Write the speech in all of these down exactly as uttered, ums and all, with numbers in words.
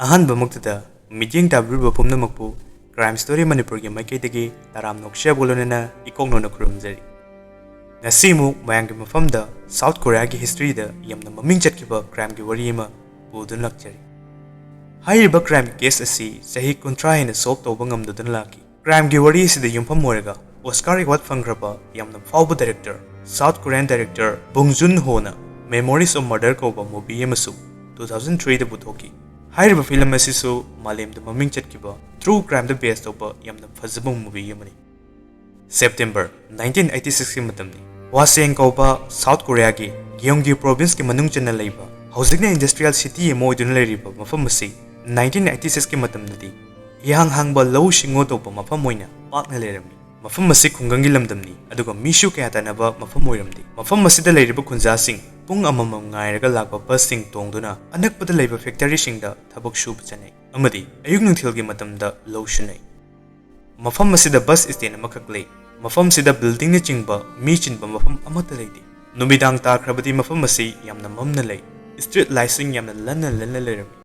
ꯑꯍꯥꯟꯕꯃꯛꯇꯗ ꯃꯤꯠꯌꯦꯡ ꯇꯥꯕꯤꯔꯤꯕ ꯄꯨꯝꯅꯃꯛꯄꯨ Crime Story ꯃꯅꯤꯄꯨꯔꯒꯤ ꯃꯥꯏꯀꯩꯗꯒꯤ ꯇꯔꯥꯝꯅ ꯑꯣꯛꯆꯕꯒ ꯂꯣꯏꯅꯅ ꯏꯀꯣꯛꯅꯧꯅ ꯈꯨꯔꯨꯝꯖꯔꯤ꯫ ꯉꯁꯤ ꯑꯃꯨꯛ ꯃꯌꯥꯝꯒꯤ ꯃꯐꯝꯗ ꯁꯥꯎꯠ ꯀꯣꯔꯤꯌꯥꯒꯤ ꯍꯤꯁꯇ꯭ꯔꯤꯗ ꯌꯥꯝꯅ ꯃꯃꯤꯡ ꯆꯠꯈꯤꯕ ꯀ꯭ꯔꯥꯏꯝꯒꯤ ꯋꯥꯔꯤ ꯑꯃ ꯄꯨꯗꯨꯅ ꯂꯥꯛꯆꯔꯤ꯫ ꯍꯥꯏꯔꯤꯕ ꯀ꯭ꯔꯥꯏꯝ ꯀꯦꯁ ꯑꯁꯤ ꯆꯍꯤ ꯀꯨꯟꯊ꯭ꯔꯥ ꯍꯦꯟꯅ ꯁꯣꯜꯕ ꯇꯧꯕ ꯉꯝꯗꯗꯨꯅ ꯂꯥꯛꯈꯤ꯫ ꯀ꯭ꯔꯥꯏꯝꯒꯤ ꯋꯥꯔꯤ ꯑꯁꯤꯗ ꯌꯨꯝꯐꯝ ꯑꯣꯏꯔꯒ ꯑꯣꯁꯀꯥꯔ ꯑꯦꯋꯥꯔꯗ ꯐꯪꯈ꯭ꯔꯕ ꯌꯥꯝꯅ ꯐꯥꯎꯕ director, south Korean director Bong Joon ꯍꯣꯅ Memories of Murder ꯀꯧꯕ ꯃꯨꯚꯤ ꯑꯃꯁꯨ ꯇꯨ ꯊꯥꯎꯖꯟ ꯊ꯭ꯔꯤꯗ ꯄꯨꯊꯣꯛꯈꯤ꯫ ꯍꯥꯏꯔꯤꯕ ꯐꯤꯂꯝ ꯑꯁꯤꯁꯨ ꯃꯥꯂꯦꯝꯗ ꯃꯃꯤꯡ ꯆꯠꯈꯤꯕ ꯇ꯭ꯔꯨ ꯀ꯭ꯔꯥꯏꯝꯗ ꯕꯦꯁ ꯇꯧꯕ ꯌꯥꯝꯅ ꯐꯖꯕ ꯃꯨꯚꯤ ꯑꯃꯅꯤ꯫ ꯁꯦꯞꯇꯦꯝꯕꯔ ꯅꯥꯏꯟꯇꯤꯟ ꯑꯩꯠꯇꯤ ꯁꯤꯛꯁꯀꯤ ꯃꯇꯝꯅꯤ꯫ ꯍ꯭ꯋꯥꯁꯦꯡ ꯀꯧꯕ ꯁꯥꯎꯠ ꯀꯣꯔꯤꯌꯥꯒꯤ ꯒꯤꯌꯣꯡꯒꯤ ꯄ꯭ꯔꯣꯚꯤꯟꯁꯀꯤ ꯃꯅꯨꯡ ꯆꯟꯅ ꯂꯩꯕ, ꯍꯧꯖꯤꯛꯅ ꯏꯟꯗꯁꯇ꯭ꯔꯤꯌꯦꯜ ꯁꯤꯇꯤ ꯑꯃ ꯑꯣꯏꯗꯨꯅ ꯂꯩꯔꯤꯕ ꯃꯐꯝ ꯑꯁꯤ ꯅꯥꯏꯟꯇꯤꯟ ꯑꯩꯠꯇꯤ ꯁꯤꯛꯁꯀꯤ ꯃꯇꯝꯗꯗꯤ ꯏꯍꯥꯡ ꯍꯥꯡꯕ ꯂꯧꯎ ꯁꯤꯡꯎ ꯇꯧꯕ ꯃꯐꯝ ꯑꯣꯏꯅ ꯄꯥꯛꯅ ꯂꯩꯔꯝꯃꯤ꯫ ꯃꯐꯝ ꯑꯁꯤ ꯈꯨꯡꯒꯪꯒꯤ ꯂꯝꯗꯝꯅꯤ, ꯑꯗꯨꯒ ꯃꯤꯁꯨ ꯀꯌꯥ ꯇꯥꯟꯅꯕ ꯃꯐꯝ ꯑꯣꯏꯔꯝꯗꯦ꯫ ꯃꯐꯝ ꯑꯁꯤꯗ ꯂꯩꯔꯤꯕ ꯈꯨꯟꯖꯥꯁꯤꯡ ꯄꯨꯡ ꯑꯃꯃꯝ ꯉꯥꯏꯔꯒ ꯂꯥꯛꯄ ꯕꯁꯁꯤꯡ ꯇꯣꯡꯗꯨꯅ ꯑꯅꯛꯄꯗ ꯂꯩꯕ ꯐꯦꯛꯇꯔꯤꯁꯤꯡꯗ ꯊꯕꯛ ꯁꯨꯕ ꯆꯠꯅꯩ ꯑꯃꯗꯤ ꯑꯌꯨꯛ ꯅꯨꯡꯊꯤꯜꯒꯤ ꯃꯇꯝꯗ ꯂꯧ ꯁꯨꯅꯩ꯫ ꯃꯐꯝ ꯑꯁꯤꯗ ꯕꯁ ꯁ꯭ꯇꯦꯟ ꯑꯃꯈꯛ ꯂꯩ꯫ ꯃꯐꯝꯁꯤꯗ ꯕꯤꯜꯗꯤꯡꯅꯆꯤꯡꯕ ꯃꯤ ꯆꯤꯟꯕ ꯃꯐꯝ ꯑꯃꯠꯇ ꯂꯩꯇꯦ꯫ ꯅꯨꯃꯤꯗꯥꯡ ꯇꯥꯈ꯭ꯔꯕꯗꯤ ꯃꯐꯝ ꯑꯁꯤ ꯌꯥꯝꯅ ꯃꯝꯅ ꯂꯩ꯫ ꯁ꯭ꯇ꯭ꯔꯤꯠ ꯂꯥꯏꯠꯁꯤꯡ ꯌꯥꯝꯅ ꯂꯟꯅ ꯂꯟꯅ ꯂꯩꯔꯝꯃꯤ꯫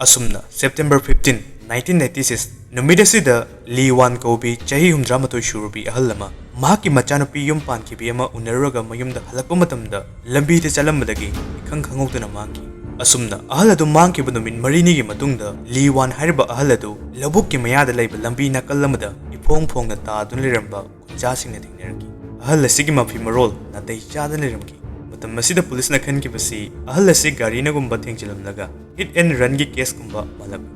ꯑꯁꯨꯝꯅ September fifteen, nineteen eighty six ꯅꯨꯃꯤꯠ ꯑꯁꯤꯗ ꯂꯤ ꯋꯥꯟ ꯀꯧꯕꯤ ꯆꯍꯤ ꯍꯨꯝꯗ꯭ꯔꯥꯃꯥꯊꯣꯏ ꯁꯨꯔꯕꯤ ꯑꯍꯜ ꯑꯃ ꯃꯍꯥꯛꯀꯤ ꯃꯆꯥꯅꯨꯄꯤ ꯌꯨꯝ ꯄꯥꯟꯈꯤꯕꯤ ꯑꯃ ꯎꯅꯔꯨꯔꯒ ꯃꯌꯨꯝꯗ ꯍꯜꯂꯛꯄ ꯃꯇꯝꯗ ꯂꯝꯕꯤꯗ ꯆꯠꯂꯝꯕꯗꯒꯤ ꯏꯈꯪ ꯈꯪꯍꯧꯗꯅ ꯃꯥꯡꯈꯤ꯫ ꯑꯁꯨꯝꯅ ꯑꯍꯜ ꯑꯗꯨ ꯃꯥꯡꯈꯤꯕ ꯅꯨꯃꯤꯠ ꯃꯔꯤꯅꯤꯒꯤ ꯃꯇꯨꯡꯗ ꯂꯤ ꯋꯥꯟ ꯍꯥꯏꯔꯤꯕ ꯑꯍꯜ ꯑꯗꯨ ꯂꯧꯕꯨꯛꯀꯤ ꯃꯌꯥꯗ ꯂꯩꯕ ꯂꯝꯕꯤ ꯅꯥꯀꯜ ꯑꯃꯗ ꯏꯐꯣꯡ ꯐꯣꯡꯅ ꯇꯥꯗꯨꯅ ꯂꯩꯔꯝꯕ ꯈꯨꯟꯖꯥꯁꯤꯡꯅ ꯊꯦꯡꯅꯔꯛꯈꯤ꯫ ꯑꯍꯜ ꯑꯁꯤꯒꯤ ꯃꯐꯤ ꯃꯔꯣꯜ ꯅꯥꯇꯩ ꯆꯥꯗꯅ ꯂꯩꯔꯝꯈꯤ꯫ ꯃꯇꯝ ꯑꯁꯤꯗ ꯄꯨꯂꯤꯁꯅ ꯈꯟꯈꯤꯕꯁꯤ ꯑꯍꯜ ꯑꯁꯤ ꯒꯥꯔꯤꯅꯒꯨꯝꯕ ꯊꯦꯡꯖꯤꯜꯂꯝꯂꯒ ꯍꯤꯠ ꯑꯦꯟ ꯔꯟꯒꯤ ꯀꯦꯁꯀꯨꯝꯕ ꯃꯥꯜꯂꯝꯃꯤ꯫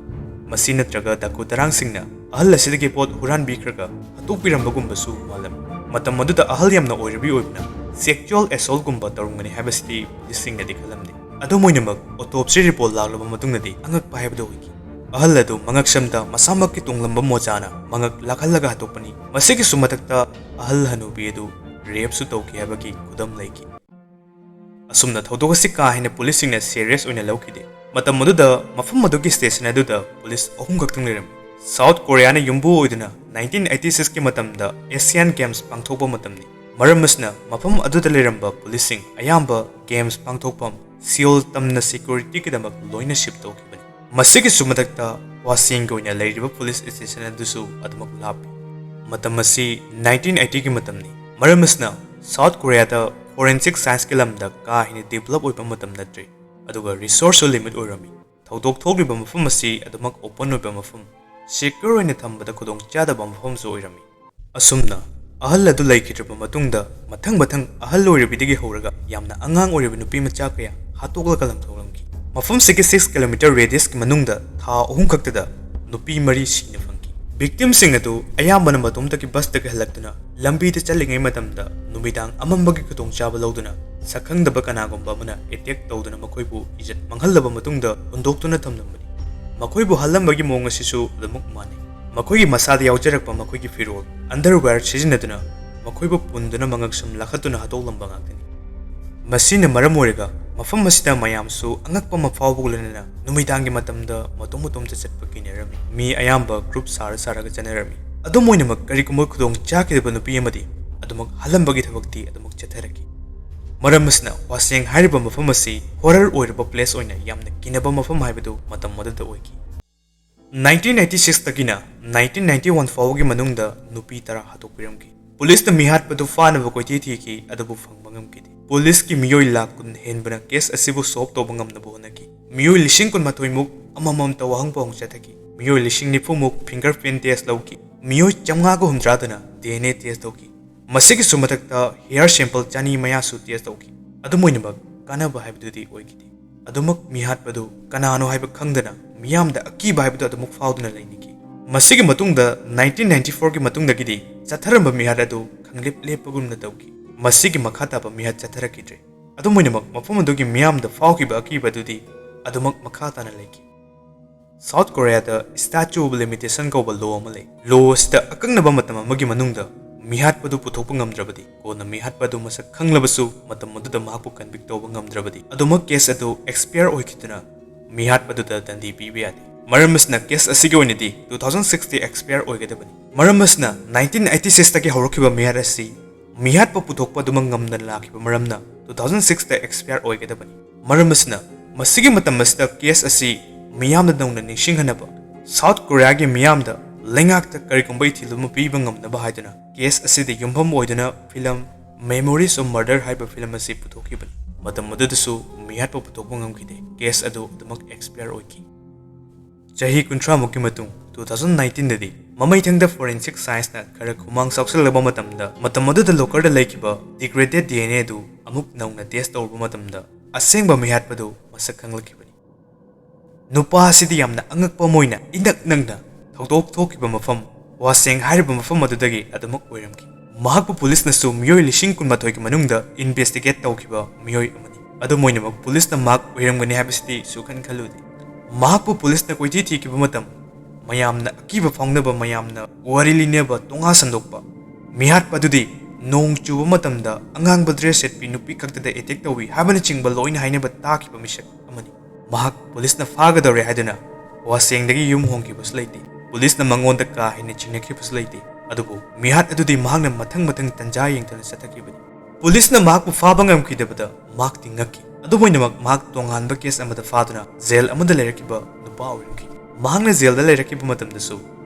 ꯃꯁꯤ ꯅꯠꯇ꯭ꯔꯒ ꯗꯥꯀꯨ ꯗꯔꯥꯡꯁꯤꯡꯅ ꯑꯍꯜ ꯑꯁꯤꯗꯒꯤ ꯄꯣꯠ ꯍꯨꯔꯥꯟꯕꯤꯈ꯭ꯔꯒ ꯍꯥꯠꯇꯣꯛꯄꯤꯔꯝꯕꯒꯨꯝꯕꯁꯨ ꯃꯥꯜꯂꯝꯃꯤ꯫ ꯃꯇꯝ ꯑꯗꯨꯗ ꯑꯍꯜ ꯌꯥꯝꯅ ꯑꯣꯏꯔꯕꯤ ꯑꯣꯏꯕꯅ ꯁꯦꯛꯆꯨꯋꯦꯜ ꯑꯦꯁꯣꯜꯒꯨꯝꯕ ꯇꯧꯔꯝꯒꯅꯤ ꯍꯥꯏꯕꯁꯤꯗꯤ ꯄꯨꯂꯤꯁꯁꯤꯡꯅꯗꯤ ꯈꯜꯂꯝꯗꯦ꯫ ꯑꯗꯨꯝ ꯑꯣꯏꯅꯃꯛ, ꯑꯣꯇꯣꯞꯁꯤ ꯔꯤꯄꯣꯔꯠ ꯂꯥꯛꯂꯕ ꯃꯇꯨꯡꯗꯗꯤ ꯑꯉꯛꯄ ꯍꯥꯏꯕꯗꯨ ꯑꯣꯏꯈꯤ꯫ ꯑꯍꯜ ꯑꯗꯨ ꯃꯉꯛꯁꯝꯗ ꯃꯁꯥꯃꯛꯀꯤ ꯇꯣꯡꯂꯝꯕ ꯃꯣꯖꯥꯅ ꯃꯉꯛ ꯂꯥꯛꯍꯜꯂꯒ ꯍꯥꯠꯇꯣꯛꯄꯅꯤ꯫ ꯃꯁꯤꯒꯤꯁꯨ ꯃꯊꯛꯇ ꯑꯍꯜ ꯍꯅꯨꯕꯤ ꯑꯗꯨ ꯔꯦꯞꯁꯨ ꯇꯧꯈꯤ ꯍꯥꯏꯕꯒꯤ ꯈꯨꯗꯝ ꯂꯩꯈꯤ꯫ ꯑꯁꯨꯝꯅ ꯊꯧꯗꯣꯛ ꯑꯁꯤ ꯀꯥ ꯍꯦꯟꯅ ꯄꯨꯂꯤꯁꯁꯤꯡꯅ ꯁꯦꯔꯤꯌꯁ ꯑꯣꯏꯅ ꯂꯧꯈꯤꯗꯦ꯫ ꯃꯇꯝ ꯑꯗꯨꯗ ꯃꯐꯝ ꯑꯗꯨꯒꯤ ꯁ꯭ꯇꯦꯁꯟ ꯑꯗꯨꯗ ꯄꯨꯂꯤꯁ ꯑꯍꯨꯝ ꯈꯛꯇꯪ ꯂꯩꯔꯝꯃꯤ꯫ ꯁꯥꯎꯠ ꯀꯣꯔꯤꯌꯥꯅ ꯌꯨꯝꯕꯨ ꯑꯣꯏꯗꯨꯅ ꯅꯥꯏꯟꯇꯤꯟ ꯑꯩꯠꯇꯤ ꯁꯤꯛꯁꯀꯤ ꯃꯇꯝꯗ ꯑꯦꯁꯤꯌꯥꯟ ꯒꯦꯝꯁ ꯄꯥꯡꯊꯣꯛꯄ ꯃꯇꯝꯅꯤ꯫ ꯃꯔꯝ ꯑꯁꯤꯅ ꯃꯐꯝ ꯑꯗꯨꯗ ꯂꯩꯔꯝꯕ ꯄꯨꯂꯤꯁꯁꯤꯡ ꯑꯌꯥꯝꯕ ꯒꯦꯝꯁ ꯄꯥꯡꯊꯣꯛꯐꯝ ꯁꯤꯑꯣꯜ ꯇꯝꯅ ꯁꯦꯀ꯭ꯌꯨꯔꯤꯇꯤꯒꯤꯗꯃꯛ ꯂꯣꯏꯅ ꯁꯤꯞ ꯇꯧꯈꯤꯕꯅꯤ꯫ ꯃꯁꯤꯒꯤꯁꯨ ꯃꯊꯛꯇ ꯍ꯭ꯋꯥꯁꯦꯡꯒꯤ ꯑꯣꯏꯅ ꯂꯩꯔꯤꯕ ꯄꯨꯂꯤꯁ ꯁ꯭ꯇꯦꯁꯟ ꯑꯗꯨꯁꯨ ꯑꯗꯨꯃꯛ ꯂꯥꯞꯄꯤ꯫ ꯃꯇꯝ ꯑꯁꯤ ꯅꯥꯏꯟꯇꯤꯟ ꯑꯩꯠꯇꯤꯒꯤ ꯃꯇꯝꯅꯤ꯫ ꯃꯔꯝ ꯑꯁꯤꯅ ꯁꯥꯎꯠ ꯀꯣꯔꯤꯌꯥꯗ ꯐꯣꯔꯦꯟꯁꯤꯛ ꯁꯥꯏꯟꯁꯀꯤ ꯂꯝꯗ ꯀꯥ ꯍꯦꯟꯅ ꯗꯤꯕꯂꯞ ꯑꯣꯏꯕ ꯃꯇꯝ ꯅꯠꯇ꯭ꯔꯤ, ꯑꯗꯨꯒ ꯔꯤꯁꯣꯔꯁꯁꯨ ꯂꯤꯃꯤꯠ ꯑꯣꯏꯔꯝꯃꯤ꯫ ꯊꯧꯗꯣꯛ ꯊꯣꯛꯂꯤꯕ ꯃꯐꯝ ꯑꯁꯤ ꯑꯗꯨꯃꯛ ꯑꯣꯄꯟ ꯑꯣꯏꯕ ꯃꯐꯝ, ꯁꯦꯀ꯭ꯌꯨꯔ ꯑꯣꯏꯅ ꯊꯝꯕꯗ ꯈꯨꯗꯣꯡ ꯆꯥꯗꯕ ꯃꯐꯝꯁꯨ ꯑꯣꯏꯔꯝꯃꯤ꯫ ꯑꯁꯨꯝꯅ ꯑꯍꯜ ꯑꯗꯨ ꯂꯩꯈꯤꯗ꯭ꯔꯕ ꯃꯇꯨꯡꯗ, ꯃꯊꯪ ꯃꯊꯪ ꯑꯍꯜ ꯑꯣꯏꯔꯕꯤꯗꯒꯤ ꯍꯧꯔꯒ ꯌꯥꯝꯅ ꯑꯉꯥꯡ ꯑꯣꯏꯔꯤꯕ ꯅꯨꯄꯤ ꯃꯆꯥ ꯀꯌꯥ ꯍꯥꯠꯇꯣꯛꯂꯒ ꯂꯪꯊꯣꯛꯂꯝꯈꯤ꯫ ꯃꯐꯝꯁꯤꯒꯤ ꯁꯤꯛꯁ ꯀꯤꯂꯣꯃꯤꯇꯔ ꯔꯦꯗꯤꯌꯁꯀꯤ ꯃꯅꯨꯡꯗ ꯊꯥ ꯑꯍꯨꯝ ꯈꯛꯇꯗ ꯅꯨꯄꯤ ꯃꯔꯤ ꯁꯤꯅ ꯐꯪꯈꯤ꯫ ꯚꯤꯛꯇꯤꯝꯁꯤꯡ ꯑꯗꯨ ꯑꯌꯥꯝꯕꯅ ꯃꯇꯣꯝꯇꯒꯤ ꯕꯁꯇꯒꯤ ꯍꯜꯂꯛꯇꯨꯅ ꯂꯝꯕꯤꯗ ꯆꯠꯂꯤꯉꯩ ꯃꯇꯝꯗ ꯅꯨꯃꯤꯗꯥꯡ ꯑꯃꯝꯕꯒꯤ ꯈꯨꯗꯣꯡꯆꯥꯕ ꯂꯧꯗꯨꯅ ꯁꯛꯈꯪꯗꯕ ꯀꯅꯥꯒꯨꯝꯕ ꯑꯃꯅ ꯑꯦꯇꯦꯛ ꯇꯧꯗꯨꯅ ꯃꯈꯣꯏꯕꯨ ꯏꯖꯠ ꯃꯥꯡꯍꯜꯂꯕ ꯃꯇꯨꯡꯗ ꯍꯨꯟꯗꯣꯛꯇꯨꯅ ꯊꯝꯂꯝꯕꯅꯤ꯫ ꯃꯈꯣꯏꯕꯨ ꯍꯥꯠꯂꯝꯕꯒꯤ ꯃꯑꯣꯡ ꯑꯁꯤꯁꯨ ꯑꯗꯨꯃꯛ ꯃꯥꯟꯅꯩ꯫ ꯃꯈꯣꯏꯒꯤ ꯃꯁꯥꯗ ꯌꯥꯎꯖꯔꯛꯄ ꯃꯈꯣꯏꯒꯤ ꯐꯤꯔꯣꯜ, ꯑꯟꯗꯔꯋꯦꯌꯔ ꯁꯤꯖꯤꯟꯅꯗꯨꯅ ꯃꯈꯣꯏꯕꯨ ꯄꯨꯟꯗꯨꯅ ꯃꯉꯛꯁꯝ ꯂꯥꯈꯠꯇꯨꯅ ꯍꯥꯠꯇꯣꯛꯂꯝꯕ ꯉꯥꯛꯇꯅꯤ꯫ ꯃꯁꯤꯅ ꯃꯔꯝ ꯑꯣꯏꯔꯒ ꯃꯐꯝ ꯑꯁꯤꯗ ꯃꯌꯥꯝꯁꯨ ꯑꯉꯛꯄ ꯑꯃ ꯐꯥꯎꯕꯒ ꯂꯣꯏꯅꯅ ꯅꯨꯃꯤꯗꯥꯡꯒꯤ ꯃꯇꯝꯗ ꯃꯇꯣꯝ ꯃꯇꯣꯝꯇ ꯆꯠꯄ ꯀꯤꯅꯔꯝꯃꯤ꯫ ꯃꯤ ꯑꯌꯥꯝꯕ ꯒ꯭ꯔꯨꯞ ꯁꯥꯔ ꯁꯥꯔꯒ ꯆꯠꯅꯔꯝꯃꯤ꯫ ꯑꯗꯨꯝ ꯑꯣꯏꯅꯃꯛ, ꯀꯔꯤꯒꯨꯝꯕ ꯈꯨꯗꯣꯡ ꯆꯥꯈꯤꯗꯕ ꯅꯨꯄꯤ ꯑꯃꯗꯤ ꯑꯗꯨꯃꯛ ꯍꯥꯠꯂꯝꯕꯒꯤ ꯊꯕꯛꯇꯤ ꯑꯗꯨꯃꯛ ꯆꯠꯊꯔꯛꯈꯤ꯫ ꯃꯔꯝ ꯑꯁꯤꯅ ꯍ꯭ꯋꯥꯁꯦꯡ ꯍꯥꯏꯔꯤꯕ ꯃꯐꯝ ꯑꯁꯤ ꯍꯣꯔꯔ ꯑꯣꯏꯔꯕ ꯄ꯭ꯂꯦꯁ ꯑꯣꯏꯅ ꯌꯥꯝꯅ ꯀꯤꯅꯕ ꯃꯐꯝ ꯍꯥꯏꯕꯗꯨ ꯃꯇꯝ ꯑꯗꯨꯗ ꯑꯣꯏꯈꯤ꯫ ꯅꯥꯏꯟꯇꯤꯟ ꯑꯩꯠꯇꯤ ꯁꯤꯛꯁꯇꯒꯤꯅ ꯅꯥꯏꯟꯇꯤꯟ ꯅꯥꯏꯟꯇꯤ ꯋꯥꯟ ꯐꯥꯎꯕꯒꯤ ꯃꯅꯨꯡꯗ ꯅꯨꯄꯤ ꯇꯔꯥ ꯍꯥꯠꯇꯣꯛꯄꯤꯔꯝꯈꯤ꯫ ꯄꯨꯂꯤꯁꯅ ꯃꯤꯍꯥꯠꯄꯗꯨ ꯐꯥꯅꯕ ꯀꯣꯏꯊꯤ ꯊꯤꯈꯤ, ꯑꯗꯨꯕꯨ ꯐꯪꯕ ꯉꯝꯈꯤꯗꯦ꯫ ꯄꯨꯂꯤꯁꯀꯤ ꯃꯤꯑꯣꯏ ꯂꯥꯈ ꯀꯨꯟ ꯍꯦꯟꯕꯅ ꯀꯦꯁ ꯑꯁꯤꯕꯨ ꯁꯣꯜꯕ ꯇꯧꯕ ꯉꯝꯅꯕ ꯍꯣꯠꯅꯈꯤ꯫ ꯃꯤꯑꯣꯏ ꯂꯤꯁꯤꯡ ꯀꯨꯟꯃꯥꯊꯣꯏꯃꯨꯛ ꯑꯃꯃꯝꯇ ꯋꯥꯍꯪ ꯄꯥꯎꯍꯪ ꯆꯠꯊꯈꯤ꯫ ꯃꯤꯑꯣꯏ ꯂꯤꯁꯤꯡ ꯅꯤꯐꯨꯃꯨꯛ ꯐꯤꯡꯒꯔ ꯄ꯭ꯔꯤꯟ ꯇꯦꯁ ꯂꯧꯈꯤ꯫ ꯃꯤꯑꯣꯏ ꯆꯥꯝꯃꯉꯥꯒ ꯍꯨꯝꯗ꯭ꯔꯥꯗꯅ ꯗꯤ ꯑꯦꯟ ꯑꯦ ꯇꯦꯁ ꯇꯧꯈꯤ꯫ ꯃꯁꯤꯒꯤꯁꯨ ꯃꯊꯛꯇ ꯍꯤꯌꯔ ꯁꯦꯝꯄꯜ ꯆꯅꯤ ꯃꯌꯥꯁꯨ ꯇꯦꯁ ꯇꯧꯈꯤ꯫ ꯑꯗꯨꯝ ꯑꯣꯏꯅꯃꯛ, ꯀꯥꯟꯅꯕ ꯍꯥꯏꯕꯗꯨꯗꯤ ꯑꯣꯏꯈꯤꯗꯦ꯫ ꯑꯗꯨꯃꯛ ꯃꯤꯍꯥꯠꯄꯗꯨ ꯀꯅꯥꯅꯣ ꯍꯥꯏꯕ ꯈꯪꯗꯅ ꯃꯤꯌꯥꯝꯗ ꯑꯀꯤꯕ ꯍꯥꯏꯕꯗꯨ ꯑꯗꯨꯃꯛ ꯐꯥꯎꯗꯨꯅ ꯂꯩꯅꯈꯤ꯫ ꯃꯁꯤꯒꯤ ꯃꯇꯨꯡꯗ ꯅꯥꯏꯟꯇꯤꯟ ꯅꯥꯏꯟꯇꯤ ꯐꯣꯔꯒꯤ ꯃꯇꯨꯡꯗꯒꯤꯗꯤ ꯆꯠꯊꯔꯝꯕ ꯃꯤꯍꯥꯠ ꯑꯗꯨ ꯈꯪꯂꯦꯞ ꯂꯦꯞꯄꯒꯨꯝꯅ ꯇꯧꯈꯤ꯫ ꯃꯁꯤꯒꯤ ꯃꯈꯥ ꯇꯥꯕ ꯃꯤꯍꯥꯠ ꯆꯠꯊꯔꯛꯈꯤꯗ꯭ꯔꯦ꯫ ꯑꯗꯨꯝ ꯑꯣꯏꯅꯃꯛ, ꯃꯐꯝ ꯑꯗꯨꯒꯤ ꯃꯤꯌꯥꯝꯗ ꯐꯥꯎꯈꯤꯕ ꯑꯀꯤꯕ ꯑꯗꯨꯗꯤ ꯑꯗꯨꯃꯛ ꯃꯈꯥ ꯇꯥꯅ ꯂꯩꯈꯤ꯫ ꯁꯥꯎꯠ ꯀꯣꯔꯤꯌꯥꯗ ꯁ꯭ꯇꯦꯆꯨ ꯑꯣꯐ ꯂꯤꯃꯤꯇꯦꯁꯟ ꯀꯧꯕ ꯂꯣ ꯑꯃ ꯂꯩ꯫ ꯂꯣ ꯑꯁꯤꯗ ꯑꯀꯛꯅꯕ ꯃꯇꯝ ꯑꯃꯒꯤ ꯃꯅꯨꯡꯗ ꯃꯤꯍꯥꯠꯄꯗꯨ ꯄꯨꯊꯣꯛꯄ ꯉꯝꯗ꯭ꯔꯕꯗꯤ, ꯀꯣꯟꯅ ꯃꯤꯍꯥꯠꯄ ꯑꯗꯨ ꯃꯁꯛ ꯈꯪꯂꯕꯁꯨ ꯃꯇꯝ ꯑꯗꯨꯗ ꯃꯍꯥꯛꯄꯨ ꯀꯟꯚꯤꯛ ꯇꯧꯕ ꯉꯝꯗ꯭ꯔꯕꯗꯤ, ꯑꯗꯨꯃꯛ ꯀꯦꯁ ꯑꯗꯨ ꯑꯦꯛꯁꯄꯤꯌꯔ ꯑꯣꯏꯈꯤꯗꯨꯅ ꯃꯤꯍꯥꯠꯄꯗꯨꯗ ꯗꯟꯗꯤ ꯄꯤꯕ ꯌꯥꯗꯦ꯫ ꯃꯔꯝ ꯑꯁꯤꯅ ꯀꯦꯁ ꯑꯁꯤꯒꯤ ꯑꯣꯏꯅꯗꯤ ꯇꯨ ꯊꯥꯎꯖꯟ ꯁꯤꯛꯁꯇ ꯑꯦꯛꯁꯄꯤꯌꯔ ꯑꯣꯏꯒꯗꯕꯅꯤ꯫ ꯃꯔꯝ ꯑꯁꯤꯅ ꯅꯥꯏꯟꯇꯤꯟ ꯑꯩꯠꯇꯤ ꯁꯤꯛꯁꯇꯒꯤ ꯍꯧꯔꯛꯈꯤꯕ ꯃꯤꯍꯥꯠ ꯑꯁꯤ ꯃꯤꯍꯥꯠꯄ ꯄꯨꯊꯣꯛꯄ ꯑꯗꯨꯃꯛ ꯉꯝꯗꯅ ꯂꯥꯛꯈꯤꯕ ꯃꯔꯝꯅ ꯇꯨ ꯊꯥꯎꯖꯟ ꯁꯤꯛꯁꯇ ꯑꯦꯛꯁꯄꯤꯌꯔ ꯑꯣꯏꯒꯗꯕꯅꯤ꯫ ꯃꯔꯝ ꯑꯁꯤꯅ ꯃꯁꯤꯒꯤ ꯃꯇꯝ ꯑꯁꯤꯗ ꯀꯦꯁ ꯑꯁꯤ ꯃꯤꯌꯥꯝꯗ ꯅꯧꯅ ꯅꯤꯡꯁꯤꯡꯍꯟꯅꯕ, ꯁꯥꯎꯠ ꯀꯣꯔꯤꯌꯥꯒꯤ ꯃꯤꯌꯥꯝꯗ ꯂꯩꯉꯥꯛꯇ ꯀꯔꯤꯒꯨꯝꯕ ꯏꯊꯤꯜ ꯑꯃ ꯄꯤꯕ ꯉꯝꯅꯕ ꯍꯥꯏꯗꯨꯅ ꯀꯦꯁ ꯑꯁꯤꯗ ꯌꯨꯝꯐꯝ ꯑꯣꯏꯗꯨꯅ ꯐꯤꯂꯝ Memories of Murder ꯍꯥꯏꯕ ꯐꯤꯂꯝ ꯑꯁꯤ ꯄꯨꯊꯣꯛꯈꯤꯕꯅꯤ꯫ ꯃꯇꯝ ꯑꯗꯨꯗꯁꯨ ꯃꯤꯍꯥꯠꯄ ꯄꯨꯊꯣꯛꯄ ꯉꯝꯈꯤꯗꯦ꯫ ꯀꯦꯁ ꯑꯗꯨ ꯑꯗꯨꯃꯛ ꯑꯦꯛꯁꯄꯤꯌꯔ ꯑꯣꯏꯈꯤ꯫ ꯆꯍꯤ ꯀꯨꯟꯊ꯭ꯔꯥ ꯃꯨꯛꯀꯤ ꯃꯇꯨꯡ, two thousand nineteen ꯗꯗꯤ ꯃꯃꯩꯊꯪꯗ ꯐꯣꯔꯦꯟꯁꯤꯛ ꯁꯥꯏꯟꯁꯅ ꯈꯔ ꯈꯨꯃꯥꯡ ꯆꯥꯎꯁꯤꯜꯂꯕ ꯃꯇꯝꯗ, ꯃꯇꯝ ꯑꯗꯨꯗ ꯂꯣꯀꯔꯗ ꯂꯩꯈꯤꯕ ꯗꯤꯒ꯭ꯔꯦꯗꯦꯗ ꯗꯤ ꯑꯦꯟ ꯑꯦ ꯑꯗꯨ ꯑꯃꯨꯛ ꯅꯧꯅ ꯇꯦꯁ ꯇꯧꯔꯨꯕ ꯃꯇꯝꯗ, ꯑꯁꯦꯡꯕ ꯃꯤꯍꯥꯠꯄꯗꯨ ꯃꯁꯛ ꯈꯪꯂꯛꯈꯤꯕꯅꯤ꯫ ꯅꯨꯄꯥ ꯑꯁꯤꯗꯤ ꯌꯥꯝꯅ ꯑꯉꯛꯄ ꯑꯃ ꯑꯣꯏꯅ ꯏꯅꯛ ꯅꯛꯅ ꯊꯧꯗꯣꯛ ꯊꯣꯛꯈꯤꯕ ꯃꯐꯝ ꯍ꯭ꯋꯥꯁꯦꯡ ꯍꯥꯏꯔꯤꯕ ꯃꯐꯝ ꯑꯗꯨꯗꯒꯤ ꯑꯗꯨꯃꯛ ꯑꯣꯏꯔꯝꯈꯤ꯫ ꯃꯍꯥꯛꯄꯨ ꯄꯨꯂꯤꯁꯅꯁꯨ ꯃꯤꯑꯣꯏ ꯂꯤꯁꯤꯡ ꯀꯨꯟꯃꯥꯊꯣꯏꯒꯤ ꯃꯅꯨꯡꯗ ꯏꯟꯚꯦꯁꯇꯤꯒꯦꯠ ꯇꯧꯈꯤꯕ ꯃꯤꯑꯣꯏ ꯑꯃꯅꯤ꯫ ꯑꯗꯨꯝ ꯑꯣꯏꯅꯃꯛ, ꯄꯨꯂꯤꯁꯅ ꯃꯍꯥꯛ ꯑꯣꯏꯔꯝꯒꯅꯤ ꯍꯥꯏꯕꯁꯤꯗꯤ ꯁꯨꯛꯈꯟ ꯈꯜꯂꯨꯗꯦ꯫ ꯃꯍꯥꯛꯄꯨ ꯄꯨꯂꯤꯁꯅ ꯀꯣꯏꯊꯤ ꯊꯤꯈꯤꯕ ꯃꯇꯝ, ꯃꯌꯥꯝꯅ ꯑꯀꯤꯕ ꯐꯥꯎꯅꯕ, ꯃꯌꯥꯝꯅ ꯋꯥꯔꯤ ꯂꯤꯅꯕ, ꯇꯣꯉꯥ ꯁꯟꯗꯣꯛꯄ, ꯃꯤꯍꯥꯠꯄ ꯑꯗꯨꯗꯤ ꯅꯣꯡ ꯆꯨꯕ ꯃꯇꯝꯗ ꯑꯉꯥꯡꯕ ꯗ꯭ꯔꯦꯁ ꯁꯦꯠꯄꯤ ꯅꯨꯄꯤ ꯈꯛꯇꯗ ꯑꯦꯇꯦꯛ ꯇꯧꯏ ꯍꯥꯏꯕꯅꯆꯤꯡꯕ ꯂꯣꯏꯅ ꯍꯥꯏꯅꯕ ꯇꯥꯈꯤꯕ ꯃꯤꯁꯛ ꯑꯃꯅꯤ꯫ ꯃꯍꯥꯛ ꯄꯨꯂꯤꯁꯅ ꯐꯥꯒꯗꯧꯔꯦ ꯍꯥꯏꯗꯨꯅ ꯋꯥꯁꯦꯡꯗꯒꯤ ꯌꯨꯝ ꯍꯣꯡꯈꯤꯕꯁꯨ ꯂꯩꯇꯦ꯫ ꯄꯨꯂꯤꯁꯅ ꯃꯉꯣꯟꯗ ꯀꯥ ꯍꯦꯟꯅ ꯆꯤꯡꯅꯈꯤꯕꯁꯨ ꯂꯩꯇꯦ꯫ ꯑꯗꯨꯕꯨ ꯃꯤꯍꯥꯠ ꯑꯗꯨꯗꯤ ꯃꯍꯥꯛꯅ ꯃꯊꯪ ꯃꯊꯪ ꯇꯟꯖꯥ ꯌꯦꯡꯗꯨꯅ ꯆꯠꯊꯈꯤꯕꯅꯤ꯫ ꯄꯨꯂꯤꯁꯅ ꯃꯍꯥꯛꯄꯨ ꯐꯥꯕ ꯉꯝꯈꯤꯗꯕꯗ ꯃꯍꯥꯛꯇꯤ ꯉꯛꯈꯤ꯫ ꯑꯗꯨꯝ ꯑꯣꯏꯅꯃꯛ, ꯃꯍꯥꯛ ꯇꯣꯉꯥꯟꯕ ꯀꯦꯁ ꯑꯃꯗ ꯐꯥꯗꯨꯅ ꯖꯦꯜ ꯑꯃꯗ ꯂꯩꯔꯛꯈꯤꯕ ꯅꯨꯄꯥ ꯑꯣꯏꯔꯝꯈꯤ꯫ ꯃꯍꯥꯛꯅ ꯖꯦꯜꯗ ꯂꯩꯔꯛꯈꯤꯕ ꯃꯇꯝꯗꯁꯨ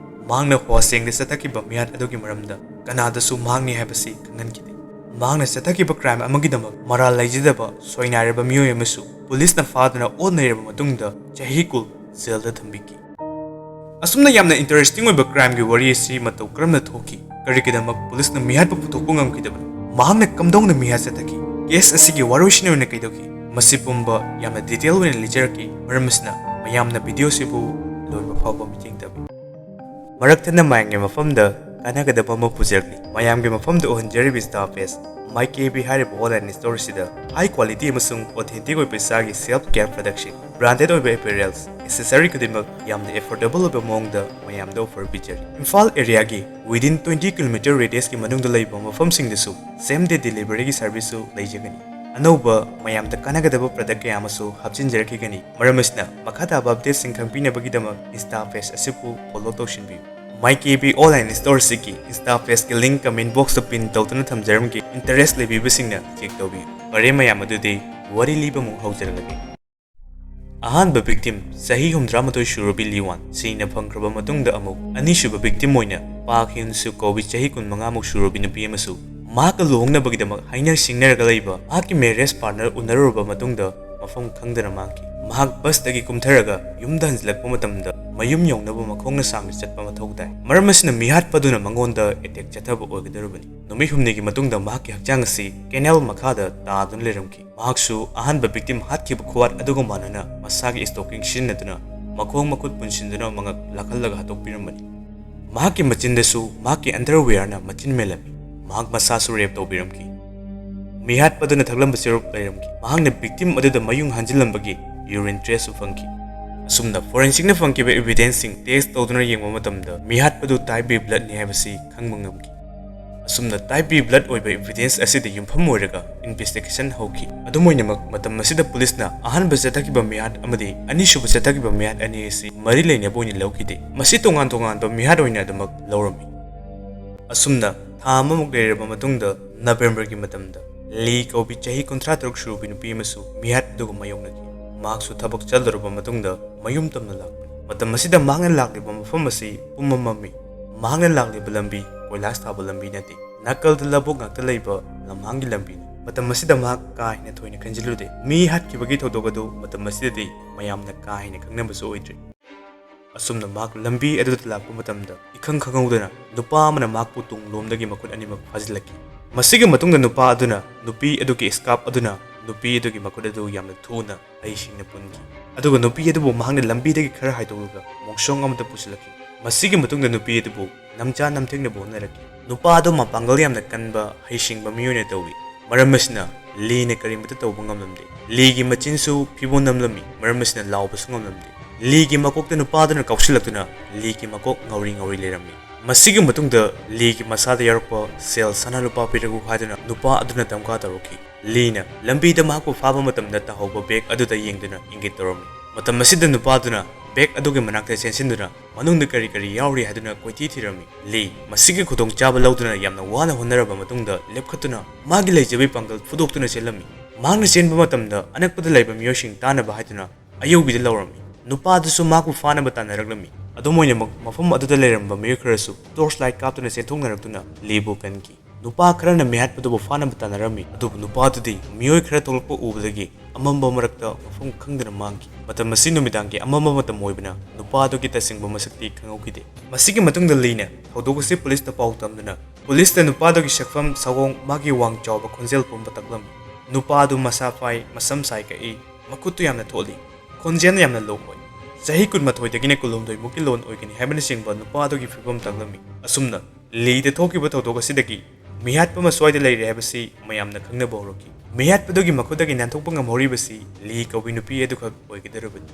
ꯃꯍꯥꯛꯅ ꯍ꯭ꯋꯥꯁꯦꯡꯗ ꯆꯠꯊꯈꯤꯕ ꯃꯤꯍꯥꯠ ꯑꯗꯨꯒꯤ ꯃꯔꯝꯗ ꯀꯅꯥꯗꯁꯨ ꯃꯍꯥꯛꯅꯤ ꯍꯥꯏꯕꯁꯤ ꯈꯪꯍꯟꯈꯤꯗꯦ꯫ ꯃꯍꯥꯛꯅ ꯆꯠꯊꯈꯤꯕ ꯀ꯭ꯔꯥꯏꯝ ꯑꯃꯒꯤꯗꯃꯛ ꯃꯔꯥꯜ ꯂꯩꯖꯗꯕ ꯁꯣꯏꯅꯥꯏꯔꯕ ꯃꯤꯑꯣꯏ ꯑꯃꯁꯨ ꯄꯨꯂꯤꯁꯅ ꯐꯥꯗꯨꯅ ꯑꯣꯠ ꯅꯩꯔꯕ ꯃꯇꯨꯡꯗ ꯆꯍꯤ ꯀꯨꯟ ꯖꯦꯜꯗ ꯊꯝꯕꯤꯈꯤ꯫ ꯑꯁꯨꯝꯅ ꯌꯥꯝꯅ ꯏꯟꯇꯔꯦꯁꯇꯤꯡ ꯑꯣꯏꯕ ꯀ꯭ꯔꯥꯏꯝꯒꯤ ꯋꯥꯔꯤ ꯑꯁꯤ ꯃꯇꯧ ꯀꯔꯝꯅ ꯊꯣꯛꯈꯤ? ꯀꯔꯤꯒꯤꯗꯃꯛ ꯄꯨꯂꯤꯁꯅ ꯃꯤꯍꯥꯠꯄ ꯄꯨꯊꯣꯛꯄ ꯉꯝꯈꯤꯗꯕꯅꯣ? ꯃꯍꯥꯛꯅ ꯀꯝꯗꯧꯅ ꯃꯤꯍꯥꯠ ꯆꯠꯊꯈꯤ? ꯀꯦꯁ ꯑꯁꯤꯒꯤ ꯋꯥꯔꯣꯏꯁꯤꯟ ꯑꯣꯏꯅ ꯀꯩꯗꯧꯈꯤ? ꯃꯁꯤ ꯄꯨꯝꯕ ꯌꯥꯝꯅ ꯗꯤꯇꯦꯜ ꯑꯣꯏꯅ ꯂꯤꯖꯔꯛꯈꯤ꯫ ꯃꯔꯝ ꯑꯁꯤꯅ, ꯃꯌꯥꯝꯅ ꯚꯤꯗꯤꯑꯣ ꯑꯁꯤꯕꯨ ꯂꯣꯏꯕ ꯐꯥꯎꯕ ꯃꯤꯠꯌꯦꯡ ꯇꯝꯕꯤꯌꯨ꯫ ꯃꯔꯛ ꯊꯠꯅ ꯃꯌꯥꯝꯒꯤ ꯃꯐꯝꯗ ꯀꯥꯟꯅꯒꯗꯕ ꯑꯃ ꯄꯨꯖꯔꯛꯂꯤ꯫ ꯃꯌꯥꯝꯒꯤ ꯃꯐꯝꯗ ꯎꯍꯟꯖꯔꯤꯕ ꯏꯟꯁꯇꯥ ꯄꯦꯖ ꯃꯥꯏ ꯀꯦ ꯕꯤ ꯍꯥꯏꯔꯤꯕ ꯑꯣꯟꯂꯥꯏꯟ ꯁ꯭ꯇꯣꯔ ꯑꯁꯤꯗ ꯍꯥꯏ ꯀ꯭ꯋꯥꯂꯤꯇꯤ ꯑꯃꯁꯨꯡ ꯑꯣꯊꯦꯟꯇꯤꯛ ꯑꯣꯏꯕ ꯏꯁꯥꯒꯤ ꯁꯦꯜꯐ ꯀꯦꯌꯔ ꯄ꯭ꯔꯗꯛꯁꯤꯡ, ꯕ꯭ꯔꯥꯟꯗꯦꯗ ꯑꯣꯏꯕ ꯑꯦꯄꯦꯔꯦꯜꯁ, ꯑꯦꯁꯦꯁꯔꯤ ꯈꯨꯗꯤꯡꯃꯛ ꯌꯥꯝꯅ ꯑꯦꯐꯣꯔꯗꯦꯕꯜ ꯑꯣꯏꯕ ꯃꯑꯣꯡꯗ ꯃꯌꯥꯝꯗ ꯑꯣꯐꯔ ꯄꯤꯖꯔꯤ꯫ ꯏꯝꯐꯥꯜ ꯑꯦꯔꯤꯌꯥꯒꯤ within twenty kilometer radius ꯀꯤ ꯃꯅꯨꯡꯗ ꯂꯩꯕ ꯃꯐꯝꯁꯤꯡꯗꯁꯨ same day delivery ꯒꯤ ꯁꯔꯚꯤꯁꯁꯨ ꯂꯩꯖꯒꯅꯤ꯫ ꯑꯅꯧꯕ ꯃꯌꯥꯝꯗ ꯀꯥꯟꯅꯒꯗꯕ ꯄ꯭ꯔꯗꯛ ꯀꯌꯥ ꯑꯃꯁꯨ ꯍꯥꯞꯆꯤꯟꯖꯔꯛꯈꯤꯒꯅꯤ꯫ ꯃꯔꯝ ꯑꯁꯤꯅ, ꯃꯈꯥ ꯇꯥꯕ ꯑꯞꯗꯦꯠꯁꯤꯡ ꯈꯪꯕꯤꯅꯕꯒꯤꯗꯃꯛ ꯏꯟꯁꯇꯥ ꯄꯦꯖ ꯑꯁꯤꯕꯨ ꯐꯣꯂꯣ ꯇꯧꯁꯤꯟꯕꯤꯌꯨ꯫ ꯃꯥꯏ ꯀꯦ ꯕꯤ ꯑꯣꯟꯂꯥꯏꯟ ꯁ꯭ꯇꯣꯔ ꯑꯁꯤꯒꯤ ꯏꯟꯁꯇꯥ ꯄꯦꯖꯀꯤ ꯂꯤꯡ ꯀꯃꯦꯟ ꯕꯣꯛꯁꯇ ꯄꯤꯟ ꯇꯧꯗꯨꯅ ꯊꯝꯖꯔꯝꯒꯦ꯫ ꯏꯟꯇꯔꯦꯁ ꯂꯩꯕꯤꯕꯁꯤꯡꯅ ꯆꯦꯛ ꯇꯧꯕꯤꯌꯨ꯫ ꯐꯔꯦ ꯃꯌꯥꯝ, ꯑꯗꯨꯗꯤ ꯋꯥꯔꯤ ꯂꯤꯕ ꯑꯃꯨꯛ ꯍꯧꯖꯔꯛꯂꯒꯦ꯫ ꯑꯍꯥꯟꯕ ꯚꯤꯛꯇꯤꯝ, ꯆꯍꯤ ꯍꯨꯝꯗ꯭ꯔꯥꯃꯥꯊꯣꯏ ꯁꯨꯔꯕꯤ ꯂꯤꯋꯥꯟ, ꯁꯤꯅ ꯐꯪꯈ꯭ꯔꯕ ꯃꯇꯨꯡꯗ, ꯑꯃꯨꯛ ꯑꯅꯤꯁꯨꯕ ꯚꯤꯛꯇꯤꯝ ꯑꯣꯏꯅ ꯄꯥꯛ ꯍꯤꯟ ꯁꯨ ꯀꯧꯕꯤ ꯆꯍꯤ ꯀꯨꯟꯃꯉꯥꯃꯨꯛ ꯁꯨꯔꯕꯤ ꯅꯨꯄꯤ ꯑꯃꯁꯨ ꯃꯍꯥꯛꯀ ꯂꯨꯍꯣꯡꯅꯕꯒꯤꯗꯃꯛ ꯍꯥꯏꯅ ꯁꯤꯡꯅꯔꯒ ꯂꯩꯕ ꯃꯍꯥꯛꯀꯤ ꯃꯦꯔꯦꯖ ꯄꯥꯔꯠꯅꯔ ꯎꯅꯔꯨꯔꯕ ꯃꯇꯨꯡꯗ, ꯃꯐꯝ ꯈꯪꯗꯅ ꯃꯥꯡꯈꯤ꯫ ꯃꯍꯥꯛ ꯕꯁꯇꯒꯤ ꯀꯨꯝꯊꯔꯒ ꯌꯨꯝꯗ ꯍꯟꯖꯤꯜꯂꯛꯄ ꯃꯇꯝꯗ, ꯃꯌꯨꯝ ꯌꯧꯅꯕ ꯃꯈꯣꯡꯅ ꯁꯥꯡꯅ ꯆꯠꯄ ꯃꯊꯧ ꯇꯥꯏ꯫ ꯃꯔꯝ ꯑꯁꯤꯅ, ꯃꯤꯍꯥꯠꯄꯗꯨꯅ ꯃꯉꯣꯟꯗ ꯑꯦꯇꯦꯛ ꯆꯠꯊꯕ ꯑꯣꯏꯒꯗꯧꯔꯤꯕꯅꯤ꯫ ꯅꯨꯃꯤꯠ ꯍꯨꯝꯅꯤꯒꯤ ꯃꯇꯨꯡꯗ ꯃꯍꯥꯛꯀꯤ ꯍꯛꯆꯥꯡ ꯑꯁꯤ ꯀꯦꯅꯦꯜ ꯃꯈꯥꯗ ꯇꯥꯗꯨꯅ ꯂꯩꯔꯝꯈꯤ꯫ ꯃꯍꯥꯛꯁꯨ ꯑꯍꯥꯟꯕ ꯚꯤꯛꯇꯤꯝ ꯍꯥꯠꯈꯤꯕ ꯈꯨꯍꯥꯠ ꯑꯗꯨꯒ ꯃꯥꯟꯅꯅ, ꯃꯁꯥꯒꯤ ꯁ꯭ꯇꯣꯀꯤꯡ ꯁꯤꯖꯤꯟꯅꯗꯨꯅ ꯃꯈꯣꯡ ꯃꯈꯨꯠ ꯄꯨꯟꯁꯤꯟꯗꯨꯅ ꯃꯉꯛ ꯂꯥꯛꯍꯜꯂꯒ ꯍꯥꯠꯇꯣꯛꯄꯤꯔꯝꯕꯅꯤ꯫ ꯃꯍꯥꯛꯀꯤ ꯃꯆꯤꯟꯗꯁꯨ ꯃꯍꯥꯛꯀꯤ ꯑꯟꯗꯔꯋꯦꯌꯔꯅ ꯃꯆꯤꯟ ꯃꯦꯜꯂꯝꯃꯤ꯫ ꯃꯍꯥꯛ ꯃꯁꯥꯁꯨ ꯔꯦꯞ ꯇꯧꯕꯤꯔꯝꯈꯤ꯫ ꯃꯤꯍꯥꯠꯄꯗꯨꯅ ꯊꯛꯂꯝꯕ ꯆꯨꯔꯨꯞ ꯂꯩꯔꯝꯈꯤ꯫ ꯃꯍꯥꯛꯅ ꯚꯤꯛꯇꯤꯝ ꯑꯗꯨꯗ ꯃꯌꯨꯡ ꯍꯟꯖꯤꯜꯂꯝꯕꯒꯤ ꯌꯨꯔꯤꯟ ꯇ꯭ꯔꯦꯁꯁꯨ ꯐꯪꯈꯤ꯫ ꯑꯁꯨꯝꯅ, ꯐꯣꯔꯦꯟꯁꯤꯛꯅ ꯐꯪꯈꯤꯕ ꯏꯚꯤꯗꯦꯟꯁꯁꯤꯡ ꯇꯦꯁ ꯇꯧꯗꯨꯅ ꯌꯦꯡꯕ ꯃꯇꯝꯗ, ꯃꯤꯍꯥꯠꯄꯗꯨ ꯇꯥꯏꯞ ꯕꯤ ꯕ꯭ꯂꯗꯅꯤ ꯍꯥꯏꯕꯁꯤ ꯈꯪꯕ ꯉꯝꯈꯤ꯫ ꯑꯁꯨꯝꯅ, ꯇꯥꯏꯞ ꯕꯤ ꯕ꯭ꯂꯗ ꯑꯣꯏꯕ ꯏꯚꯤꯗꯦꯟꯁ ꯑꯁꯤꯗ ꯌꯨꯝꯐꯝ ꯑꯣꯏꯔꯒ ꯏꯟꯚꯦꯁꯇꯤꯒꯦꯁꯟ ꯍꯧꯈꯤ꯫ ꯑꯗꯨꯝ ꯑꯣꯏꯅꯃꯛ, ꯃꯇꯝ ꯑꯁꯤꯗ ꯄꯨꯂꯤꯁꯅ ꯑꯍꯥꯟꯕ ꯆꯠꯊꯈꯤꯕ ꯃꯤꯍꯥꯠ ꯑꯃꯗꯤ ꯑꯅꯤꯁꯨꯕ ꯆꯠꯊꯈꯤꯕ ꯃꯤꯍꯥꯠ ꯑꯅꯤ ꯑꯁꯤ ꯃꯔꯤ ꯂꯩꯅꯕ ꯑꯣꯏꯅ ꯂꯧꯈꯤꯗꯦ꯫ ꯃꯁꯤ ꯇꯣꯉꯥꯟ ꯇꯣꯉꯥꯟꯕ ꯃꯤꯍꯥꯠ ꯑꯣꯏꯅ ꯑꯗꯨꯃꯛ ꯂꯧꯔꯝꯃꯤ꯫ ꯑꯁꯨꯝꯅ, ꯊꯥ ꯑꯃꯃꯨꯛ ꯂꯩꯔꯕ ꯃꯇꯨꯡꯗ, ꯅꯕꯦꯝꯕꯔꯒꯤ ꯃꯇꯝꯗ, ꯂꯤ ꯀꯧꯕꯤ ꯆꯍꯤ ꯀꯨꯟꯊ꯭ꯔꯥ ꯇꯔꯨꯛ ꯁꯨꯔꯕꯤ ꯅꯨꯄꯤ ꯑꯃꯁꯨ ꯃꯤꯍꯥꯠ ꯑꯗꯨꯒ ꯃꯥꯌꯣꯛꯅꯈꯤ꯫ ꯃꯍꯥꯛꯁꯨ ꯊꯕꯛ ꯆꯠꯂꯨꯔꯕ ꯃꯇꯨꯡꯗ ꯃꯌꯨꯝ ꯇꯝꯅ ꯂꯥꯛꯄꯅꯤ꯫ ꯃꯇꯝ ꯑꯁꯤꯗ ꯃꯍꯥꯛꯅ ꯂꯥꯛꯂꯤꯕ ꯃꯐꯝ ꯑꯁꯤ ꯄꯨꯝꯃꯝ ꯃꯝꯃꯤ꯫ ꯃꯍꯥꯛꯅ ꯂꯥꯛꯂꯤꯕ ꯂꯝꯕꯤ ꯀꯣꯏꯂꯥꯁ ꯊꯥꯕ ꯂꯝꯕꯤ ꯅꯠꯇꯦ, ꯅꯥꯀꯜꯗ ꯂꯧꯕꯨꯛ ꯉꯥꯛꯇ ꯂꯩꯕ ꯂꯝꯍꯥꯡꯒꯤ ꯂꯝꯕꯤꯅꯤ꯫ ꯃꯇꯝ ꯑꯁꯤꯗ ꯃꯍꯥꯛ ꯀꯥ ꯍꯦꯟꯅ ꯊꯣꯏꯅ ꯈꯟꯖꯤꯜꯂꯨꯗꯦ꯫ ꯃꯤ ꯍꯥꯠꯈꯤꯕꯒꯤ ꯊꯧꯗꯣꯛ ꯑꯗꯨ ꯃꯇꯝ ꯑꯁꯤꯗꯗꯤ ꯃꯌꯥꯝꯅ ꯀꯥ ꯍꯦꯟꯅ ꯈꯪꯅꯕꯁꯨ ꯑꯣꯏꯗ꯭ꯔꯤ꯫ ꯑꯁꯨꯝꯅ ꯃꯍꯥꯛ ꯂꯝꯕꯤ ꯑꯗꯨꯗ ꯂꯥꯛꯄ ꯃꯇꯝꯗ, ꯏꯈꯪ ꯈꯪꯍꯧꯗꯅ ꯅꯨꯄꯥ ꯑꯃꯅ ꯃꯍꯥꯛꯄꯨ ꯇꯨꯡꯂꯣꯝꯗꯒꯤ ꯃꯈꯨꯠ ꯑꯅꯤꯃꯛ ꯐꯥꯖꯤꯜꯂꯛꯈꯤ꯫ ꯃꯁꯤꯒꯤ ꯃꯇꯨꯡꯗ ꯅꯨꯄꯥ ꯑꯗꯨꯅ ꯅꯨꯄꯤ ꯑꯗꯨꯒꯤ ꯁ꯭ꯀꯥꯔꯐ ꯑꯗꯨꯅ ꯅꯨꯄꯤ ꯑꯗꯨꯒꯤ ꯃꯈꯨꯠ ꯑꯗꯨ ꯌꯥꯝꯅ ꯊꯨꯅ ꯍꯩꯁꯤꯡꯅ ꯄꯨꯟꯈꯤ, ꯑꯗꯨꯒ ꯅꯨꯄꯤ ꯑꯗꯨꯕꯨ ꯃꯍꯥꯛꯅ ꯂꯝꯕꯤꯗꯒꯤ ꯈꯔ ꯍꯥꯏꯗꯣꯛꯂꯒ ꯃꯣꯡꯁꯣꯡ ꯑꯃꯗ ꯄꯨꯁꯤꯜꯂꯛꯈꯤ꯫ ꯃꯁꯤꯒꯤ ꯃꯇꯨꯡꯗ ꯅꯨꯄꯤ ꯑꯗꯨꯕꯨ ꯅꯝꯖꯥ ꯅꯝꯊꯦꯡꯅꯕ ꯍꯣꯠꯅꯔꯛꯈꯤ꯫ ꯅꯨꯄꯥ ꯑꯗꯨ ꯃꯄꯥꯡꯒꯜ ꯌꯥꯝꯅ ꯀꯟꯕ, ꯍꯩꯁꯤꯡꯕ ꯃꯤꯑꯣꯏ ꯑꯣꯏꯅ ꯇꯧꯏ꯫ ꯃꯔꯝ ꯑꯁꯤꯅ, ꯂꯤꯅ ꯀꯔꯤꯃꯠꯇ ꯇꯧꯕ ꯉꯝꯂꯝꯗꯦ꯫ ꯂꯤꯒꯤ ꯃꯆꯤꯟꯁꯨ ꯐꯤꯕꯣꯟ ꯅꯝꯂꯝꯃꯤ꯫ ꯃꯔꯝ ꯑꯁꯤꯅ, ꯂꯥꯎꯕꯁꯨ ꯉꯝꯂꯝꯗꯦ꯫ ꯂꯤꯒꯤ ꯃꯀꯣꯛꯇ ꯅꯨꯄꯥ ꯑꯗꯨꯅ ꯀꯥꯎꯁꯤꯜꯂꯛꯇꯨꯅ ꯂꯤꯒꯤ ꯃꯀꯣꯛ ꯉꯥꯎꯔꯤ ꯉꯥꯎꯔꯤ ꯂꯩꯔꯝꯃꯤ꯫ ꯃꯁꯤꯒꯤ ꯃꯇꯨꯡꯗ, ꯂꯤꯒꯤ ꯃꯁꯥꯗ ꯌꯥꯎꯔꯛꯄ ꯁꯦꯜ ꯁꯅꯥ ꯂꯨꯄꯥ ꯄꯤꯔꯛꯎ ꯍꯥꯏꯗꯨꯅ ꯅꯨꯄꯥ ꯑꯗꯨꯅ ꯗꯝꯀꯥ ꯇꯧꯔꯛꯈꯤ꯫ ꯂꯤꯅ ꯂꯝꯕꯤꯗ ꯃꯍꯥꯛꯄꯨ ꯐꯥꯕ ꯃꯇꯝꯗ ꯇꯥꯍꯧꯕ ꯕꯦꯒ ꯑꯗꯨꯗ ꯌꯦꯡꯗꯨꯅ ꯏꯪꯒꯤꯠ ꯇꯧꯔꯝꯃꯤ꯫ ꯃꯇꯝ ꯑꯁꯤꯗ ꯅꯨꯄꯥ ꯑꯗꯨꯅ ꯕꯦꯒ ꯑꯗꯨꯒꯤ ꯃꯅꯥꯛꯇ ꯆꯦꯟꯁꯤꯟꯗꯨꯅ ꯃꯅꯨꯡꯗ ꯀꯔꯤ ꯀꯔꯤ ꯌꯥꯎꯔꯤ ꯍꯥꯏꯗꯨꯅ ꯀꯣꯏꯊꯤ ꯊꯤꯔꯝꯃꯤ꯫ ꯂꯤ ꯃꯁꯤꯒꯤ ꯈꯨꯗꯣꯡꯆꯥꯕ ꯂꯧꯗꯨꯅ ꯌꯥꯝꯅ ꯋꯥꯅ ꯍꯣꯠꯅꯔꯕ ꯃꯇꯨꯡꯗ ꯂꯦꯞꯈꯠꯇꯨꯅ ꯃꯥꯒꯤ ꯂꯩꯖꯕꯤ ꯄꯥꯡꯒꯜ ꯐꯨꯗꯣꯛꯇꯨꯅ ꯆꯦꯜꯂꯝꯃꯤ꯫ ꯃꯍꯥꯛꯅ ꯆꯦꯟꯕ ꯃꯇꯝꯗ ꯑꯅꯛꯄꯗ ꯂꯩꯕ ꯃꯤꯑꯣꯏꯁꯤꯡ ꯇꯥꯅꯕ ꯍꯥꯏꯗꯨꯅ ꯑꯌꯨꯕꯤꯗ ꯂꯧꯔꯝꯃꯤ꯫ ꯅꯨꯄꯥꯗꯨꯁꯨ ꯃꯍꯥꯛꯄꯨ ꯐꯥꯅꯕ ꯇꯥꯟꯅꯔꯛꯂꯝꯃꯤ꯫ ꯑꯗꯨꯝ ꯑꯣꯏꯅꯃꯛ, ꯃꯐꯝ ꯑꯗꯨꯗ ꯂꯩꯔꯝꯕ ꯃꯤꯑꯣꯏ ꯈꯔꯁꯨ torch light ꯀꯥꯞꯇꯨꯅ ꯆꯦꯟꯊꯣꯛꯅꯔꯛꯇꯨꯅ ꯂꯤꯕꯨ ꯀꯟꯈꯤ꯫ ꯅꯨꯄꯥ ꯈꯔꯅ ꯃꯤꯍꯥꯠꯄꯗꯨꯕꯨ ꯐꯥꯅꯕ ꯇꯥꯟꯅꯔꯝꯃꯤ, ꯑꯗꯨꯕꯨ ꯅꯨꯄꯥꯗꯨꯗꯤ ꯃꯤꯑꯣꯏ ꯈꯔ ꯊꯣꯛꯂꯛꯄ ꯎꯕꯗꯒꯤ ꯑꯃꯝꯕ ꯃꯔꯛꯇ ꯃꯐꯝ ꯈꯪꯗꯅ ꯃꯥꯡꯈꯤ꯫ ꯃꯇꯝ ꯑꯁꯤ ꯅꯨꯃꯤꯗꯥꯡꯒꯤ ꯑꯃꯝꯕ ꯃꯇꯝ ꯑꯣꯏꯕꯅ, ꯅꯨꯄꯥ ꯑꯗꯨꯒꯤ ꯇꯁꯦꯡꯕ ꯃꯁꯛꯇꯤ ꯈꯪꯍꯧꯈꯤꯗꯦ꯫ ꯃꯁꯤꯒꯤ ꯃꯇꯨꯡꯗ ꯂꯤꯅ ꯊꯧꯗꯣꯛ ꯑꯁꯤ ꯄꯨꯂꯤꯁꯇ ꯄꯥꯎ ꯇꯝꯗꯨꯅ, ꯄꯨꯂꯤꯁꯅ ꯅꯨꯄꯥꯗꯨꯒꯤ ꯁꯛꯐꯝ, ꯁꯑꯣꯡ, ꯃꯥꯒꯤ ꯋꯥꯡ ꯆꯥꯎꯕ ꯈꯣꯟꯖꯦꯜ ꯄꯨꯝꯕ ꯇꯥꯛꯂꯝꯃꯤ꯫ ꯅꯨꯄꯥ ꯑꯗꯨ ꯃꯁꯥ ꯐꯥꯏ, ꯃꯁꯝ ꯁꯥꯏ ꯀꯛꯏ, ꯃꯈꯨꯠꯇꯨ ꯌꯥꯝꯅ ꯊꯣꯠꯂꯤ, ꯈꯣꯟꯖꯦꯜ ꯌꯥꯝꯅ low ꯑꯣꯏ꯫ ꯆꯍꯤ ꯀꯨꯟꯃꯥꯊꯣꯏꯗꯒꯤꯅ ꯀꯨꯟꯍꯨꯝꯗꯣꯏ ꯃꯨꯛꯀꯤ ꯂꯣꯟ ꯑꯣꯏꯒꯅꯤ ꯍꯥꯏꯕꯅꯆꯤꯡꯕ ꯅꯨꯄꯥ ꯑꯗꯨꯒꯤ ꯐꯤꯕꯝ ꯇꯥꯛꯂꯝꯃꯤ꯫ ꯑꯁꯨꯝꯅ ꯂꯤꯗ ꯊꯣꯛꯈꯤꯕ ꯊꯧꯗꯣꯛ ꯑꯁꯤꯗꯒꯤ ꯃꯤꯍꯥꯠꯄ ꯑꯃ ꯁ꯭ꯋꯥꯏꯗ ꯂꯩꯔꯦ ꯍꯥꯏꯕꯁꯤ ꯃꯌꯥꯝꯅ ꯈꯪꯅꯕ ꯍꯧꯔꯛꯈꯤ꯫ ꯃꯤꯍꯥꯠꯄꯗꯨꯒꯤ ꯃꯈꯨꯠꯇꯒꯤ ꯅꯥꯟꯊꯣꯛꯄ ꯉꯝꯍꯧꯔꯤꯕꯁꯤ ꯂꯤ ꯀꯧꯕꯤ ꯅꯨꯄꯤ ꯑꯗꯨꯈꯛ ꯑꯣꯏꯒꯗꯧꯔꯕꯅꯤ꯫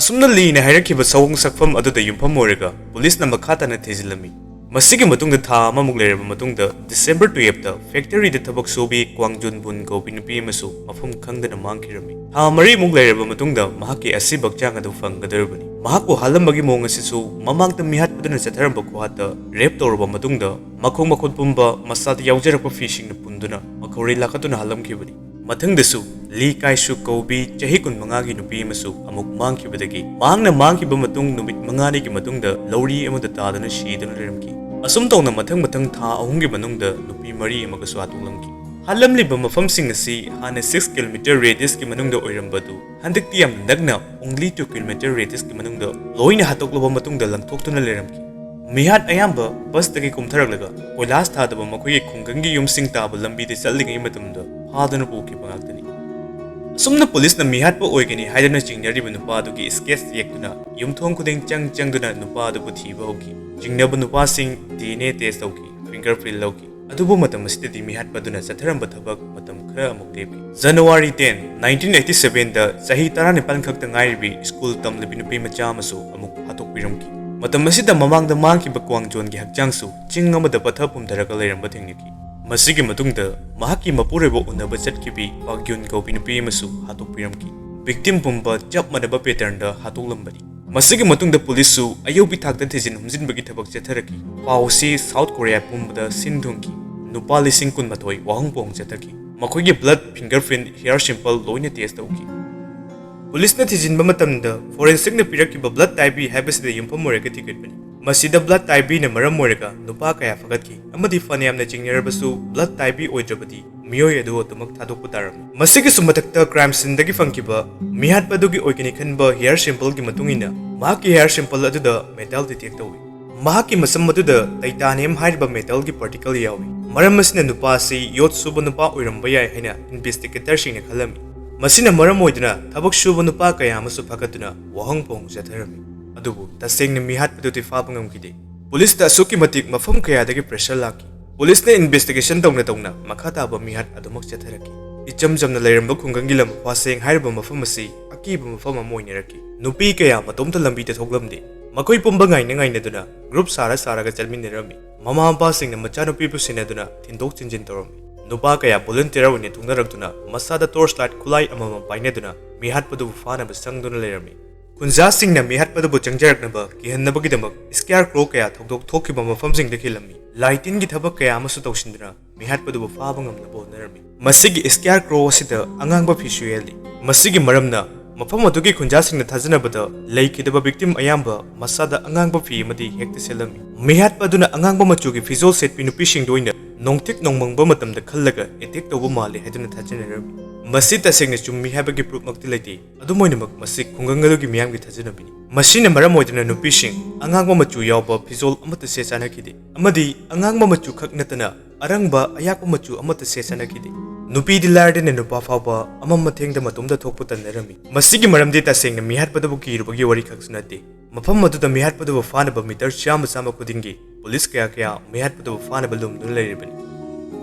ꯑꯁꯨꯝꯅ ꯂꯤꯅ ꯍꯥꯏꯔꯛꯈꯤꯕ ꯁꯑꯣꯡ ꯁꯛꯐꯝ ꯑꯗꯨꯗ ꯌꯨꯝꯐꯝ ꯑꯣꯏꯔꯒ ꯄꯨꯂꯤꯁꯅ ꯃꯈꯥ ꯇꯥꯅ ꯊꯤꯖꯤꯜꯂꯝꯃꯤ꯫ ꯃꯁꯤꯒꯤ ꯃꯇꯨꯡꯗ ꯊꯥ ꯑꯃꯃꯨꯛ ꯂꯩꯔꯕ ꯃꯇꯨꯡꯗ December twelfth factoryꯗ ꯊꯕꯛ ꯁꯨꯕꯤ ꯀ꯭ꯋꯥꯡ ꯖꯨꯟ ꯕꯨꯟ ꯀꯧꯕꯤ ꯅꯨꯄꯤ ꯑꯃꯁꯨ ꯃꯐꯝ ꯈꯪꯗꯅ ꯃꯥꯡꯈꯤꯔꯝꯃꯤ꯫ ꯊꯥ ꯃꯔꯤꯃꯨꯛ ꯂꯩꯔꯕ ꯃꯇꯨꯡꯗ ꯃꯍꯥꯛꯀꯤ ꯑꯁꯤꯕ ꯍꯛꯆꯥꯡ ꯑꯗꯨ ꯐꯪꯒꯗꯧꯔꯤꯕꯅꯤ꯫ ꯃꯍꯥꯛꯄꯨ ꯍꯥꯠꯂꯝꯕꯒꯤ ꯃꯑꯣꯡ ꯑꯁꯤꯁꯨ ꯃꯃꯥꯡꯗ ꯃꯤꯍꯥꯠꯄꯗꯨꯅ ꯆꯠꯊꯔꯝꯕ ꯈꯨꯍꯥꯠꯇ rape ꯇꯧꯔꯕ ꯃꯇꯨꯡꯗ ꯃꯈꯣꯡ ꯃꯈꯨꯠ ꯄꯨꯝꯕ ꯃꯁꯥꯗ ꯌꯥꯎꯖꯔꯛꯄ ꯐꯤꯁꯤꯡꯅ ꯄꯨꯟꯗꯨꯅ ꯃꯈꯧꯔꯤ ꯂꯥꯛꯀꯠꯇꯨꯅ ꯍꯥꯠꯂꯝꯈꯤꯕꯅꯤ꯫ ꯃꯊꯪꯗꯁꯨ ꯂꯤ ꯀꯥꯏꯁꯨ ꯀꯧꯕꯤ ꯆꯍꯤ ꯀꯨꯟꯃꯉꯥꯒꯤ ꯅꯨꯄꯤ ꯑꯃꯁꯨ ꯑꯃꯨꯛ ꯃꯥꯡꯈꯤꯕꯗꯒꯤ, ꯃꯍꯥꯛꯅ ꯃꯥꯡꯈꯤꯕ ꯃꯇꯨꯡ ꯅꯨꯃꯤꯠ ꯃꯉꯥꯅꯤꯒꯤ ꯃꯇꯨꯡꯗ ꯂꯧꯔꯤ ꯑꯃꯗ ꯇꯥꯗꯨꯅ ꯁꯤꯗꯨꯅ ꯂꯩꯔꯝꯈꯤ꯫ ꯑꯁꯨꯝ ꯇꯧꯅ ꯃꯊꯪ ꯃꯊꯪ ꯊꯥ ꯑꯍꯨꯝꯒꯤ ꯃꯅꯨꯡꯗ ꯅꯨꯄꯤ ꯃꯔꯤ ꯑꯃꯒꯁꯨ ꯍꯥꯠꯇꯣꯛꯂꯝꯈꯤ꯫ ꯍꯥꯠꯂꯝꯂꯤꯕ ꯃꯐꯝꯁꯤꯡ ꯑꯁꯤ ꯍꯥꯟꯅ six kilometre radiusꯀꯤ ꯃꯅꯨꯡꯗ ꯑꯣꯏꯔꯝꯕꯗꯨ ꯍꯟꯗꯛꯇꯤ ꯌꯥꯝꯅ ꯅꯛꯅ, only two kilometre radiusꯀꯤ ꯃꯅꯨꯡꯗ ꯂꯣꯏꯅ ꯍꯥꯠꯇꯣꯛꯂꯕ ꯃꯇꯨꯡꯗ ꯂꯪꯊꯣꯛꯇꯨꯅ ꯂꯩꯔꯝꯈꯤ꯫ ꯃꯤꯍꯥꯠ ꯑꯌꯥꯝꯕ busꯇꯒꯤ ꯀꯨꯝꯊꯔꯛꯂꯒ ꯀꯣꯏꯂꯥꯁ ꯊꯥꯗꯕ ꯃꯈꯣꯏꯒꯤ ꯈꯨꯡꯒꯪꯒꯤ ꯌꯨꯝꯁꯤꯡ ꯇꯥꯕ ꯂꯝꯕꯤꯗ ꯆꯠꯂꯤꯉꯩ ꯃꯇꯝꯗ ꯐꯥꯗꯨꯅ ꯄꯨꯈꯤꯕ ꯉꯥꯛꯇꯅꯤ꯫ ꯑꯁꯨꯝꯅ ꯄꯨꯂꯤꯁꯅ ꯃꯤꯍꯥꯠꯄ ꯑꯣꯏꯒꯅꯤ ꯍꯥꯏꯗꯨꯅ ꯆꯤꯡꯅꯔꯤꯕ ꯅꯨꯄꯥ ꯑꯗꯨꯒꯤ sketch ꯌꯦꯛꯇꯨꯅ ꯌꯨꯝꯊꯣꯡ ꯈꯨꯗꯤꯡ ꯆꯪ ꯆꯪꯗꯨꯅ ꯅꯨꯄꯥ ꯑꯗꯨꯕꯨ ꯊꯤꯕ ꯍꯧꯈꯤ꯫ ꯆꯤꯡꯅꯕ ꯅꯨꯄꯥꯁꯤꯡ DNA test ꯇꯧꯈꯤ, finger print ꯂꯧꯈꯤ꯫ ꯑꯗꯨꯕꯨ ꯃꯇꯝ ꯑꯁꯤꯗꯗꯤ ꯃꯤꯍꯥꯠꯄꯗꯨꯅ ꯆꯠꯊꯔꯝꯕ ꯊꯕꯛ ꯃꯇꯝ ꯈꯔ ꯑꯃꯨꯛ ꯂꯦꯞꯈꯤ꯫ January ten, nineteen eighty sevenꯗ ꯆꯍꯤ ꯇꯔꯥꯅꯤꯄꯥꯟ ꯈꯛꯇ ꯉꯥꯏꯔꯤꯕꯤ ꯁ꯭ꯀꯨꯜ ꯇꯝꯂꯤꯕꯤ ꯅꯨꯄꯤ ꯃꯆꯥ ꯑꯃꯁꯨ ꯑꯃꯨꯛ ꯍꯥꯠꯇꯣꯛꯄꯤꯔꯝꯈꯤ꯫ ꯃꯇꯝ ꯑꯁꯤꯗ ꯃꯃꯥꯡꯗ ꯃꯥꯡꯈꯤꯕ ꯀ꯭ꯋꯥꯡ ꯖꯣꯟꯒꯤ ꯍꯛꯆꯥꯡꯁꯨ ꯆꯤꯡ ꯑꯃꯗ ꯄꯠꯊ ꯄꯨꯝꯊꯔꯒ ꯂꯩꯔꯝꯕ ꯊꯦꯡꯅꯈꯤ꯫ ꯃꯁꯤꯒꯤ ꯃꯇꯨꯡꯗ ꯃꯍꯥꯛꯀꯤ ꯃꯄꯨꯔꯣꯏꯕ ꯎꯅꯕ ꯆꯠꯈꯤꯕꯤ ꯄꯥꯛ ꯌꯨꯟ ꯀꯧꯕꯤ ꯅꯨꯄꯤ ꯑꯃꯁꯨ ꯍꯥꯠꯇꯣꯛꯄꯤꯔꯝꯈꯤ꯫ Victim ꯄꯨꯝꯕ ꯆꯞ ꯃꯥꯟꯅꯕ patternꯗ ꯍꯥꯠꯇꯣꯛꯂꯝꯕꯅꯤ꯫ ꯃꯁꯤꯒꯤ ꯃꯇꯨꯡꯗ ꯄꯨꯂꯤꯁꯁꯨ ꯑꯌꯧꯕꯤ ꯊꯥꯛꯇ ꯊꯤꯖꯤꯟ ꯍꯨꯝꯖꯤꯟꯕꯒꯤ ꯊꯕꯛ ꯆꯠꯊꯔꯛꯈꯤ꯫ ꯄꯥꯎ ꯑꯁꯤ South Korea ꯄꯨꯝꯕꯗ ꯁꯤꯟ ꯊꯨꯡꯈꯤ꯫ ꯅꯨꯄꯥ ꯂꯤꯁꯤꯡ ꯀꯨꯟꯃꯥꯊꯣꯏ ꯋꯥꯍꯣꯡ ꯄꯣꯍꯣꯡ ꯆꯠꯊꯈꯤ꯫ ꯃꯈꯣꯏꯒꯤ blood, finger print, hair sample ꯂꯣꯏꯅ test ꯇꯧꯈꯤ꯫ ꯄꯨꯂꯤꯁꯅ ꯊꯤꯖꯤꯟꯕ ꯃꯇꯝꯗ ꯐꯣꯔꯦꯟꯁꯤꯛꯅ ꯄꯤꯔꯛꯈꯤꯕ blood type B ꯍꯥꯏꯕꯁꯤꯗ ꯌꯨꯝꯐꯝ ꯑꯣꯏꯔꯒ ꯊꯤꯒꯠꯄꯅꯤ꯫ ꯃꯁꯤꯗ blood type Bꯅ ꯃꯔꯝ ꯑꯣꯏꯔꯒ ꯅꯨꯄꯥ ꯀꯌꯥ ꯐꯒꯠꯈꯤ ꯑꯃꯗꯤ ꯐꯅꯌꯥꯝꯅ ꯆꯤꯡꯅꯔꯕꯁꯨ blood type B ꯑꯣꯏꯗ꯭ꯔꯕꯗꯤ ꯃꯤꯑꯣꯏ ꯑꯗꯨ ꯑꯗꯨꯃꯛ ꯊꯥꯗꯣꯛꯄ ꯇꯥꯔꯝꯃꯤ꯫ ꯃꯁꯤꯒꯤꯁꯨ ꯃꯊꯛꯇ crime sceneꯗꯒꯤ ꯐꯪꯈꯤꯕ ꯃꯤꯍꯥꯠꯄ ꯑꯗꯨꯒꯤ ꯑꯣꯏꯒꯅꯤ ꯈꯟꯕ hair sampleꯒꯤ ꯃꯇꯨꯡ ꯏꯟꯅ ꯃꯍꯥꯛꯀꯤ hair sample ꯑꯗꯨꯗ metal detect ꯇꯧꯏ꯫ ꯃꯍꯥꯛꯀꯤ ꯃꯁꯝ ꯑꯗꯨꯗ titanium ꯍꯥꯏꯔꯤꯕ metalꯒꯤ particle ꯌꯥꯎꯏ꯫ ꯃꯔꯝ ꯑꯁꯤꯅ ꯅꯨꯄꯥ ꯑꯁꯤ ꯌꯣꯠ ꯁꯨꯕ ꯅꯨꯄꯥ ꯑꯣꯏꯔꯝꯕ ꯌꯥꯏ ꯍꯥꯏꯅ investigatorꯁꯤꯡꯅ ꯈꯜꯂꯝꯃꯤ꯫ ꯃꯁꯤꯅ ꯃꯔꯝ ꯑꯣꯏꯗꯨꯅ ꯊꯕꯛ ꯁꯨꯕ ꯅꯨꯄꯥ ꯀꯌꯥ ꯑꯃꯁꯨ ꯐꯒꯠꯇꯨꯅ ꯋꯥꯍꯪ ꯄꯥꯎꯍꯪ ꯆꯠꯊꯔꯝꯃꯤ꯫ ꯑꯗꯨꯕꯨ ꯇꯁꯦꯡꯅ ꯃꯤꯍꯥꯠꯄꯗꯨꯗꯤ ꯐꯥꯕ ꯉꯝꯈꯤꯗꯦ꯫ ꯄꯨꯂꯤꯁꯇ ꯑꯁꯨꯛꯀꯤ ꯃꯇꯤꯛ ꯃꯐꯝ ꯀꯌꯥꯗꯒꯤ pressure ꯂꯥꯛꯈꯤ꯫ ꯄꯨꯂꯤꯁꯅ investigation ꯇꯧꯅ ꯇꯧꯅ ꯃꯈꯥ ꯇꯥꯕ ꯃꯤꯍꯥꯠ ꯑꯗꯨꯃꯛ ꯆꯠꯊꯔꯛꯈꯤ꯫ ꯏꯆꯝ ꯆꯝꯅ ꯂꯩꯔꯝꯕ ꯈꯨꯡꯒꯪꯒꯤ ꯂꯝ ꯍ꯭ꯋꯥꯁꯦꯡ ꯍꯥꯏꯔꯤꯕ ꯃꯐꯝ ꯑꯁꯤ ꯑꯀꯤꯕ ꯃꯐꯝ ꯑꯃ ꯑꯣꯏꯅꯔꯛꯈꯤ꯫ ꯅꯨꯄꯤ ꯀꯌꯥ ꯃꯇꯣꯝꯇ ꯂꯝꯕꯤꯗ ꯊꯣꯛꯂꯝꯗꯦ꯫ ꯃꯈꯣꯏ ꯄꯨꯝꯕ ꯉꯥꯏꯅ ꯉꯥꯏꯅꯗꯨꯅ group ꯁꯥꯔ ꯁꯥꯔꯒ ꯆꯠꯃꯤꯟꯅꯔꯝꯃꯤ꯫ ꯃꯃꯥ ꯃꯄꯥꯁꯤꯡꯅ ꯃꯆꯥꯅꯨꯄꯤꯕꯨ ꯁꯦꯟꯅꯗꯨꯅ ꯊꯤꯟꯗꯣꯛ ꯊꯤꯟꯖꯤꯟ ꯇꯧꯔꯝꯃꯤ꯫ ꯅꯨꯄꯥ ꯀꯌꯥ volunteer ꯑꯣꯏꯅ ꯊꯣꯛꯅꯔꯛꯇꯨꯅ ꯃꯁꯥꯗ torch light ꯈꯨꯠꯂꯥꯏ ꯑꯃꯃꯝ ꯄꯥꯏꯅꯗꯨꯅ ꯃꯤꯍꯥꯠꯄꯗꯨꯕꯨ ꯐꯥꯅꯕ ꯆꯪꯗꯨꯅ ꯂꯩꯔꯝꯃꯤ꯫ ꯈꯨꯟꯖꯥꯁꯤꯡꯅ ꯃꯤꯍꯥꯠꯄꯗꯨꯕꯨ ꯆꯪꯖꯔꯛꯅꯕ ꯀꯤꯍꯟꯅꯕꯒꯤꯗꯃꯛ scarecrow ꯀꯌꯥ ꯊꯧꯗꯣꯛ ꯊꯣꯛꯈꯤꯕ ꯃꯐꯝꯁꯤꯡꯗ ꯈꯤꯜꯂꯝꯃꯤ꯫ ꯂꯥꯏ ꯇꯤꯟꯒꯤ ꯊꯕꯛ ꯀꯌꯥ ꯑꯃꯁꯨ ꯇꯧꯁꯤꯟꯗꯨꯅ ꯃꯤꯍꯥꯠꯄꯗꯨꯕꯨ ꯐꯥꯕ ꯉꯝꯅꯕ ꯍꯣꯠꯅꯔꯝꯃꯤ꯫ ꯃꯁꯤꯒꯤ scarecrow ꯑꯁꯤꯗ ꯑꯉꯥꯡꯕ ꯐꯤꯁꯨ ꯌꯦꯜꯂꯤ꯫ ꯃꯁꯤꯒꯤ ꯃꯔꯝꯅ ꯃꯐꯝ ꯑꯗꯨꯒꯤ ꯈꯨꯟꯖꯥꯁꯤꯡꯅ ꯊꯥꯖꯅꯕꯗ ꯂꯩꯈꯤꯗꯕ victim ꯑꯌꯥꯝꯕ ꯃꯁꯥꯗ ꯑꯉꯥꯡꯕ ꯐꯤ ꯑꯃꯗꯤ ꯍꯦꯛꯇ ꯁꯦꯠꯂꯝꯃꯤ꯫ ꯃꯤꯍꯥꯠꯄ ꯑꯗꯨꯅ ꯑꯉꯥꯡꯕ ꯃꯆꯨꯒꯤ ꯐꯤꯖꯣꯜ ꯁꯦꯠꯄꯤ ꯅꯨꯄꯤꯁꯤꯡꯗ ꯑꯣꯏꯅ ꯅꯣꯡꯊꯤꯛ ꯅꯣꯡꯃꯪꯕ ꯃꯇꯝꯗ ꯈꯜꯂꯒ attack ꯇꯧꯕ ꯃꯥꯜꯂꯤ ꯍꯥꯏꯗꯨꯅ ꯊꯥꯖꯅꯔꯝꯃꯤ꯫ ꯃꯁꯤ ꯇꯁꯦꯡꯅ ꯆꯨꯝꯃꯤ ꯍꯥꯏꯕꯒꯤ proofꯃꯛꯇꯤ ꯂꯩꯇꯦ꯫ ꯑꯗꯨꯝ ꯑꯣꯏꯅꯃꯛ, ꯃꯁꯤ ꯈꯨꯡꯒꯪ ꯑꯗꯨꯒꯤ ꯃꯤꯌꯥꯝꯒꯤ ꯊꯥꯖꯅꯕꯤꯅꯤ꯫ ꯃꯁꯤꯅ ꯃꯔꯝ ꯑꯣꯏꯗꯨꯅ ꯅꯨꯄꯤꯁꯤꯡ ꯑꯉꯥꯡꯕ ꯃꯆꯨ ꯌꯥꯎꯕ ꯐꯤꯖꯣꯜ ꯑꯃꯠꯇ ꯁꯦꯠ ꯆꯥꯅꯈꯤꯗꯦ ꯑꯃꯗꯤ ꯑꯉꯥꯡꯕ ꯃꯆꯨ ꯈꯛ ꯅꯠꯇꯅ ꯑꯔꯪꯕ ꯑꯌꯥꯛꯄ ꯃꯆꯨ ꯑꯃꯠꯇ ꯁꯦꯠ ꯆꯥꯅꯈꯤꯗꯦ꯫ ꯅꯨꯄꯤꯗꯤ ꯂꯥꯏꯔꯗꯅ ꯅꯨꯄꯥ ꯐꯥꯎꯕ ꯑꯃꯝ ꯑꯊꯦꯡꯗ ꯃꯇꯣꯝꯗ ꯊꯣꯛꯄ ꯇꯟꯅꯔꯝꯃꯤ꯫ ꯃꯁꯤꯒꯤ ꯃꯔꯝꯗꯤ ꯇꯁꯦꯡꯅ ꯃꯤꯍꯥꯠꯄꯗꯨꯕꯨ ꯀꯤꯔꯨꯕꯒꯤ ꯋꯥꯔꯤ ꯈꯛꯁꯨ ꯅꯠꯇꯦ꯫ ꯃꯐꯝ ꯑꯗꯨꯗ ꯃꯤꯍꯥꯠꯄꯗꯨꯕꯨ ꯐꯥꯅꯕ meter ꯆꯥꯝꯃ ꯆꯥꯝꯃ ꯈꯨꯗꯤꯡꯒꯤ ꯄꯨꯂꯤꯁ ꯀꯌꯥ ꯀꯌꯥ ꯃꯤꯍꯥꯠꯄꯗꯨꯕꯨ ꯐꯥꯅꯕ ꯂꯨꯝꯗꯨꯅ ꯂꯩꯔꯤꯕꯅꯤ꯫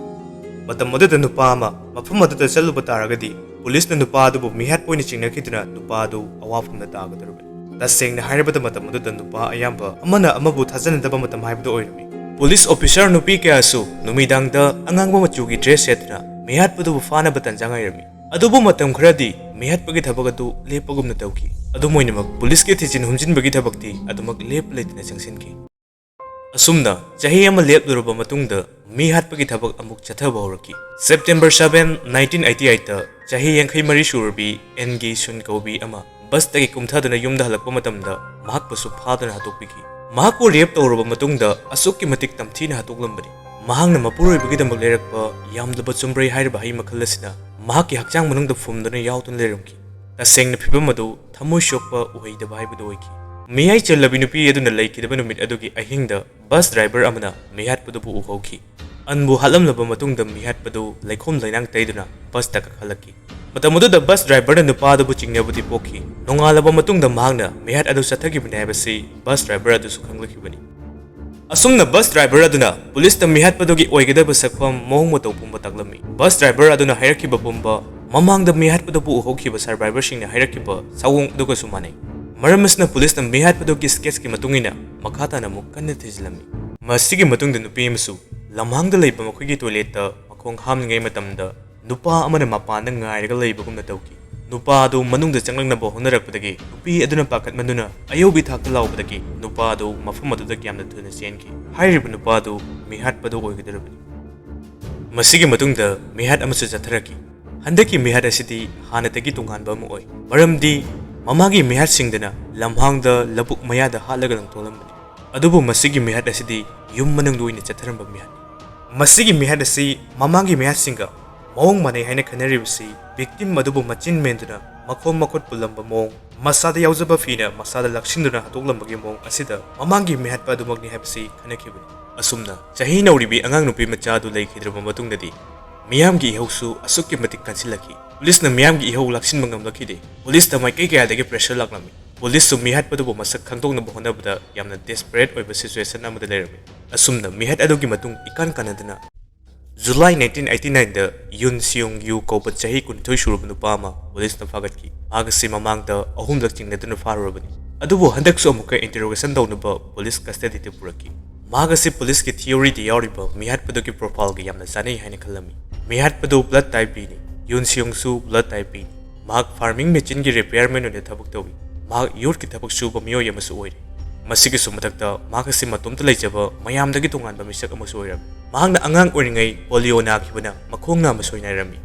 ꯃꯇꯝ ꯑꯗꯨꯗ ꯅꯨꯄꯥ ꯑꯃ ꯃꯐꯝ ꯑꯗꯨꯗ ꯆꯠꯂꯨꯕ ꯇꯥꯔꯒꯗꯤ ꯄꯨꯂꯤꯁꯅ ꯅꯨꯄꯥ ꯑꯗꯨꯕꯨ ꯃꯤꯍꯥꯠꯄ ꯑꯣꯏꯅ ꯆꯤꯡꯅꯈꯤꯗꯨꯅ ꯅꯨꯄꯥ ꯑꯗꯨ ꯑꯋꯥꯐꯝꯗ ꯇꯥꯒꯗꯧꯔꯤꯕꯅꯤ꯫ ꯇꯁꯦꯡꯅ ꯍꯥꯏꯔꯕꯗ ꯃꯇꯝ ꯑꯗꯨꯗ ꯅꯨꯄꯥ ꯑꯌꯥꯝꯕ ꯑꯃꯅ ꯑꯃꯕꯨ ꯊꯥꯖꯅꯗꯕ ꯃꯇꯝ ꯍꯥꯏꯕꯗꯨ ꯑꯣꯏꯔꯝꯃꯤ꯫ ꯄꯨꯂꯤꯁ officer ꯅꯨꯄꯤ ꯀꯌꯥꯁꯨ ꯅꯨꯃꯤꯗꯥꯡꯗ ꯑꯉꯥꯡꯕ ꯃꯆꯨꯒꯤ dress ꯁꯦꯠꯇꯨꯅ ꯃꯤꯍꯥꯠꯄꯗꯨꯕꯨ ꯐꯥꯅꯕ ꯇꯟꯖꯥ ꯉꯥꯏꯔꯝꯃꯤ꯫ ꯑꯗꯨꯕꯨ ꯃꯇꯝ ꯈꯔꯗꯤ ꯃꯤꯍꯥꯠꯄꯒꯤ ꯊꯕꯛ ꯑꯗꯨ ꯂꯦꯞꯄꯒꯨꯝꯅ ꯇꯧꯈꯤ꯫ ꯑꯗꯨꯝ ꯑꯣꯏꯅꯃꯛ ꯄꯨꯂꯤꯁꯀꯤ ꯊꯤꯖꯤꯟ ꯍꯨꯝꯖꯤꯟꯕꯒꯤ ꯊꯕꯛꯇꯤ ꯑꯗꯨꯃꯛ ꯂꯦꯞꯄ ꯂꯩꯇꯅ ꯆꯪꯁꯤꯟꯈꯤ꯫ ꯑꯁꯨꯝꯅ ꯆꯍꯤ ꯑꯃ ꯂꯦꯞꯂꯨꯔꯕ ꯃꯇꯨꯡꯗ ꯃꯤ ꯍꯥꯠꯄꯒꯤ ꯊꯕꯛ ꯑꯃꯨꯛ ꯆꯠꯊꯕ ꯍꯧꯔꯛꯈꯤ꯫ September seven, nineteen eighty eight ꯇ ꯆꯍꯤ ꯌꯥꯡꯈꯩ ꯃꯔꯤ ꯁꯨꯔꯕꯤ ꯑꯦꯟ ꯒꯤ ꯁꯨꯟ ꯀꯧꯕꯤ ꯑꯃ ꯕꯁꯇꯒꯤ ꯀꯨꯝꯊꯗꯨꯅ ꯌꯨꯝꯗ ꯍꯜꯂꯛꯄ ꯃꯇꯝꯗ ꯃꯍꯥꯛꯄꯨꯁꯨ ꯐꯥꯗꯨꯅ ꯍꯥꯠꯇꯣꯛꯄꯤꯈꯤ꯫ ꯃꯍꯥꯛꯄꯨ ꯔꯦꯞ ꯇꯧꯔꯕ ꯃꯇꯨꯡꯗ ꯑꯁꯨꯛꯀꯤ ꯃꯇꯤꯛ ꯇꯝꯊꯤꯅ ꯍꯥꯠꯇꯣꯛꯂꯝꯕꯅꯤ꯫ ꯃꯍꯥꯛꯅ ꯃꯄꯨꯔꯣꯏꯕꯒꯤꯗꯃꯛ ꯂꯩꯔꯛꯄ ꯌꯥꯝꯂꯕ ꯆꯨꯝꯕ꯭ꯔꯩ ꯍꯥꯏꯔꯤꯕ ꯍꯩ ꯃꯈꯜ ꯑꯁꯤꯅ ꯃꯍꯥꯛꯀꯤ ꯍꯛꯆꯥꯡ ꯃꯅꯨꯡꯗ ꯐꯨꯝꯗꯨꯅ ꯌꯥꯎꯗꯨꯅ ꯂꯩꯔꯝꯈꯤ꯫ ꯇꯁꯦꯡꯅ ꯐꯤꯕꯝ ꯑꯗꯨ ꯊꯃꯣꯏ ꯁꯣꯛꯄ ꯎꯍꯩꯗꯕ ꯍꯥꯏꯕꯗꯨ ꯑꯣꯏꯈꯤ꯫ ꯃꯤꯌꯥꯏ ꯆꯜꯂꯕꯤ ꯅꯨꯄꯤ ꯑꯗꯨꯅ ꯂꯩꯈꯤꯗꯕ ꯅꯨꯃꯤꯠ ꯑꯗꯨꯒꯤ ꯑꯍꯤꯡꯗ ꯕꯁ ꯗ꯭ꯔꯥꯏꯚꯔ ꯑꯃꯅ ꯃꯤꯍꯥꯠꯄꯗꯨꯕꯨ ꯎꯍꯧꯈꯤ꯫ ꯑꯟꯕꯨ ꯍꯥꯠꯂꯝꯂꯕ ꯃꯇꯨꯡꯗ ꯃꯤꯍꯥꯠꯄꯗꯨ ꯂꯩꯈꯣꯝ ꯂꯩꯅꯥꯡ ꯇꯩꯗꯨꯅ ꯕꯁꯇ ꯀꯥꯈꯠꯂꯛꯈꯤ꯫ ꯃꯇꯝ ꯑꯗꯨꯗ ꯕꯁ ꯗ꯭ꯔꯥꯏꯚꯔꯅ ꯅꯨꯄꯥ ꯑꯗꯨꯕꯨ ꯆꯤꯡꯅꯕꯗꯤ ꯄꯣꯛꯈꯤ꯫ ꯅꯣꯡꯉꯥꯜꯂꯕ ꯃꯇꯨꯡꯗ ꯃꯍꯥꯛꯅ ꯃꯤꯍꯥꯠ ꯑꯗꯨ ꯆꯠꯊꯈꯤꯕꯅꯤ ꯍꯥꯏꯕꯁꯤ ꯕꯁ ꯗ꯭ꯔꯥꯏꯚꯔ ꯑꯗꯨꯁꯨ ꯈꯪꯂꯛꯈꯤꯕꯅꯤ꯫ ꯑꯁꯨꯝꯅ ꯕꯁ ꯗ꯭ꯔꯥꯏꯚꯔ ꯑꯗꯨꯅ ꯄꯨꯂꯤꯁꯇ ꯃꯤꯍꯥꯠꯄꯗꯨꯒꯤ ꯑꯣꯏꯒꯗꯕ ꯁꯛꯐꯝ, ꯃꯑꯣꯡ ꯃꯇꯧ ꯄꯨꯝꯕ ꯇꯥꯛꯂꯝꯃꯤ꯫ ꯕꯁ ꯗ꯭ꯔꯥꯏꯚꯔ ꯑꯗꯨꯅ ꯍꯥꯏꯔꯛꯈꯤꯕ ꯄꯨꯝꯕ ꯃꯃꯥꯡꯗ ꯃꯤꯍꯥꯠꯄꯗꯨꯕꯨ ꯎꯍꯧꯈꯤꯕ ꯁꯔꯚꯥꯏꯚꯔꯁꯤꯡꯅ ꯍꯥꯏꯔꯛꯈꯤꯕ ꯁꯑꯣꯡ ꯑꯗꯨꯒꯁꯨ ꯃꯥꯟꯅꯩ꯫ ꯃꯔꯝ ꯑꯁꯤꯅ ꯄꯨꯂꯤꯁꯅ ꯃꯤꯍꯥꯠꯄꯗꯨꯒꯤ ꯁ꯭ꯀꯦꯠꯁꯀꯤ ꯃꯇꯨꯡ ꯏꯟꯅ ꯃꯈꯥ ꯇꯥꯅ ꯑꯃꯨꯛ ꯀꯟꯅ ꯊꯤꯖꯤꯜꯂꯝꯃꯤ꯫ ꯃꯁꯤꯒꯤ ꯃꯇꯨꯡꯗ ꯅꯨꯄꯤ ꯑꯃꯁꯨ ꯂꯝꯍꯥꯡꯗ ꯂꯩꯕ ꯃꯈꯣꯏꯒꯤ ꯇꯣꯏꯂꯦꯠꯇ ꯃꯈꯣꯡ ꯍꯥꯝꯂꯤꯉꯩ ꯃꯇꯝꯗ ꯅꯨꯄꯥ ꯑꯃꯅ ꯃꯄꯥꯟꯗ ꯉꯥꯏꯔꯒ ꯂꯩꯕꯒꯨꯝꯅ ꯇꯧꯈꯤ꯫ ꯅꯨꯄꯥ ꯑꯗꯨ ꯃꯅꯨꯡꯗ ꯆꯪꯂꯛꯅꯕ ꯍꯣꯠꯅꯔꯛꯄꯗꯒꯤ ꯅꯨꯄꯤ ꯑꯗꯨꯅ ꯄꯥꯈꯠꯃꯟꯗꯨꯅ ꯑꯌꯧꯕꯤ ꯊꯥꯛꯇ ꯂꯥꯎꯕꯗꯒꯤ ꯅꯨꯄꯥ ꯑꯗꯨ ꯃꯐꯝ ꯑꯗꯨꯗꯒꯤ ꯌꯥꯝꯅ ꯊꯨꯅ ꯆꯦꯟꯈꯤ꯫ ꯍꯥꯏꯔꯤꯕ ꯅꯨꯄꯥ ꯑꯗꯨ ꯃꯤꯍꯥꯠꯄꯗꯨ ꯑꯣꯏꯒꯗꯧꯔꯕꯅꯤ꯫ ꯃꯁꯤꯒꯤ ꯃꯇꯨꯡꯗ ꯃꯤꯍꯥꯠ ꯑꯃꯁꯨ ꯆꯠꯊꯔꯛꯈꯤ꯫ ꯍꯟꯗꯛꯀꯤ ꯃꯤꯍꯥꯠ ꯑꯁꯤꯗꯤ ꯍꯥꯟꯅꯗꯒꯤ ꯇꯣꯉꯥꯟꯕ ꯑꯃ ꯑꯣꯏ, ꯃꯔꯝꯗꯤ ꯃꯃꯥꯡꯒꯤ ꯃꯤꯍꯥꯠꯁꯤꯡꯗꯅ ꯂꯝꯍꯥꯡꯗ, ꯂꯧꯕꯨꯛ ꯃꯌꯥꯗ ꯍꯥꯠꯂꯒ ꯂꯪꯊꯣꯛꯂꯝꯕꯅꯤ꯫ ꯑꯗꯨꯕꯨ ꯃꯁꯤꯒꯤ ꯃꯤꯍꯥꯠ ꯑꯁꯤꯗꯤ ꯌꯨꯝ ꯃꯅꯨꯡꯗ ꯑꯣꯏꯅ ꯆꯠꯊꯔꯝꯕ ꯃꯤꯍꯥꯠꯅꯤ꯫ ꯃꯁꯤꯒꯤ ꯃꯤꯍꯥꯠ ꯑꯁꯤ ꯃꯃꯥꯡꯒꯤ ꯃꯤꯍꯥꯠꯁꯤꯡꯒ ꯃꯑꯣꯡ ꯃꯥꯟꯅꯩ ꯍꯥꯏꯅ ꯈꯟꯅꯔꯤꯕꯁꯤ ꯚꯤꯛꯇꯤꯝ ꯑꯗꯨꯕꯨ ꯃꯆꯤꯟ ꯃꯦꯟꯗꯨꯅ ꯃꯈꯣꯡ ꯃꯈꯨꯠ ꯄꯨꯜꯂꯝꯕ ꯃꯑꯣꯡ, ꯃꯁꯥꯗ ꯌꯥꯎꯖꯕ ꯐꯤꯅ ꯃꯁꯥꯗ ꯂꯥꯛꯁꯤꯟꯗꯨꯅ ꯍꯥꯠꯇꯣꯛꯂꯝꯕꯒꯤ ꯃꯑꯣꯡ ꯑꯁꯤꯗ ꯃꯃꯥꯡꯒꯤ ꯃꯤꯍꯥꯠꯄ ꯑꯗꯨꯃꯛꯅꯤ ꯍꯥꯏꯕꯁꯤ ꯈꯟꯅꯈꯤꯕꯅꯤ꯫ ꯑꯁꯨꯝꯅ ꯆꯍꯤ ꯅꯧꯔꯤꯕꯤ ꯑꯉꯥꯡ ꯅꯨꯄꯤ ꯃꯆꯥ ꯑꯗꯨ ꯂꯩꯈꯤꯗ꯭ꯔꯕ ꯃꯇꯨꯡꯗꯗꯤ ꯃꯤꯌꯥꯝꯒꯤ ꯏꯍꯧꯁꯨ ꯑꯁꯨꯛꯀꯤ ꯃꯇꯤꯛ ꯀꯟꯁꯤꯜꯂꯛꯈꯤ꯫ ꯄꯨꯂꯤꯁꯅ ꯃꯤꯌꯥꯝꯒꯤ ꯏꯍꯧ ꯂꯥꯛꯁꯤꯟꯕ ꯉꯝꯂꯛꯈꯤꯗꯦ꯫ ꯄꯨꯂꯤꯁꯇ ꯃꯥꯏꯀꯩ ꯀꯌꯥꯗꯒꯤ ꯄ꯭ꯔꯦꯁꯔ ꯂꯥꯛꯂꯝꯃꯤ꯫ ꯄꯨꯂꯤꯁꯁꯨ ꯃꯤꯍꯥꯠꯄꯗꯨꯕꯨ ꯃꯁꯛ ꯈꯪꯗꯣꯛꯅꯕ ꯍꯣꯠꯅꯕꯗ ꯌꯥꯝꯅ ꯗꯦꯁꯄꯔꯦꯠ ꯑꯣꯏꯕ ꯁꯤꯆꯨꯋꯦꯁꯟ ꯑꯃꯗ ꯂꯩꯔꯝꯃꯤ꯫ ꯑꯁꯨꯝꯅ ꯃꯤꯍꯥꯠ ꯑꯗꯨꯒꯤ ꯃꯇꯨꯡ ꯏꯀꯥꯟ ꯀꯥꯟꯅꯗꯅ ꯖꯨꯂꯥꯏ ꯅꯥꯏꯟꯇꯤꯟ ꯑꯩꯠꯇꯤ ꯅꯥꯏꯟꯗ ꯌꯨꯟ ꯁꯤꯌꯣꯡ ꯌꯨ ꯀꯧꯕ ꯆꯍꯤ ꯀꯨꯟꯅꯤꯊꯣꯏ ꯁꯨꯔꯕ ꯅꯨꯄꯥ ꯑꯃ ꯄꯨꯂꯤꯁꯅ ꯐꯥꯒꯠꯈꯤ꯫ ꯃꯍꯥꯛ ꯑꯁꯤ ꯃꯃꯥꯡꯗ ꯑꯍꯨꯝꯂꯛ ꯆꯤꯡꯅꯗꯨꯅ ꯐꯥꯔꯨꯔꯕꯅꯤ꯫ ꯑꯗꯨꯕꯨ ꯍꯟꯗꯛꯁꯨ ꯑꯃꯨꯛꯀ ꯏꯟꯇꯔꯣꯒꯦꯁꯟ ꯇꯧꯅꯕ ꯄꯨꯂꯤꯁ ꯀꯁꯇꯗꯤꯗ ꯄꯨꯔꯛꯈꯤ꯫ ꯃꯍꯥꯛ ꯑꯁꯤ ꯄꯨꯂꯤꯁꯀꯤ ꯊꯤꯑꯣꯔꯤꯗ ꯌꯥꯎꯔꯤꯕ ꯃꯤꯍꯥꯠꯄꯗꯨꯒꯤ ꯄ꯭ꯔꯣꯐꯥꯏꯜꯒ ꯌꯥꯝꯅ ꯆꯥꯅꯩ ꯍꯥꯏꯅ ꯈꯜꯂꯝꯃꯤ꯫ ꯃꯤꯍꯥꯠꯄꯗꯨ ꯕ꯭ꯂꯗ ꯇꯥꯏꯞ ꯕꯤꯅꯤ꯫ ꯌꯨꯟ ꯁꯤꯌꯣꯡꯁꯨ ꯕ꯭ꯂꯗ ꯇꯥꯏꯞ ꯕꯤꯅꯤ꯫ ꯃꯍꯥꯛ ꯐꯥꯔꯃꯤꯡ ꯃꯦꯆꯤꯟꯒꯤ ꯔꯤꯄꯦꯌꯔꯃꯦꯟ ꯑꯣꯏꯅ ꯊꯕꯛ ꯇꯧꯏ꯫ ꯃꯍꯥꯛ ꯌꯣꯠꯀꯤ ꯊꯕꯛ ꯁꯨꯕ ꯃꯤꯑꯣꯏ ꯑꯃꯁꯨ ꯑꯣꯏꯔꯤ꯫ ꯃꯁꯤꯒꯤꯁꯨ ꯃꯊꯛꯇ ꯃꯍꯥꯛ ꯑꯁꯤ ꯃꯇꯣꯝꯇ ꯂꯩꯖꯕ ꯃꯌꯥꯝꯗꯒꯤ ꯇꯣꯉꯥꯟꯕ ꯃꯤꯁꯛ ꯑꯃꯁꯨ ꯑꯣꯏꯔꯝꯃꯤ꯫ ꯃꯍꯥꯛꯅ ꯑꯉꯥꯡ ꯑꯣꯏꯔꯤꯉꯩ ꯄꯣꯂꯤꯑꯣ ꯅꯥꯈꯤꯕꯅ ꯃꯈꯣꯡ ꯅꯥꯝꯃ ꯁꯣꯏꯅꯥꯏꯔꯝꯃꯤ꯫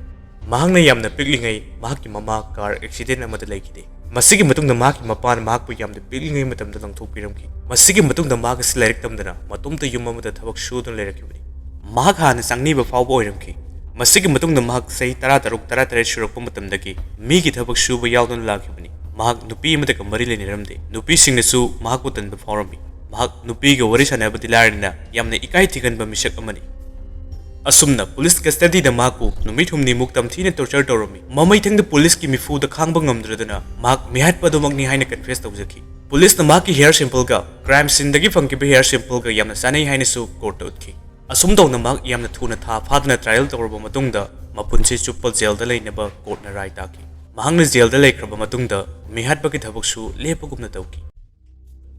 ꯃꯍꯥꯛꯅ ꯌꯥꯝꯅ ꯄꯤꯛꯂꯤꯉꯩ ꯃꯍꯥꯛꯀꯤ ꯃꯃꯥ ꯀꯥꯔ ꯑꯦꯛꯁꯤꯗꯦꯟ ꯑꯃꯗ ꯂꯩꯈꯤꯗꯦ꯫ ꯃꯁꯤꯒꯤ ꯃꯇꯨꯡꯗ ꯃꯍꯥꯛꯀꯤ ꯃꯄꯥꯅ ꯃꯍꯥꯛꯄꯨ ꯌꯥꯝꯅ ꯄꯤꯛꯂꯤꯉꯩ ꯃꯇꯝꯗ ꯂꯪꯊꯣꯛꯄꯤꯔꯝꯈꯤ꯫ ꯃꯁꯤꯒꯤ ꯃꯇꯨꯡꯗ ꯃꯍꯥꯛ ꯑꯁꯤ ꯂꯥꯏꯔꯤꯛ ꯇꯝꯗꯅ ꯃꯇꯣꯝꯇ ꯌꯨꯝ ꯑꯃꯗ ꯊꯕꯛ ꯁꯨꯗꯨꯅ ꯂꯩꯔꯛꯈꯤꯕꯅꯤ꯫ ꯃꯍꯥꯛ ꯍꯥꯟꯅ ꯆꯥꯡꯅꯤꯕ ꯐꯥꯎꯕ ꯑꯣꯏꯔꯝꯈꯤ꯫ ꯃꯁꯤꯒꯤ ꯃꯇꯨꯡꯗ ꯃꯍꯥꯛ ꯆꯍꯤ ꯇꯔꯥꯇꯔꯨꯛ, ꯇꯔꯥꯇꯔꯦꯠ ꯁꯨꯔꯛꯄ ꯃꯇꯝꯗꯒꯤ ꯃꯤꯒꯤ ꯊꯕꯛ ꯁꯨꯕ ꯌꯥꯎꯗꯨꯅ ꯂꯥꯛꯈꯤꯕꯅꯤ꯫ ꯃꯍꯥꯛ ꯅꯨꯄꯤ ꯑꯃꯗꯒ ꯃꯔꯤ ꯂꯩꯅꯔꯝꯗꯦ꯫ ꯅꯨꯄꯤꯁꯤꯡꯅꯁꯨ ꯃꯍꯥꯛꯄꯨ ꯇꯟꯕ ꯐꯥꯎꯔꯝꯃꯤ꯫ ꯃꯍꯥꯛ ꯅꯨꯄꯤꯒ ꯋꯥꯔꯤ ꯁꯥꯟꯅꯕꯗꯤ ꯂꯥꯏꯔꯗꯅ ꯌꯥꯝꯅ ꯏꯀꯥꯏ ꯊꯤꯒꯟꯕ ꯃꯤꯁꯛ ꯑꯃꯅꯤ꯫ ꯑꯁꯨꯝꯅ ꯄꯨꯂꯤꯁ ꯀꯁꯇꯗꯤꯗ ꯃꯍꯥꯛꯄꯨ ꯅꯨꯃꯤꯠ ꯍꯨꯝꯅꯤꯃꯨꯛ ꯇꯝꯊꯤꯅ ꯇꯣꯔꯆꯔ ꯇꯧꯔꯝꯃꯤ꯫ ꯃꯃꯩꯊꯪꯗ ꯄꯨꯂꯤꯁꯀꯤ ꯃꯤꯐꯨꯗ ꯈꯥꯡꯕ ꯉꯝꯗ꯭ꯔꯗꯨꯅ ꯃꯍꯥꯛ ꯃꯤꯍꯥꯠꯄ ꯑꯗꯨꯃꯛꯅꯤ ꯍꯥꯏꯅ ꯀꯟꯐꯦꯁ ꯇꯧꯖꯈꯤ꯫ ꯄꯨꯂꯤꯁꯅ ꯃꯍꯥꯛꯀꯤ ꯍꯦꯌꯔ ꯁꯦꯝꯄꯜꯒ ꯀ꯭ꯔꯥꯏꯝ ꯁꯤꯟꯗꯒꯤ ꯐꯪꯈꯤꯕ ꯍꯦꯌꯔ ꯁꯦꯝꯄꯜꯒ ꯌꯥꯝꯅ ꯆꯥꯅꯩ ꯍꯥꯏꯅꯁꯨ ꯀꯣꯔꯠꯇ ꯎꯠꯈꯤ꯫ ꯑꯁꯨꯝ ꯇꯧꯅ ꯃꯍꯥꯛ ꯌꯥꯝꯅ ꯊꯨꯅ ꯊꯥ ꯐꯥꯗꯨꯅ ꯇ꯭ꯔꯥꯏꯌꯦꯜ ꯇꯧꯔꯕ ꯃꯇꯨꯡꯗ ꯃꯄꯨꯟꯁꯤ ꯆꯨꯞꯄ ꯖꯦꯜꯗ ꯂꯩꯅꯕ ꯀꯣꯔꯠꯅ ꯔꯥꯏ ꯇꯥꯈꯤ꯫ ꯃꯍꯥꯛꯅ ꯖꯦꯜꯗ ꯂꯩꯈ꯭ꯔꯕ ꯃꯇꯨꯡꯗ ꯃꯤꯍꯥꯠꯄꯒꯤ ꯊꯕꯛꯁꯨ ꯂꯦꯞꯄꯒꯨꯝꯅ ꯇꯧꯈꯤ꯫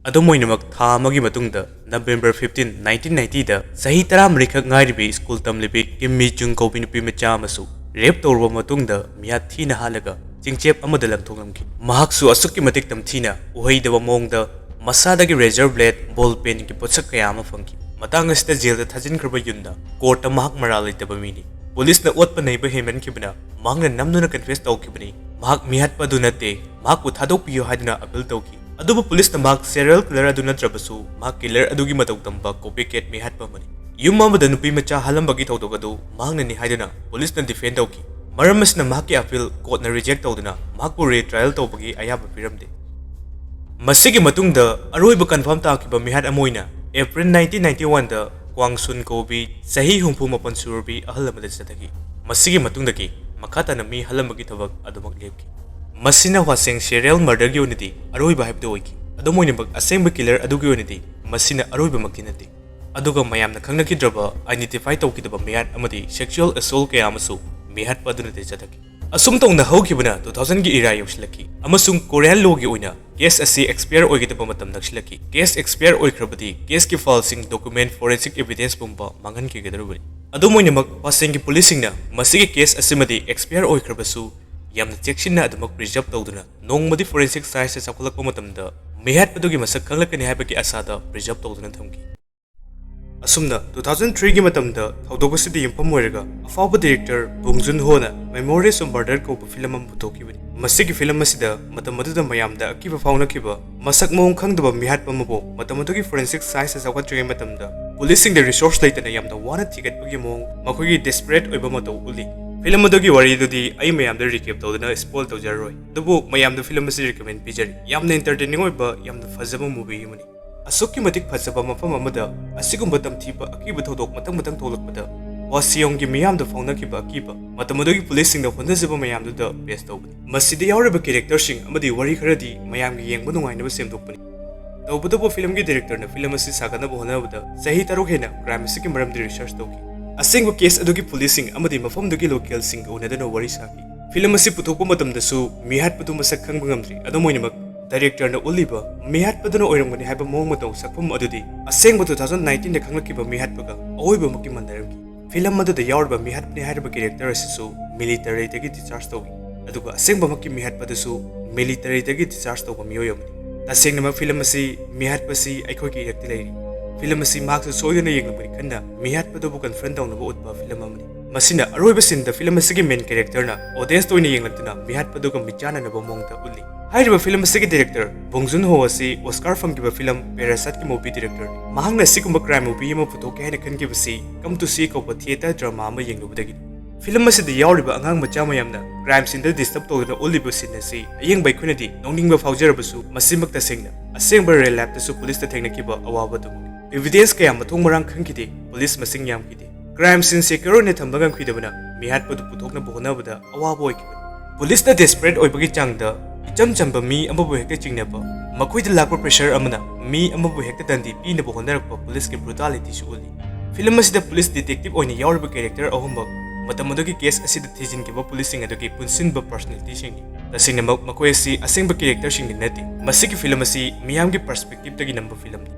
ꯑꯗꯨꯝ ꯑꯣꯏꯅꯃꯛ, ꯊꯥ ꯑꯃꯒꯤ ꯃꯇꯨꯡꯗ, ꯅꯕꯦꯝꯕꯔ ꯐꯤꯐꯇꯤꯟ, ꯅꯥꯏꯟꯇꯤꯟ ꯅꯥꯏꯟꯇꯤꯗ, ꯆꯍꯤ ꯇꯔꯥꯃꯔꯤꯈꯛ ꯉꯥꯏꯔꯤꯕꯤ ꯁ꯭ꯀꯨꯜ ꯇꯝꯂꯤꯕꯤ ꯀꯤꯝ ꯃꯤ ꯖꯨꯡ ꯀꯧꯕꯤ ꯅꯨꯄꯤ ꯃꯆꯥ ꯑꯃꯁꯨ ꯔꯦꯞ ꯇꯧꯔꯕ ꯃꯇꯨꯡꯗ ꯃꯤꯍꯥꯠ ꯊꯤꯅ ꯍꯥꯠꯂꯒ ꯆꯤꯡꯆꯦꯞ ꯑꯃꯗ ꯂꯪꯊꯣꯛꯂꯝꯈꯤ꯫ ꯃꯍꯥꯛꯁꯨ ꯑꯁꯨꯛꯀꯤ ꯃꯇꯤꯛ ꯇꯝꯊꯤꯅ ꯎꯍꯩꯗꯕ ꯃꯑꯣꯡꯗ ꯃꯁꯥꯗꯒꯤ ꯔꯦꯖꯔ ꯕ꯭ꯂꯦꯗ, ꯕꯣꯜ ꯄꯦꯟꯒꯤ ꯄꯣꯠꯁꯛ ꯀꯌꯥ ꯑꯃ ꯐꯪꯈꯤ꯫ ꯃꯇꯥꯡ ꯑꯁꯤꯗ ꯖꯦꯜꯗ ꯊꯥꯖꯤꯟꯈ꯭ꯔꯕ ꯌꯨꯟꯅ ꯀꯣꯔꯠꯇ ꯃꯍꯥꯛ ꯃꯔꯥꯜ ꯂꯩꯇꯕ ꯃꯤꯅꯤ, ꯄꯨꯂꯤꯁꯅ ꯑꯣꯠꯄ ꯅꯩꯕ ꯍꯦꯟꯃꯟꯈꯤꯕꯅ ꯃꯍꯥꯛꯅ ꯅꯝꯗꯨꯅ ꯀꯟꯐꯦꯁ ꯇꯧꯈꯤꯕꯅꯤ꯫ ꯃꯍꯥꯛ ꯃꯤꯍꯥꯠꯄ ꯑꯗꯨ ꯅꯠꯇꯦ, ꯃꯍꯥꯛꯄꯨ ꯊꯥꯗꯣꯛꯄꯤꯌꯨ ꯍꯥꯏꯗꯨꯅ ꯑꯄꯤꯜ ꯇꯧꯈꯤ꯫ ꯑꯗꯨꯕꯨ ꯄꯨꯂꯤꯁꯅ ꯃꯍꯥꯛ ꯁꯦꯔꯤꯌꯦꯜ ꯀꯤꯂꯔ ꯑꯗꯨ ꯅꯠꯇ꯭ꯔꯕꯁꯨ ꯃꯍꯥꯛ ꯀꯤꯂꯔ ꯑꯗꯨꯒꯤ ꯃꯇꯧ ꯇꯝꯕ ꯀꯣꯄꯤ ꯀꯦꯠ ꯃꯤꯍꯥꯠꯄ ꯑꯃꯅꯤ꯫ ꯌꯨꯝ ꯑꯃꯗ ꯅꯨꯄꯤ ꯃꯆꯥ ꯍꯥꯠꯂꯝꯕꯒꯤ ꯊꯧꯗꯣꯛ ꯑꯗꯨ ꯃꯍꯥꯛꯅꯅꯤ ꯍꯥꯏꯗꯨꯅ ꯄꯨꯂꯤꯁꯅ ꯗꯤꯐꯦꯟ ꯇꯧꯈꯤ꯫ ꯃꯔꯝ ꯑꯁꯤꯅ ꯃꯍꯥꯛꯀꯤ ꯑꯄꯤꯜ ꯀꯣꯔꯠꯅ ꯔꯤꯖꯦꯛ ꯇꯧꯗꯨꯅ ꯃꯍꯥꯛꯄꯨ ꯔꯤꯇ꯭ꯔꯥꯏꯌꯦꯜ ꯇꯧꯕꯒꯤ ꯑꯌꯥꯕ ꯄꯤꯔꯝꯗꯦ꯫ ꯃꯁꯤꯒꯤ ꯃꯇꯨꯡꯗ ꯑꯔꯣꯏꯕ ꯀꯟꯐꯥꯔꯝ ꯇꯥꯈꯤꯕ ꯃꯤꯍꯥꯠ ꯑꯃ ꯑꯣꯏꯅ ꯑꯦꯄ꯭ꯔꯤꯜ ꯅꯥꯏꯟꯇꯤꯟ ꯅꯥꯏꯟꯇꯤ ꯋꯥꯟꯗ ꯀ꯭ꯋꯥꯡ ꯁꯨꯟ ꯀꯧꯕꯤ ꯆꯍꯤ ꯍꯨꯝꯐꯨ ꯃꯥꯄꯟ ꯁꯨꯔꯕꯤ ꯑꯍꯜ ꯑꯃꯗ ꯆꯠꯊꯈꯤ꯫ ꯃꯁꯤꯒꯤ ꯃꯇꯨꯡꯗꯒꯤ ꯃꯈꯥ ꯇꯥꯅ ꯃꯤ ꯍꯥꯠꯂꯝꯕꯒꯤ ꯊꯕꯛ ꯑꯗꯨꯃꯛ ꯂꯦꯞꯈꯤ꯫ ꯃꯁꯤꯅ ꯍ꯭ꯋꯥꯁꯦꯡ ꯁꯦꯔꯤꯌꯦꯜ ꯃꯔꯗꯔꯒꯤ ꯑꯣꯏꯅꯗꯤ ꯑꯔꯣꯏꯕ ꯍꯥꯏꯕꯗꯨ ꯑꯣꯏꯈꯤ꯫ ꯑꯗꯨꯝ ꯑꯣꯏꯅꯃꯛ, ꯑꯁꯦꯡꯕ ꯀꯤꯂꯔ ꯑꯗꯨꯒꯤ ꯑꯣꯏꯅꯗꯤ ꯃꯁꯤꯅ ꯑꯔꯣꯏꯕꯃꯛꯇꯤ ꯅꯠꯇꯦ꯫ ꯑꯗꯨꯒ ꯃꯌꯥꯝꯅ ꯈꯪꯅꯈꯤꯗ꯭ꯔꯕ, ꯑꯥꯏꯗꯦꯟꯇꯤꯐꯥꯏ ꯇꯧꯈꯤꯗꯕ ꯃꯤꯍꯥꯠ ꯑꯃꯗꯤ ꯁꯦꯛꯁꯨꯑꯦꯜ ꯑꯦꯁꯣꯜ ꯀꯌꯥ ꯑꯃꯁꯨ ꯃꯤꯍꯥꯠꯄ ꯑꯗꯨꯅꯗꯤ ꯆꯠꯊꯈꯤ꯫ ꯑꯁꯨꯝ ꯇꯧꯅ ꯍꯧꯈꯤꯕꯅ ꯇꯨ ꯊꯥꯎꯖꯟꯒꯤ ꯏꯔꯥ ꯌꯧꯁꯤꯜꯂꯛꯈꯤ, ꯑꯃꯁꯨꯡ ꯀꯣꯔꯤꯌꯥꯟ ꯂꯣꯒꯤ ꯑꯣꯏꯅ ꯀꯦꯁ ꯑꯁꯤ ꯑꯦꯛꯁꯄꯤꯌꯔ ꯑꯣꯏꯒꯗꯕ ꯃꯇꯝ ꯅꯛꯁꯤꯜꯂꯛꯈꯤ꯫ Case expire ꯑꯣꯏꯈ꯭ꯔꯕꯗꯤ ꯀꯦꯁꯀꯤ ꯐꯥꯏꯜꯁꯤꯡ, document, forensic evidence ꯄꯨꯝꯕ ꯃꯥꯡꯍꯟꯈꯤꯒꯗꯧꯔꯤꯕꯅꯤ꯫ ꯑꯗꯨꯝ ꯑꯣꯏꯅꯃꯛ, ꯍ꯭ꯋꯥꯁꯦꯡꯒꯤ ꯄꯨꯂꯤꯁꯁꯤꯡꯅ ꯃꯁꯤꯒꯤ ꯀꯦꯁ ꯑꯁꯤꯃꯗꯤ ꯑꯦꯛꯁꯄꯤꯌꯔ ꯑꯣꯏꯈ꯭ꯔꯕꯁꯨ ꯌꯥꯝꯅ ꯆꯦꯛꯁꯤꯟꯅ ꯑꯗꯨꯃꯛ ꯄ꯭ꯔꯤꯖꯔꯕ ꯇꯧꯗꯨꯅ, ꯅꯣꯡꯃꯗꯤ ꯐꯣꯔꯦꯟꯁꯤꯛ ꯁꯥꯏꯟꯁꯇ ꯆꯥꯎꯈꯠꯂꯛꯄ ꯃꯇꯝꯗ ꯃꯤꯍꯥꯠꯄꯗꯨꯒꯤ ꯃꯁꯛ ꯈꯪꯂꯛꯀꯅꯤ ꯍꯥꯏꯕꯒꯤ ꯑꯁꯥꯗ ꯄ꯭ꯔꯤꯖꯔꯕ ꯇꯧꯗꯨꯅ ꯊꯝꯈꯤ꯫ ꯑꯁꯨꯝꯅ two thousand three ꯒꯤ ꯃꯇꯝꯗ ꯊꯧꯗꯣꯛ ꯑꯁꯤꯗ ꯌꯨꯝꯐꯝ ꯑꯣꯏꯔꯒ ꯑꯐꯥꯎꯕ ꯗꯤꯔꯦꯛꯇꯔ ꯕꯣꯡ ꯖꯨꯟ ꯍꯣꯅ Memories of Murder ꯀꯧꯕ ꯐꯤꯂꯝ ꯑꯃ ꯄꯨꯊꯣꯛꯈꯤꯕꯅꯤ꯫ ꯃꯁꯤꯒꯤ ꯐꯤꯂꯝ ꯑꯁꯤꯗ ꯃꯇꯝ ꯑꯗꯨꯗ ꯃꯌꯥꯝꯗ ꯑꯀꯤꯕ ꯐꯥꯎꯅꯈꯤꯕ ꯃꯁꯛ ꯃꯑꯣꯡ ꯈꯪꯗꯕ ꯃꯤꯍꯥꯠꯄ ꯑꯃꯕꯨ ꯃꯇꯝ ꯑꯗꯨꯒꯤ forensic science ꯆꯥꯎꯈꯠꯇ꯭ꯔꯤꯉꯩ ꯃꯇꯝꯗ ꯄꯨꯂꯤꯁꯁꯤꯡꯗ resource ꯂꯩꯇꯅ ꯌꯥꯝꯅ ꯋꯥꯅ ꯊꯤꯒꯠꯄꯒꯤ ꯃꯑꯣꯡ, ꯃꯈꯣꯏꯒꯤ desperate ꯑꯣꯏꯕ ꯃꯇꯧ ꯎꯠꯂꯤ꯫ ꯐꯤꯂꯝ ꯑꯗꯨꯒꯤ ꯋꯥꯔꯤ ꯑꯗꯨꯗꯤ ꯑꯩ ꯃꯌꯥꯝꯗ recap ꯇꯧꯗꯨꯅ spoil ꯇꯧꯖꯔꯔꯣꯏ, ꯑꯗꯨꯕꯨ ꯃꯌꯥꯝꯗ ꯐꯤꯂꯝ ꯑꯁꯤ recommend ꯄꯤꯖꯔꯤ꯫ ꯌꯥꯝꯅ entertaining ꯑꯣꯏꯕ, ꯌꯥꯝꯅ ꯐꯖꯕ movie ꯑꯃꯅꯤ꯫ ꯑꯁꯨꯛꯀꯤ ꯃꯇꯤꯛ ꯐꯖꯕ ꯃꯐꯝ ꯑꯃꯗ ꯑꯁꯤꯒꯨꯝꯕ ꯇꯝꯊꯤꯕ ꯑꯀꯤꯕ ꯊꯧꯗꯣꯛ ꯃꯊꯪ ꯃꯊꯪ ꯊꯣꯛꯂꯛꯄꯗ ꯋꯥꯁꯤꯌꯣꯡꯒꯤ ꯃꯤꯌꯥꯝꯗ ꯐꯥꯎꯅꯈꯤꯕ ꯑꯀꯤꯕ, ꯃꯇꯝ ꯑꯗꯨꯒꯤ ꯄꯨꯂꯤꯁꯁꯤꯡꯅ ꯍꯣꯠꯅꯖꯕ ꯃꯌꯥꯝꯗꯨꯗ base ꯇꯧꯕꯅꯤ꯫ ꯃꯁꯤꯗ ꯌꯥꯎꯔꯤꯕ characterꯁꯤꯡ ꯑꯃꯗꯤ ꯋꯥꯔꯤ ꯈꯔꯗꯤ ꯃꯌꯥꯝꯒꯤ ꯌꯦꯡꯕ ꯅꯨꯡꯉꯥꯏꯅꯕ ꯁꯦꯝꯗꯣꯛꯄꯅꯤ꯫ ꯇꯧꯕꯇꯕꯨ ꯐꯤꯂꯝꯒꯤ ꯗꯤꯔꯦꯛꯇꯔꯅ ꯐꯤꯂꯝ ꯑꯁꯤ ꯁꯥꯒꯠꯅꯕ ꯍꯣꯠꯅꯕꯗ ꯆꯍꯤ ꯇꯔꯨꯛ ꯍꯦꯟꯅ crime ꯑꯁꯤꯒꯤ ꯃꯔꯝꯗ research ꯇꯧꯈꯤ꯫ ꯑꯁꯦꯡꯕ case ꯑꯗꯨꯒꯤ ꯄꯨꯂꯤꯁꯁꯤꯡ ꯑꯃꯗꯤ ꯃꯐꯝꯗꯨꯒꯤ localꯁꯤꯡꯒ ꯎꯅꯗꯨꯅ ꯋꯥꯔꯤ ꯁꯥꯈꯤ꯫ ꯐꯤꯂꯝ ꯑꯁꯤ ꯄꯨꯊꯣꯛꯄ ꯃꯇꯝꯗꯁꯨ ꯃꯤꯍꯥꯠꯄꯗꯨ ꯃꯁꯛ ꯈꯪꯕ ꯉꯝꯗ꯭ꯔꯤ꯫ ꯑꯗꯨꯝ ꯑꯣꯏꯅꯃꯛ, ꯗꯥꯏꯔꯦꯛꯇꯔꯅ ꯎꯠꯂꯤꯕ ꯃꯤꯍꯥꯠꯄꯗꯨꯅ ꯑꯣꯏꯔꯝꯒꯅꯤ ꯍꯥꯏꯕ ꯃꯑꯣꯡ ꯃꯇꯧ ꯁꯛꯐꯝ ꯑꯗꯨꯗꯤ ꯑꯁꯦꯡꯕ two thousand nineteenꯗ ꯈꯪꯂꯛꯈꯤꯕ ꯃꯤꯍꯥꯠꯄꯒ ꯑꯑꯣꯏꯕꯃꯛꯀꯤ ꯃꯥꯟꯅꯔꯝꯈꯤ꯫ ꯐꯤꯂꯝ ꯑꯗꯨꯗ ꯌꯥꯎꯔꯤꯕ ꯃꯤꯍꯥꯠꯄꯅꯤ ꯍꯥꯏꯔꯤꯕ character ꯑꯁꯤꯁꯨ militaryꯗꯒꯤ discharge ꯇꯧꯏ, ꯑꯗꯨꯒ ꯑꯁꯦꯡꯕꯃꯛꯀꯤ ꯃꯤꯍꯥꯠꯄꯗꯨꯁꯨ militaryꯗꯒꯤ discharge ꯇꯧꯕ ꯃꯤꯑꯣꯏ ꯑꯃꯅꯤ꯫ ꯇꯁꯦꯡꯅꯃꯛ ꯐꯤꯂꯝ ꯑꯁꯤ ꯃꯤꯍꯥꯠꯄꯁꯤ ꯑꯩꯈꯣꯏꯒꯤ ꯏꯔꯛꯇ ꯂꯩꯔꯤ꯫ ꯐꯤꯂꯝ ꯑꯁꯤ ꯃꯍꯥꯛꯁꯨ ꯁꯣꯏꯗꯅ ꯌꯦꯡꯂꯝꯒꯅꯤ ꯈꯟꯅ ꯃꯤꯍꯥꯠꯄꯗꯨꯕꯨ confront ꯇꯧꯅꯕ ꯎꯠꯄ ꯐꯤꯂꯝ ꯑꯃꯅꯤ꯫ ꯃꯁꯤꯅ ꯑꯔꯣꯏꯕ sceneꯗ ꯐꯤꯂꯝ ꯑꯁꯤꯒꯤ main characterꯅ audienceꯇ ꯑꯣꯏꯅ ꯌꯦꯡꯂꯛꯇꯨꯅ ꯃꯤꯍꯥꯠꯄꯗꯨꯒ ꯃꯤꯆꯥꯟꯅꯅꯕ ꯃꯑꯣꯡꯗ ꯎꯠꯂꯤ꯫ ꯍꯥꯏꯔꯤꯕ ꯐꯤꯂꯝ ꯑꯁꯤꯒꯤ director ꯕꯣꯡ ꯖꯨꯟ ꯍꯣ ꯑꯁꯤ Oscar ꯐꯪꯈꯤꯕ ꯐꯤꯂꯝ Parasateꯀꯤ movie directorꯅꯤ꯫ ꯃꯍꯥꯛꯅ ꯑꯁꯤꯒꯨꯝꯕ crime movie ꯑꯃ ꯄꯨꯊꯣꯛꯀꯦ ꯍꯥꯏꯅ ꯈꯟꯈꯤꯕꯁꯤ Come to See ꯀꯧꯕ theatre drama ꯑꯃ ꯌꯦꯡꯂꯨꯕꯗꯒꯤꯅꯤ꯫ ꯐꯤꯂꯝ ꯑꯁꯤꯗ ꯌꯥꯎꯔꯤꯕ ꯑꯉꯥꯡ ꯃꯆꯥ ꯃꯌꯥꯝꯅ crime sceneꯗ disturb ꯇꯧꯗꯨꯅ ꯎꯠꯂꯤꯕ scene ꯑꯁꯤ ꯑꯌꯦꯡꯕ ꯑꯩꯈꯣꯏꯅꯗꯤ ꯅꯣꯛꯅꯤꯡꯕ ꯐꯥꯎꯖꯔꯕꯁꯨ, ꯃꯁꯤꯃꯛ ꯇꯁꯦꯡꯅ ꯑꯁꯦꯡꯕ real lifeꯇꯁꯨ ꯄꯨꯂꯤꯁꯇ ꯊꯦꯡꯅꯈꯤꯕ ꯑꯋꯥꯕ ꯑꯗꯨꯃꯛꯅꯤ꯫ Evidence ꯀꯌꯥ ꯃꯊꯣꯡ ꯃꯔꯥꯡ ꯈꯪꯈꯤꯗꯦ, ꯄꯨꯂꯤꯁ ꯃꯁꯤꯡ ꯌꯥꯝꯈꯤꯗꯦ꯫ Crime scene secure ꯑꯣꯏꯅ ꯊꯝꯕ ꯉꯝꯈꯤꯗꯕꯅ ꯃꯤꯍꯥꯠꯄꯗꯨ ꯄꯨꯊꯣꯛꯅꯕ ꯍꯣꯠꯅꯕꯗ ꯑꯋꯥꯕ ꯑꯣꯏꯈꯤꯕꯅꯤ꯫ ꯄꯨꯂꯤꯁꯅ desperate ꯑꯣꯏꯕꯒꯤ ꯆꯥꯡꯗ ꯏꯆꯝ ꯆꯝꯕ ꯃꯤ ꯑꯃꯕꯨ ꯍꯦꯛꯇ ꯆꯤꯡꯅꯕ, ꯃꯈꯣꯏꯗ ꯂꯥꯛꯄ pressure ꯑꯃꯅ ꯃꯤ ꯑꯃꯕꯨ ꯍꯦꯛꯇ ꯗꯟꯗꯤ ꯄꯤꯅꯕ ꯍꯣꯠꯅꯔꯛꯄ ꯄꯨꯂꯤꯁꯀꯤ brutalityꯁꯨ ꯎꯠꯂꯤ꯫ ꯐꯤꯂꯝ ꯑꯁꯤꯗ ꯄꯨꯂꯤꯁ detective ꯑꯣꯏꯅ ꯌꯥꯎꯔꯤꯕ character ꯑꯍꯨꯝꯃꯛ ꯃꯇꯝ ꯑꯗꯨꯒꯤ case ꯑꯁꯤꯗ ꯊꯤꯖꯤꯟꯈꯤꯕ ꯄꯨꯂꯤꯁꯁꯤꯡ ꯑꯗꯨꯒꯤ ꯄꯨꯟꯁꯤꯟꯕ personalityꯁꯤꯡꯅꯤ꯫ ꯇꯁꯦꯡꯅꯃꯛ ꯃꯈꯣꯏ ꯑꯁꯤ ꯑꯁꯦꯡꯕ characterꯁꯤꯡꯗꯤ ꯅꯠꯇꯦ꯫ ꯃꯁꯤꯒꯤ ꯐꯤꯂꯝ ꯑꯁꯤ ꯃꯤꯌꯥꯝꯒꯤ perspectiveꯇꯒꯤ ꯅꯝꯕ ꯐꯤꯂꯝꯅꯤ꯫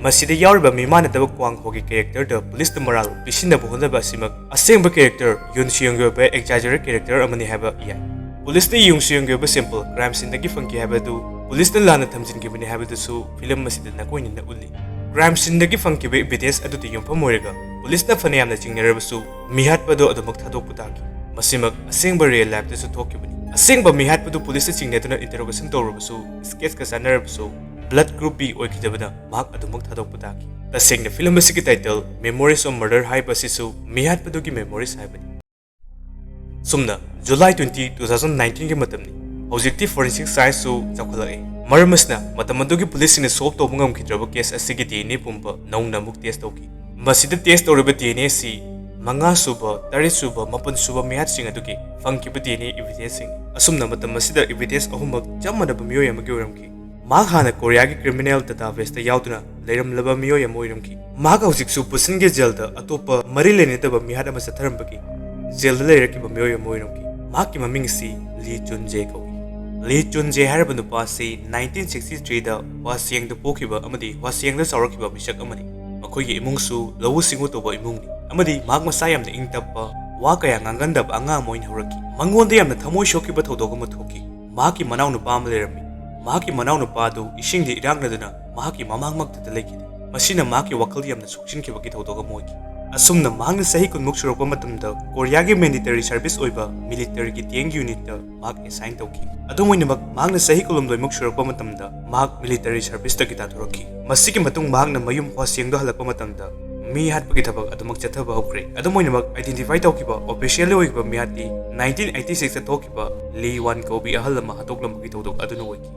ꯃꯁꯤꯗ ꯌꯥꯎꯔꯤꯕ ꯃꯤꯃꯥꯟꯅꯗꯕ ꯀ꯭ꯋꯥꯡ ꯍꯣꯒꯤ characterꯗ ꯄꯨꯂꯤꯁꯇ morale ꯄꯤꯁꯤꯟꯅꯕ ꯍꯣꯠꯅꯕ ꯑꯁꯤꯃꯛ ꯑꯁꯦꯡꯕ character ꯌꯨꯟ ꯁꯤꯌꯣꯡꯒꯤ ꯑꯣꯏꯕ exaggerate character ꯑꯃꯅꯤ ꯍꯥꯏꯕ ꯌꯥꯏ꯫ ꯄꯨꯂꯤꯁꯅ ꯌꯨꯟ ꯁꯤꯌꯣꯡꯒꯤ ꯑꯣꯏꯕ sample crime sceneꯗꯒꯤ ꯐꯪꯈꯤ ꯍꯥꯏꯕꯗꯨ ꯄꯨꯂꯤꯁꯅ ꯂꯥꯟꯅ ꯊꯝꯖꯤꯟꯈꯤꯕꯅꯤ ꯍꯥꯏꯕꯗꯨꯁꯨ ꯐꯤꯂꯝ ꯑꯁꯤꯗ ꯅꯥꯀꯣꯏꯅꯅ ꯎꯠꯂꯤ꯫ Crime scene ꯗꯒꯤ ꯐꯪꯈꯤꯕ evidence ꯑꯗꯨꯗ ꯌꯨꯝꯐꯝ ꯑꯣꯏꯔꯒ ꯄꯨꯂꯤꯁꯅ ꯐꯅꯌꯥꯝꯅ ꯆꯤꯡꯅꯔꯕꯁꯨ ꯃꯤꯍꯥꯠꯄꯗꯨ ꯑꯗꯨꯃꯛ ꯊꯥꯗꯣꯛꯄ ꯇꯥꯈꯤ꯫ ꯃꯁꯤꯃꯛ ꯑꯁꯦꯡꯕ real life ꯇꯁꯨ ꯊꯣꯛꯈꯤꯕꯅꯤ꯫ ꯑꯁꯦꯡꯕ ꯃꯤꯍꯥꯠꯄꯗꯨ ꯄꯨꯂꯤꯁꯅ ꯆꯤꯡꯅꯗꯨꯅ interrogation ꯇꯧꯔꯕꯁꯨ, sketch ꯀ ꯆꯥꯟꯅꯔꯕꯁꯨ, blood group B ꯑꯣꯏꯈꯤꯗꯕꯅ ꯃꯍꯥꯛ ꯑꯗꯨꯃꯛ ꯊꯥꯗꯣꯛꯄ ꯇꯥꯈꯤ꯫ ꯇꯁꯦꯡꯅ film ꯑꯁꯤꯒꯤ title Memories of Murder ꯍꯥꯏꯕ ꯑꯁꯤꯁꯨ ꯃꯤꯍꯥꯠꯄꯗꯨꯒꯤ memories ꯍꯥꯏꯕꯅꯤ꯫ ꯁꯨꯝꯅ July twenty, two thousand nineteen ꯒꯤ ꯃꯇꯝꯅꯤ꯫ ꯍꯧꯖꯤꯛꯇꯤ forensic science ꯁꯨ ꯆꯥꯎꯈꯠꯂꯛꯏ꯫ ꯃꯔꯝ ꯑꯁꯤꯅ ꯃꯇꯝ ꯑꯗꯨꯒꯤ ꯄꯨꯂꯤꯁꯁꯤꯡꯅ solve ꯇꯧꯕ ꯉꯝꯈꯤꯗ꯭ꯔꯕ case ꯑꯁꯤꯒꯤ D N A ꯄꯨꯝꯕ ꯅꯧꯅ ꯑꯃꯨꯛ test ꯇꯧꯈꯤ꯫ ꯃꯁꯤꯗ test ꯇꯧꯔꯤꯕ D N A ꯑꯁꯤ ꯃꯉꯥ ꯁꯨꯕ, ꯇꯔꯦꯠ ꯁꯨꯕ, ꯃꯥꯄꯟ ꯁꯨꯕ ꯃꯤꯍꯥꯠꯁꯤꯡ ꯑꯗꯨꯒꯤ ꯐꯪꯈꯤꯕ D N A evidence ꯁꯤꯡꯅꯤ꯫ ꯑꯁꯨꯝꯅ ꯃꯇꯝ ꯑꯁꯤꯗ evidence ꯑꯍꯨꯝꯃꯛ ꯆꯞ ꯃꯥꯟꯅꯕ ꯃꯤꯑꯣꯏ ꯑꯃꯒꯤ ꯑꯣꯏꯔꯝꯈꯤ꯫ ꯃꯍꯥꯛ ꯍꯥꯟꯅ ꯀꯣꯔꯤꯌꯥꯒꯤ criminal database ꯇ ꯌꯥꯎꯗꯨꯅ ꯂꯩꯔꯝꯂꯕ ꯃꯤꯑꯣꯏ ꯑꯃ ꯑꯣꯏꯔꯝꯈꯤ꯫ ꯃꯍꯥꯛ ꯍꯧꯖꯤꯛꯁꯨ ꯄꯨꯁꯟꯒꯤ ꯖꯦꯜꯗ ꯑꯇꯣꯞꯄ ꯃꯔꯤ ꯂꯩꯅꯗꯕ ꯃꯤꯍꯥꯠ ꯑꯃ ꯆꯠꯊꯔꯝꯕꯒꯤ ꯖꯦꯜꯗ ꯂꯩꯔꯛꯈꯤꯕ ꯃꯤꯑꯣꯏ ꯑꯃ ꯑꯣꯏꯔꯝꯈꯤ꯫ ꯃꯍꯥꯛꯀꯤ ꯃꯃꯤꯡ ꯑꯁꯤ ꯂꯤ ꯆꯨꯟꯖꯦ ꯀꯧꯏ꯫ ꯂꯤ ꯆꯨꯟꯖꯦ ꯍꯥꯏꯔꯤꯕ ꯅꯨꯄꯥ ꯑꯁꯤ nineteen sixty three ꯗ ꯍ꯭ꯋꯥꯁꯤꯌꯦꯡꯗ ꯄꯣꯛꯈꯤꯕ ꯑꯃꯗꯤ ꯍ꯭ꯋꯥꯁꯤꯌꯦꯡꯗ ꯆꯥꯎꯔꯛꯈꯤꯕ ꯃꯤꯁꯛ ꯑꯃꯅꯤ꯫ ꯃꯈꯣꯏꯒꯤ ꯏꯃꯨꯡꯁꯨ ꯂꯧꯎ ꯁꯤꯡꯎ ꯇꯧꯕ ꯏꯃꯨꯡꯅꯤ ꯑꯃꯗꯤ ꯃꯍꯥꯛ ꯃꯁꯥ ꯌꯥꯝꯅ ꯏꯪ ꯇꯞꯄ, ꯋꯥ ꯀꯌꯥ ꯉꯥꯡꯒꯟꯗꯕ ꯑꯉꯥꯡ ꯑꯃ ꯑꯣꯏꯅ ꯍꯧꯔꯛꯈꯤ꯫ ꯃꯉꯣꯟꯗ ꯌꯥꯝꯅ ꯊꯃꯣꯏ ꯁꯣꯛꯈꯤꯕ ꯊꯧꯗꯣꯛ ꯑꯃ ꯊꯣꯛꯈꯤ꯫ ꯃꯍꯥꯛꯀꯤ ꯃꯅꯥꯎꯅꯨꯄꯥ ꯑꯃ ꯂꯩꯔꯝꯃꯤ꯫ ꯃꯍꯥꯛꯀꯤ ꯃꯅꯥꯎꯅꯨꯄꯥ ꯑꯗꯨ ꯏꯁꯤꯡꯗ ꯏꯔꯥꯛꯅꯗꯨꯅ ꯃꯍꯥꯛꯀꯤ ꯃꯃꯥꯡꯃꯛꯇꯗ ꯂꯩꯈꯤꯗꯦ꯫ ꯃꯁꯤꯅ ꯃꯍꯥꯛꯀꯤ ꯋꯥꯈꯜ ꯌꯥꯝꯅ ꯁꯣꯛꯆꯤꯟꯈꯤꯕꯒꯤ ꯊꯧꯗꯣꯛ ꯑꯃ ꯑꯣꯏꯈꯤ꯫ ꯑꯁꯨꯝꯅ ꯃꯍꯥꯛꯅ ꯆꯍꯤ ꯀꯨꯟꯃꯨꯛ ꯁꯨꯔꯛꯄ ꯃꯇꯝꯗ ꯀꯣꯔꯤꯌꯥꯒꯤ mandatory service ꯑꯣꯏꯕ military ꯒꯤ tank unit ꯇ ꯃꯍꯥꯛ assign ꯇꯧꯈꯤ꯫ ꯑꯗꯨꯝ ꯑꯣꯏꯅꯃꯛ, ꯃꯍꯥꯛꯅ ꯆꯍꯤ ꯀꯨꯟꯍꯨꯝꯗꯣꯏꯃꯨꯛ ꯁꯨꯔꯛꯄ ꯃꯇꯝꯗ ꯃꯍꯥꯛ military service ꯇꯒꯤ ꯇꯥꯟꯊꯣꯔꯛꯈꯤ꯫ ꯃꯁꯤꯒꯤ ꯃꯇꯨꯡ ꯃꯍꯥꯛꯅ ꯃꯌꯨꯝ ꯍ꯭ꯋꯥꯁꯤꯌꯦꯡꯗ ꯍꯜꯂꯛꯄ ꯃꯇꯝꯗ ꯃꯤ ꯍꯥꯠꯄꯒꯤ ꯊꯕꯛ ꯑꯗꯨꯃꯛ ꯆꯠꯊꯕ ꯍꯧꯈ꯭ꯔꯦ꯫ ꯑꯗꯨꯝ ꯑꯣꯏꯅꯃꯛ, identify ꯇꯧꯈꯤꯕ officially ꯑꯣꯏꯈꯤꯕ ꯃꯤꯍꯥꯠꯇꯤ nineteen eighty six ꯇ ꯊꯣꯛꯈꯤꯕ ꯂꯤ ꯋꯥꯟ ꯀꯧꯕꯤ ꯑꯍꯜ ꯑꯃ ꯍꯥꯠꯇꯣꯛꯂꯝꯕꯒꯤ ꯊꯧꯗꯣꯛ ꯑꯗꯨꯅ ꯑꯣꯏꯈꯤ꯫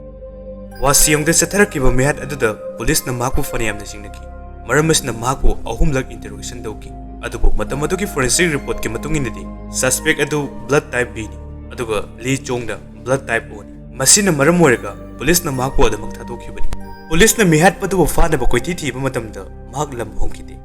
ꯍ꯭ꯋꯥꯁꯤꯌꯣꯡꯗ ꯆꯠꯊꯔꯛꯈꯤꯕ ꯃꯤꯍꯥꯠ ꯑꯗꯨꯗ ꯄꯨꯂꯤꯁꯅ ꯃꯍꯥꯛꯄꯨ ꯐꯅꯌꯥꯝꯅ ꯆꯤꯡꯅꯈꯤ꯫ ꯃꯔꯝ ꯑꯁꯤꯅ ꯃꯍꯥꯛꯄꯨ ꯑꯍꯨꯝꯂꯛ interrogation ꯇꯧꯈꯤ꯫ ꯑꯗꯨꯕꯨ ꯃꯇꯝ ꯑꯗꯨꯒꯤ forensic report ꯀꯤ ꯃꯇꯨꯡ ꯏꯟꯅꯗꯤ, suspect ꯑꯗꯨ blood type B ꯅꯤ, ꯑꯗꯨꯒ ꯂꯤ ꯆꯣꯡꯅ blood type O ꯅꯤ꯫ ꯃꯁꯤꯅ ꯃꯔꯝ ꯑꯣꯏꯔꯒ ꯄꯨꯂꯤꯁꯅ ꯃꯍꯥꯛꯄꯨ ꯑꯗꯨꯃꯛ ꯊꯥꯗꯣꯛꯈꯤꯕꯅꯤ꯫ ꯄꯨꯂꯤꯁꯅ ꯃꯤꯍꯥꯠꯄꯗꯨꯕꯨ ꯐꯥꯅꯕ ꯀꯣꯏꯊꯤ ꯊꯤꯕ ꯃꯇꯝꯗ ꯃꯍꯥꯛ ꯂꯝ ꯍꯣꯡꯈꯤꯗꯦ꯫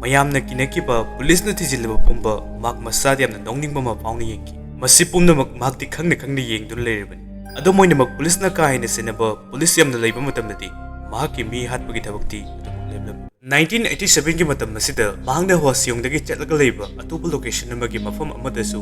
ꯃꯌꯥꯝꯅ ꯀꯤꯅꯈꯤꯕ, ꯄꯨꯂꯤꯁꯅ ꯊꯤꯖꯤꯜꯂꯤꯕ ꯄꯨꯝꯕ ꯃꯍꯥꯛ ꯃꯁꯥꯗ ꯌꯥꯝꯅ ꯅꯣꯛꯅꯤꯡꯕ ꯑꯃ ꯐꯥꯎꯅ ꯌꯦꯡꯈꯤ꯫ ꯃꯁꯤ ꯄꯨꯝꯅꯃꯛ ꯃꯍꯥꯛꯇꯤ ꯈꯪꯅ ꯈꯪꯅ ꯌꯦꯡꯗꯨꯅ ꯂꯩꯔꯤꯕꯅꯤ꯫ ꯑꯗꯨꯝ ꯑꯣꯏꯅꯃꯛ, ꯄꯨꯂꯤꯁꯅ ꯀꯥ ꯍꯦꯟꯅ ꯁꯦꯟꯅꯕ ꯄꯨꯂꯤꯁ ꯌꯥꯝꯅ ꯂꯩꯕ ꯃꯇꯝꯗꯗꯤ ꯃꯍꯥꯛꯀꯤ ꯃꯤ ꯍꯥꯠꯄꯒꯤ ꯊꯕꯛꯇꯤ ꯑꯗꯨꯃꯛ ꯂꯦꯞꯂꯝꯃꯤ꯫ Nineteen eighty seven ꯒꯤ ꯃꯇꯝ ꯑꯁꯤꯗ ꯃꯍꯥꯛꯅ ꯍ꯭ꯋꯥꯁꯤꯌꯣꯡꯗꯒꯤ ꯆꯠꯂꯒ ꯂꯩꯕ ꯑꯇꯣꯞꯄ location ꯑꯃꯒꯤ ꯃꯐꯝ ꯑꯃꯗꯁꯨ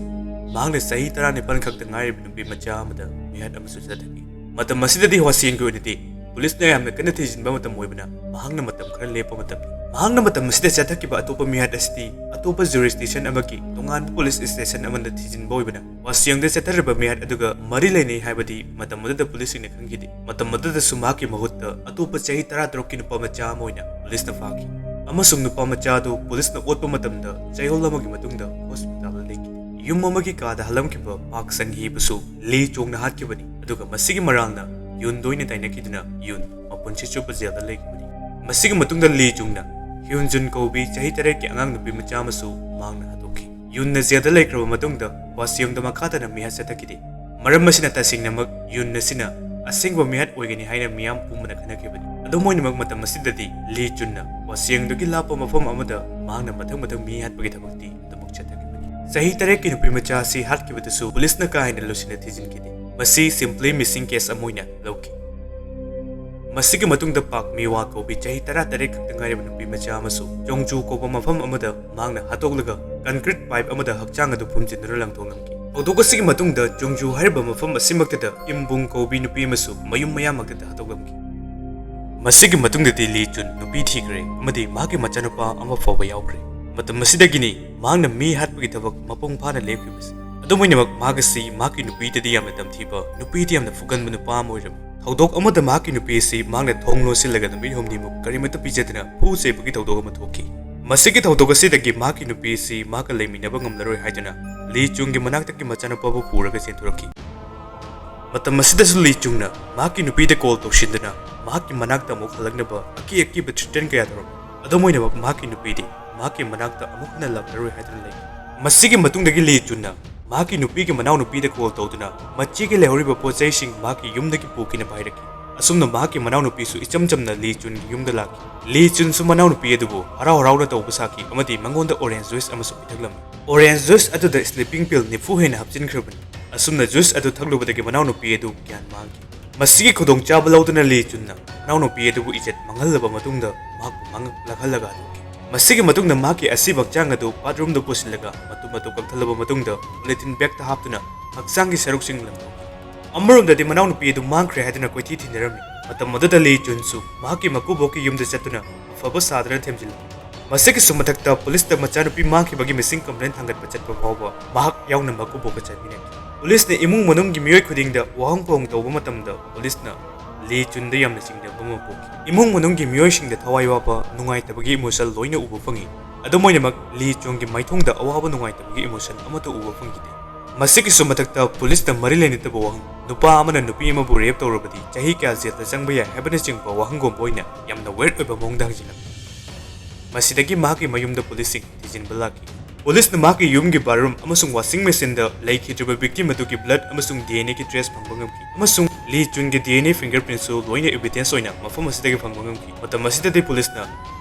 ꯃꯍꯥꯛꯅ ꯆꯍꯤ ꯇꯔꯥꯅꯤꯄꯥꯟ ꯈꯛꯇ ꯉꯥꯏꯔꯤꯕ ꯅꯨꯄꯤ ꯃꯆꯥ ꯑꯃꯗ ꯃꯤꯍꯥꯠ ꯑꯃꯁꯨ ꯆꯠꯊꯈꯤ꯫ ꯃꯇꯝ ꯑꯁꯤꯗꯗꯤ ꯍ꯭ꯋꯥꯁꯤꯌꯣꯡꯒꯤ ꯑꯣꯏꯅꯗꯤ ꯄꯨꯂꯤꯁꯅ ꯌꯥꯝꯅ ꯀꯟꯅ ꯊꯤꯖꯤꯟꯕ ꯃꯇꯝ ꯑꯣꯏꯕꯅ ꯃꯍꯥꯛꯅ ꯃꯇꯝ ꯈꯔ ꯂꯦꯞꯄ ꯃꯇꯝꯅꯤ꯫ ꯃꯍꯥꯛꯅ ꯃꯇꯝ ꯑꯁꯤꯗ ꯆꯠꯊꯈꯤꯕ ꯑꯇꯣꯞꯄ ꯃꯤꯍꯥꯠ ꯑꯁꯤꯗꯤ ꯑꯇꯣꯞꯄ ꯖꯨꯔꯤꯁꯗꯤꯛꯁꯟ ꯑꯃꯒꯤ ꯇꯣꯉꯥꯟꯕ ꯄꯨꯂꯤꯁ ꯁ꯭ꯇꯦꯁꯟ ꯑꯃꯗ ꯊꯤꯖꯤꯟꯕ ꯑꯣꯏꯕꯅ ꯋꯥꯁꯤꯌꯪꯗ ꯆꯠꯊꯔꯤꯕ ꯃꯤꯍꯥꯠ ꯑꯗꯨꯒ ꯃꯔꯤ ꯂꯩꯅꯩ ꯍꯥꯏꯕꯗꯤ ꯃꯇꯝ ꯑꯗꯨꯗ ꯄꯨꯂꯤꯁꯁꯤꯡꯅ ꯈꯪꯈꯤꯗꯦ꯫ ꯃꯇꯝ ꯑꯗꯨꯗꯁꯨ ꯃꯍꯥꯛꯀꯤ ꯃꯍꯨꯠꯇ ꯑꯇꯣꯞꯄ ꯆꯍꯤ ꯇꯔꯥ ꯇꯔꯨꯛꯀꯤ ꯅꯨꯄꯥ ꯃꯆꯥ ꯑꯃ ꯑꯣꯏꯅ ꯄꯨꯂꯤꯁꯅ ꯐꯥꯈꯤ, ꯑꯃꯁꯨꯡ ꯅꯨꯄꯥ ꯃꯆꯥ ꯑꯗꯨ ꯄꯨꯂꯤꯁꯅ ꯑꯣꯠꯄ ꯃꯇꯝꯗ ꯆꯌꯣꯜ ꯑꯃꯒꯤ ꯃꯇꯨꯡꯗ ꯍꯣꯁꯄꯤꯇꯥꯜꯗ ꯂꯩꯈꯤ꯫ ꯌꯨꯝ ꯑꯃꯒꯤ ꯀꯥꯗ ꯍꯜꯂꯝꯈꯤꯕ ꯄꯥꯛ ꯁꯪ ꯍꯤꯕꯨꯁꯨ ꯂꯤ ꯆꯣꯡꯅ ꯍꯥꯠꯈꯤꯕꯅꯤ, ꯑꯗꯨꯒ ꯃꯁꯤꯒꯤ ꯃꯔꯥꯜꯅ ꯌꯨꯟꯗ ꯑꯣꯏꯅ ꯇꯥꯏꯅꯈꯤꯗꯨꯅ ꯌꯨꯟ ꯃꯄꯨꯟꯁꯤ ꯆꯨꯞꯄ ꯖꯦꯜꯗ ꯂꯩꯈꯤꯕꯅꯤ꯫ ꯃꯁꯤꯒꯤ ꯃꯇꯨꯡꯗ ꯂꯤ ꯆꯨꯡꯅ ꯍ꯭ꯌꯨꯟ ꯖꯨꯟ ꯀꯧꯕꯤ ꯆꯍꯤ ꯇꯔꯦꯠꯀꯤ ꯑꯉꯥꯡ ꯅꯨꯄꯤ ꯃꯆꯥ ꯑꯃꯁꯨ ꯃꯍꯥꯛꯅ ꯍꯥꯠꯇꯣꯛꯈꯤ꯫ ꯌꯨꯟꯅ ꯖꯦꯜꯗ ꯂꯩꯈ꯭ꯔꯕ ꯃꯇꯨꯡꯗ ꯋꯥꯁꯤꯌꯣꯡꯗ ꯃꯈꯥ ꯇꯥꯅ ꯃꯤꯍꯥꯠ ꯆꯠꯊꯈꯤꯗꯦ꯫ ꯃꯔꯝ ꯑꯁꯤꯅ ꯇꯁꯦꯡꯅꯃꯛ ꯌꯨꯟ ꯑꯁꯤꯅ ꯑꯁꯦꯡꯕ ꯃꯤꯍꯥꯠ ꯑꯣꯏꯒꯅꯤ ꯍꯥꯏꯅ ꯃꯤꯌꯥꯝ ꯄꯨꯝꯕꯅ ꯈꯟꯅꯈꯤꯕꯅꯤ꯫ ꯑꯗꯨꯝ ꯑꯣꯏꯅꯃꯛ, ꯃꯇꯝ ꯑꯁꯤꯗꯗꯤ ꯂꯤ ꯆꯨꯟꯅ ꯋꯥꯁꯤꯌꯣꯡꯗꯒꯤ ꯂꯥꯞꯄ ꯃꯐꯝ ꯑꯃꯗ ꯃꯍꯥꯛꯅ ꯃꯊꯪ ꯃꯊꯪ ꯃꯤ ꯍꯥꯠꯄꯒꯤ ꯊꯕꯛꯇꯤ ꯑꯗꯨꯃꯛ ꯆꯠꯊꯈꯤꯕꯅꯤ꯫ ꯆꯍꯤ ꯇꯔꯦꯠꯀꯤ ꯅꯨꯄꯤ ꯃꯆꯥ ꯑꯁꯤ ꯍꯥꯠꯈꯤꯕꯗꯁꯨ ꯄꯨꯂꯤꯁꯅ ꯀꯥ ꯍꯦꯟꯅ ꯂꯨꯁꯤꯟꯅ ꯊꯤꯖꯤꯟꯈꯤꯗꯦ꯫ ꯃꯁꯤ simply missing case ꯑꯃ ꯑꯣꯏꯅ ꯂꯧꯈꯤ꯫ ꯃꯁꯤꯒꯤ ꯃꯇꯨꯡꯗ ꯄꯥꯛ ꯃꯤꯋꯥ ꯀꯧꯕꯤ ꯆꯍꯤ ꯇꯔꯥ ꯇꯔꯦꯠ ꯈꯛꯇ ꯉꯥꯏꯔꯕ ꯅꯨꯄꯤ ꯃꯆꯥ ꯑꯃꯁꯨ ꯆꯣꯡꯖꯨ ꯀꯧꯕ ꯃꯐꯝ ꯑꯃꯗ ꯃꯍꯥꯛꯅ ꯍꯥꯠꯇꯣꯛꯂꯒ concrete pipe ꯑꯃꯗ ꯍꯛꯆꯥꯡ ꯑꯗꯨ ꯐꯨꯝꯖꯤꯟꯗꯨꯅ ꯂꯪꯊꯣꯛꯂꯝꯈꯤ꯫ ꯊꯧꯗꯣꯛ ꯑꯁꯤꯒꯤ ꯃꯇꯨꯡꯗ ꯆꯣꯡꯖꯨ ꯍꯥꯏꯔꯤꯕ ꯃꯐꯝ ꯑꯁꯤꯃꯛꯇꯗ ꯏꯝꯕꯨꯡ ꯀꯧꯕꯤ ꯅꯨꯄꯤ ꯑꯃꯁꯨ ꯃꯌꯨꯝ ꯃꯌꯥꯝꯃꯛꯇꯗ ꯍꯥꯠꯇꯣꯛꯂꯝꯈꯤ꯫ ꯃꯁꯤꯒꯤ ꯃꯇꯨꯡꯗꯗꯤ ꯂꯤ ꯆꯨꯟ ꯅꯨꯄꯤ ꯊꯤꯈ꯭ꯔꯦ ꯑꯃꯗꯤ ꯃꯍꯥꯛꯀꯤ ꯃꯆꯥꯅꯨꯄꯥ ꯑꯃ ꯐꯥꯎꯕ ꯌꯥꯎꯈ꯭ꯔꯦ꯫ ꯃꯇꯝ ꯑꯁꯤꯗꯒꯤꯅꯤ ꯃꯍꯥꯛꯅ ꯃꯤ ꯍꯥꯠꯄꯒꯤ ꯊꯕꯛ ꯃꯄꯨꯡ ꯐꯥꯅ ꯂꯦꯞꯈꯤꯕꯁꯤ꯫ ꯑꯗꯨꯝ ꯑꯣꯏꯅꯃꯛ, ꯃꯍꯥꯛ ꯑꯁꯤ ꯃꯍꯥꯛꯀꯤ ꯅꯨꯄꯤꯗꯗꯤ ꯌꯥꯝꯅ ꯇꯝꯊꯤꯕ, ꯅꯨꯄꯤꯗ ꯌꯥꯝꯅ ꯐꯨꯒꯟꯕ ꯅꯨꯄꯥ ꯑꯃ ꯑꯣꯏꯔꯝꯃꯤ꯫ ꯊꯧꯗꯣꯛ ꯑꯃꯗ ꯃꯍꯥꯛꯀꯤ ꯅꯨꯄꯤ ꯑꯁꯤ ꯃꯍꯥꯛꯅ ꯊꯣꯡ ꯂꯣꯟꯁꯤꯜꯂꯒ ꯅꯨꯃꯤꯠ ꯍꯨꯝꯅꯤꯃꯨꯛ ꯀꯔꯤꯃꯠꯇ ꯄꯤꯖꯗꯅ ꯐꯨ ꯆꯩꯕꯒꯤ ꯊꯧꯗꯣꯛ ꯑꯃ ꯊꯣꯛꯈꯤ꯫ ꯃꯁꯤꯒꯤ ꯊꯧꯗꯣꯛ ꯑꯁꯤꯗꯒꯤ ꯃꯍꯥꯛꯀꯤ ꯅꯨꯄꯤ ꯑꯁꯤ ꯃꯍꯥꯛꯀ ꯂꯩꯃꯤꯟꯅꯕ ꯉꯝꯂꯔꯣꯏ ꯍꯥꯏꯗꯨꯅ ꯂꯤ ꯆꯨꯟꯒꯤ ꯃꯅꯥꯛꯇꯒꯤ ꯃꯆꯥꯅꯨꯄꯥꯕꯨ ꯄꯨꯔꯒ ꯆꯦꯟꯊꯣꯔꯛꯈꯤ꯫ ꯃꯇꯝ ꯑꯁꯤꯗꯁꯨ ꯂꯤ ꯆꯨꯟꯅ ꯃꯍꯥꯛꯀꯤ ꯅꯨꯄꯤꯗ call ꯇꯧꯁꯤꯟꯗꯨꯅ ꯃꯍꯥꯛꯀꯤ ꯃꯅꯥꯛꯇ ꯑꯃꯨꯛ ꯍꯜꯂꯛꯅꯕ ꯑꯀꯤ ꯑꯀꯤꯕ threaten ꯀꯌꯥ ꯇꯧꯔꯝꯃꯤ꯫ ꯑꯗꯨꯝ ꯑꯣꯏꯅꯃꯛ, ꯃꯍꯥꯛꯀꯤ ꯅꯨꯄꯤꯗꯤ ꯃꯍꯥꯛꯀꯤ ꯃꯅꯥꯛꯇ ꯑꯃꯨꯛ ꯍꯟꯅ ꯂꯥꯛꯂꯔꯣꯏ ꯍꯥꯏꯗꯨꯅ ꯂꯩ꯫ ꯃꯁꯤꯒꯤ ꯃꯇꯨꯡꯗꯒꯤ ꯂꯤ ꯆꯨꯟꯅ ꯃꯍꯥꯛꯀꯤ ꯅꯨꯄꯤꯒꯤ ꯃꯅꯥꯎꯅꯨꯄꯤꯗ call ꯇꯧꯗꯨꯅ ꯃꯆꯦꯒꯤ ꯂꯩꯍꯧꯔꯤꯕ ꯄꯣꯠ ꯆꯩꯁꯤꯡ ꯃꯍꯥꯛꯀꯤ ꯌꯨꯝꯗꯒꯤ ꯄꯨꯈꯤꯅꯕ ꯍꯥꯏꯔꯛꯈꯤ꯫ ꯑꯁꯨꯝꯅ ꯃꯍꯥꯛꯀꯤ ꯃꯅꯥꯎꯅꯨꯄꯤꯁꯨ ꯏꯆꯝ ꯆꯝꯅ ꯂꯤ ꯆꯨꯟꯒꯤ ꯌꯨꯝꯗ ꯂꯥꯛꯈꯤ꯫ ꯂꯤ ꯆꯨꯟꯁꯨ ꯃꯅꯥꯎꯅꯨꯄꯤ ꯑꯗꯨꯕꯨ ꯍꯔꯥꯎ ꯍꯔꯥꯎꯅ ꯇꯧꯕ ꯁꯥꯈꯤ ꯑꯃꯗꯤ ꯃꯉꯣꯟꯗ orange juice ꯑꯃꯁꯨ ꯄꯤꯊꯛꯂꯝꯃꯤ꯫ Orange juice ꯑꯗꯨꯗ sleeping pill ꯅꯤꯐꯨ ꯍꯦꯟꯅ ꯍꯥꯞꯆꯤꯟꯈ꯭ꯔꯕꯅꯤ꯫ ꯑꯁꯨꯝꯅ juice ꯑꯗꯨ ꯊꯛꯂꯨꯕꯗꯒꯤ ꯃꯅꯥꯎꯅꯨꯄꯤ ꯑꯗꯨ ꯒ꯭ꯌꯥꯟ ꯃꯥꯡꯈꯤ꯫ ꯃꯁꯤꯒꯤ ꯈꯨꯗꯣꯡꯆꯥꯕ ꯂꯧꯗꯨꯅ ꯂꯤ ꯆꯨꯟꯅ ꯃꯅꯥꯎꯅꯨꯄꯤ ꯑꯗꯨꯕꯨ ꯏꯖꯠ ꯃꯥꯡꯍꯜꯂꯕ ꯃꯇꯨꯡꯗ ꯃꯍꯥꯛꯄꯨ ꯃꯥꯡꯂꯛꯍꯜꯂꯒ ꯍꯥꯠꯇꯣꯛꯈꯤ꯫ ꯃꯁꯤꯒꯤ ꯃꯇꯨꯡꯗ ꯃꯍꯥꯛꯀꯤ ꯑꯁꯤꯕ ꯍꯛꯆꯥꯡ ꯑꯗꯨ bathroomꯗ ꯄꯨꯁꯤꯜꯂꯒ ꯃꯇꯨꯝ ꯃꯇꯨꯝ ꯀꯛꯊꯠꯂꯕ ꯃꯇꯨꯡꯗ polythene bagꯇ ꯍꯥꯞꯇꯨꯅ ꯍꯛꯆꯥꯡꯒꯤ ꯁꯔꯨꯛꯁꯤꯡ ꯂꯪꯊꯣꯛꯈꯤ꯫ ꯑꯃꯔꯣꯝꯗꯗꯤ ꯃꯅꯥꯎꯅꯨꯄꯤ ꯑꯗꯨ ꯃꯥꯡꯈ꯭ꯔꯦ ꯍꯥꯏꯗꯨꯅ ꯀꯣꯏꯊꯤ ꯊꯤꯅꯔꯝꯃꯤ꯫ ꯃꯇꯝ ꯑꯗꯨꯗ ꯂꯤ ꯆꯨꯟꯁꯨ ꯃꯍꯥꯛꯀꯤ ꯃꯀꯨꯕꯣꯛꯀꯤ ꯌꯨꯝꯗ ꯆꯠꯇꯨꯅ ꯑꯐꯕ ꯁꯥꯗꯨꯅ ꯊꯦꯝꯖꯤꯜꯂꯝꯃꯤ꯫ ꯃꯁꯤꯒꯤꯁꯨ ꯃꯊꯛꯇ ꯄꯨꯂꯤꯁꯇ ꯃꯆꯥꯅꯨꯄꯤ ꯃꯥꯡꯈꯤꯕꯒꯤ ꯃꯤꯁꯤꯡ ꯀꯝꯄ꯭ꯂꯦꯟ ꯊꯥꯡꯒꯠꯄ ꯆꯠꯄ ꯐꯥꯎꯕ ꯃꯍꯥꯛ ꯌꯥꯎꯅ ꯃꯀꯨꯕꯣꯛꯀ ꯆꯠꯃꯤꯟꯅꯈꯤ꯫ ꯄꯨꯂꯤꯁꯅ ꯏꯃꯨꯡ ꯃꯅꯨꯡꯒꯤ ꯃꯤꯑꯣꯏ ꯈꯨꯗꯤꯡꯗ ꯋꯥꯍꯪ ꯄꯥꯎꯍꯪ ꯇꯧꯕ ꯃꯇꯝꯗ ꯄꯨꯂꯤꯁꯅ ꯂꯤ ꯆꯨꯟꯗ ꯌꯥꯝꯅ ꯆꯤꯡꯅꯕ ꯑꯃ ꯄꯣꯛꯈꯤ꯫ ꯏꯃꯨꯡ ꯃꯅꯨꯡꯒꯤ ꯃꯤꯑꯣꯏꯁꯤꯡꯗ ꯊꯋꯥꯏ ꯋꯥꯕ, ꯅꯨꯡꯉꯥꯏꯇꯕꯒꯤ ꯏꯃꯣꯁꯟ ꯂꯣꯏꯅ ꯎꯕ ꯐꯪꯉꯤ꯫ ꯑꯗꯨꯝ ꯑꯣꯏꯅꯃꯛ, ꯂꯤ ꯆꯨꯟꯒꯤ ꯃꯥꯏꯊꯣꯡꯗ ꯑꯋꯥꯕ ꯅꯨꯡꯉꯥꯏꯇꯕꯒꯤ ꯏꯃꯣꯁꯟ ꯑꯃꯠꯇ ꯎꯕ ꯐꯪꯈꯤꯗꯦ꯫ ꯃꯁꯤꯒꯤꯁꯨ ꯃꯊꯛꯇ ꯄꯨꯂꯤꯁꯅ ꯃꯔꯤ ꯂꯩꯅꯗꯕ ꯋꯥꯍꯪ, ꯅꯨꯄꯥ ꯑꯃꯅ ꯅꯨꯄꯤ ꯑꯃꯕꯨ ꯔꯦꯞ ꯇꯧꯔꯕꯗꯤ ꯆꯍꯤ ꯀꯌꯥ ꯖꯦꯜꯗ ꯆꯪꯕ ꯌꯥꯏ ꯍꯥꯏꯕꯅꯆꯤꯡꯕ ꯋꯥꯍꯪꯒꯨꯝꯕ ꯑꯣꯏꯅ ꯌꯥꯝꯅ ꯋꯦꯔꯗ ꯑꯣꯏꯕ ꯃꯑꯣꯡꯗ ꯍꯪꯖꯤꯜꯂꯝꯃꯤ꯫ ꯃꯁꯤꯗꯒꯤ ꯃꯍꯥꯛꯀꯤ ꯃꯌꯨꯝꯗ ꯄꯨꯂꯤꯁꯁꯤꯡ ꯊꯤꯖꯤꯟꯕ ꯂꯥꯛꯈꯤ꯫ ꯄꯨꯂꯤꯁꯅ ꯃꯍꯥꯛꯀꯤ ꯌꯨꯝꯒꯤ ꯕꯥꯠꯔꯨꯝ ꯑꯃꯁꯨꯡ ꯋꯥꯁꯤꯡ ꯃꯦꯁꯤꯟꯗ ꯂꯩꯈꯤꯗ꯭ꯔꯤꯕ ꯚꯤꯛꯇꯤꯝ ꯑꯗꯨꯒꯤ ꯕ꯭ꯂꯗ ꯑꯃꯁꯨꯡ ꯗꯤ ꯑꯦꯟ ꯑꯦꯒꯤ ꯇ꯭ꯔꯦꯁ ꯐꯪꯕ ꯉꯝꯈꯤ, ꯑꯃꯁꯨꯡ ꯂꯤ ꯆꯨꯟꯒꯤ ꯗꯤ ꯑꯦꯟ ꯑꯦ ꯐꯤꯡꯒꯔ ꯄ꯭ꯔꯤꯟꯠꯁꯨ ꯂꯣꯏꯅ ꯑꯦꯚꯤꯗꯦꯟꯁ ꯑꯣꯏꯅ ꯃꯐꯝ ꯑꯁꯤꯗꯒꯤ ꯐꯪꯕ ꯉꯝꯈꯤ꯫ ꯃꯇꯝ ꯑꯁꯤꯗꯗꯤ ꯄꯨꯂꯤꯁꯅ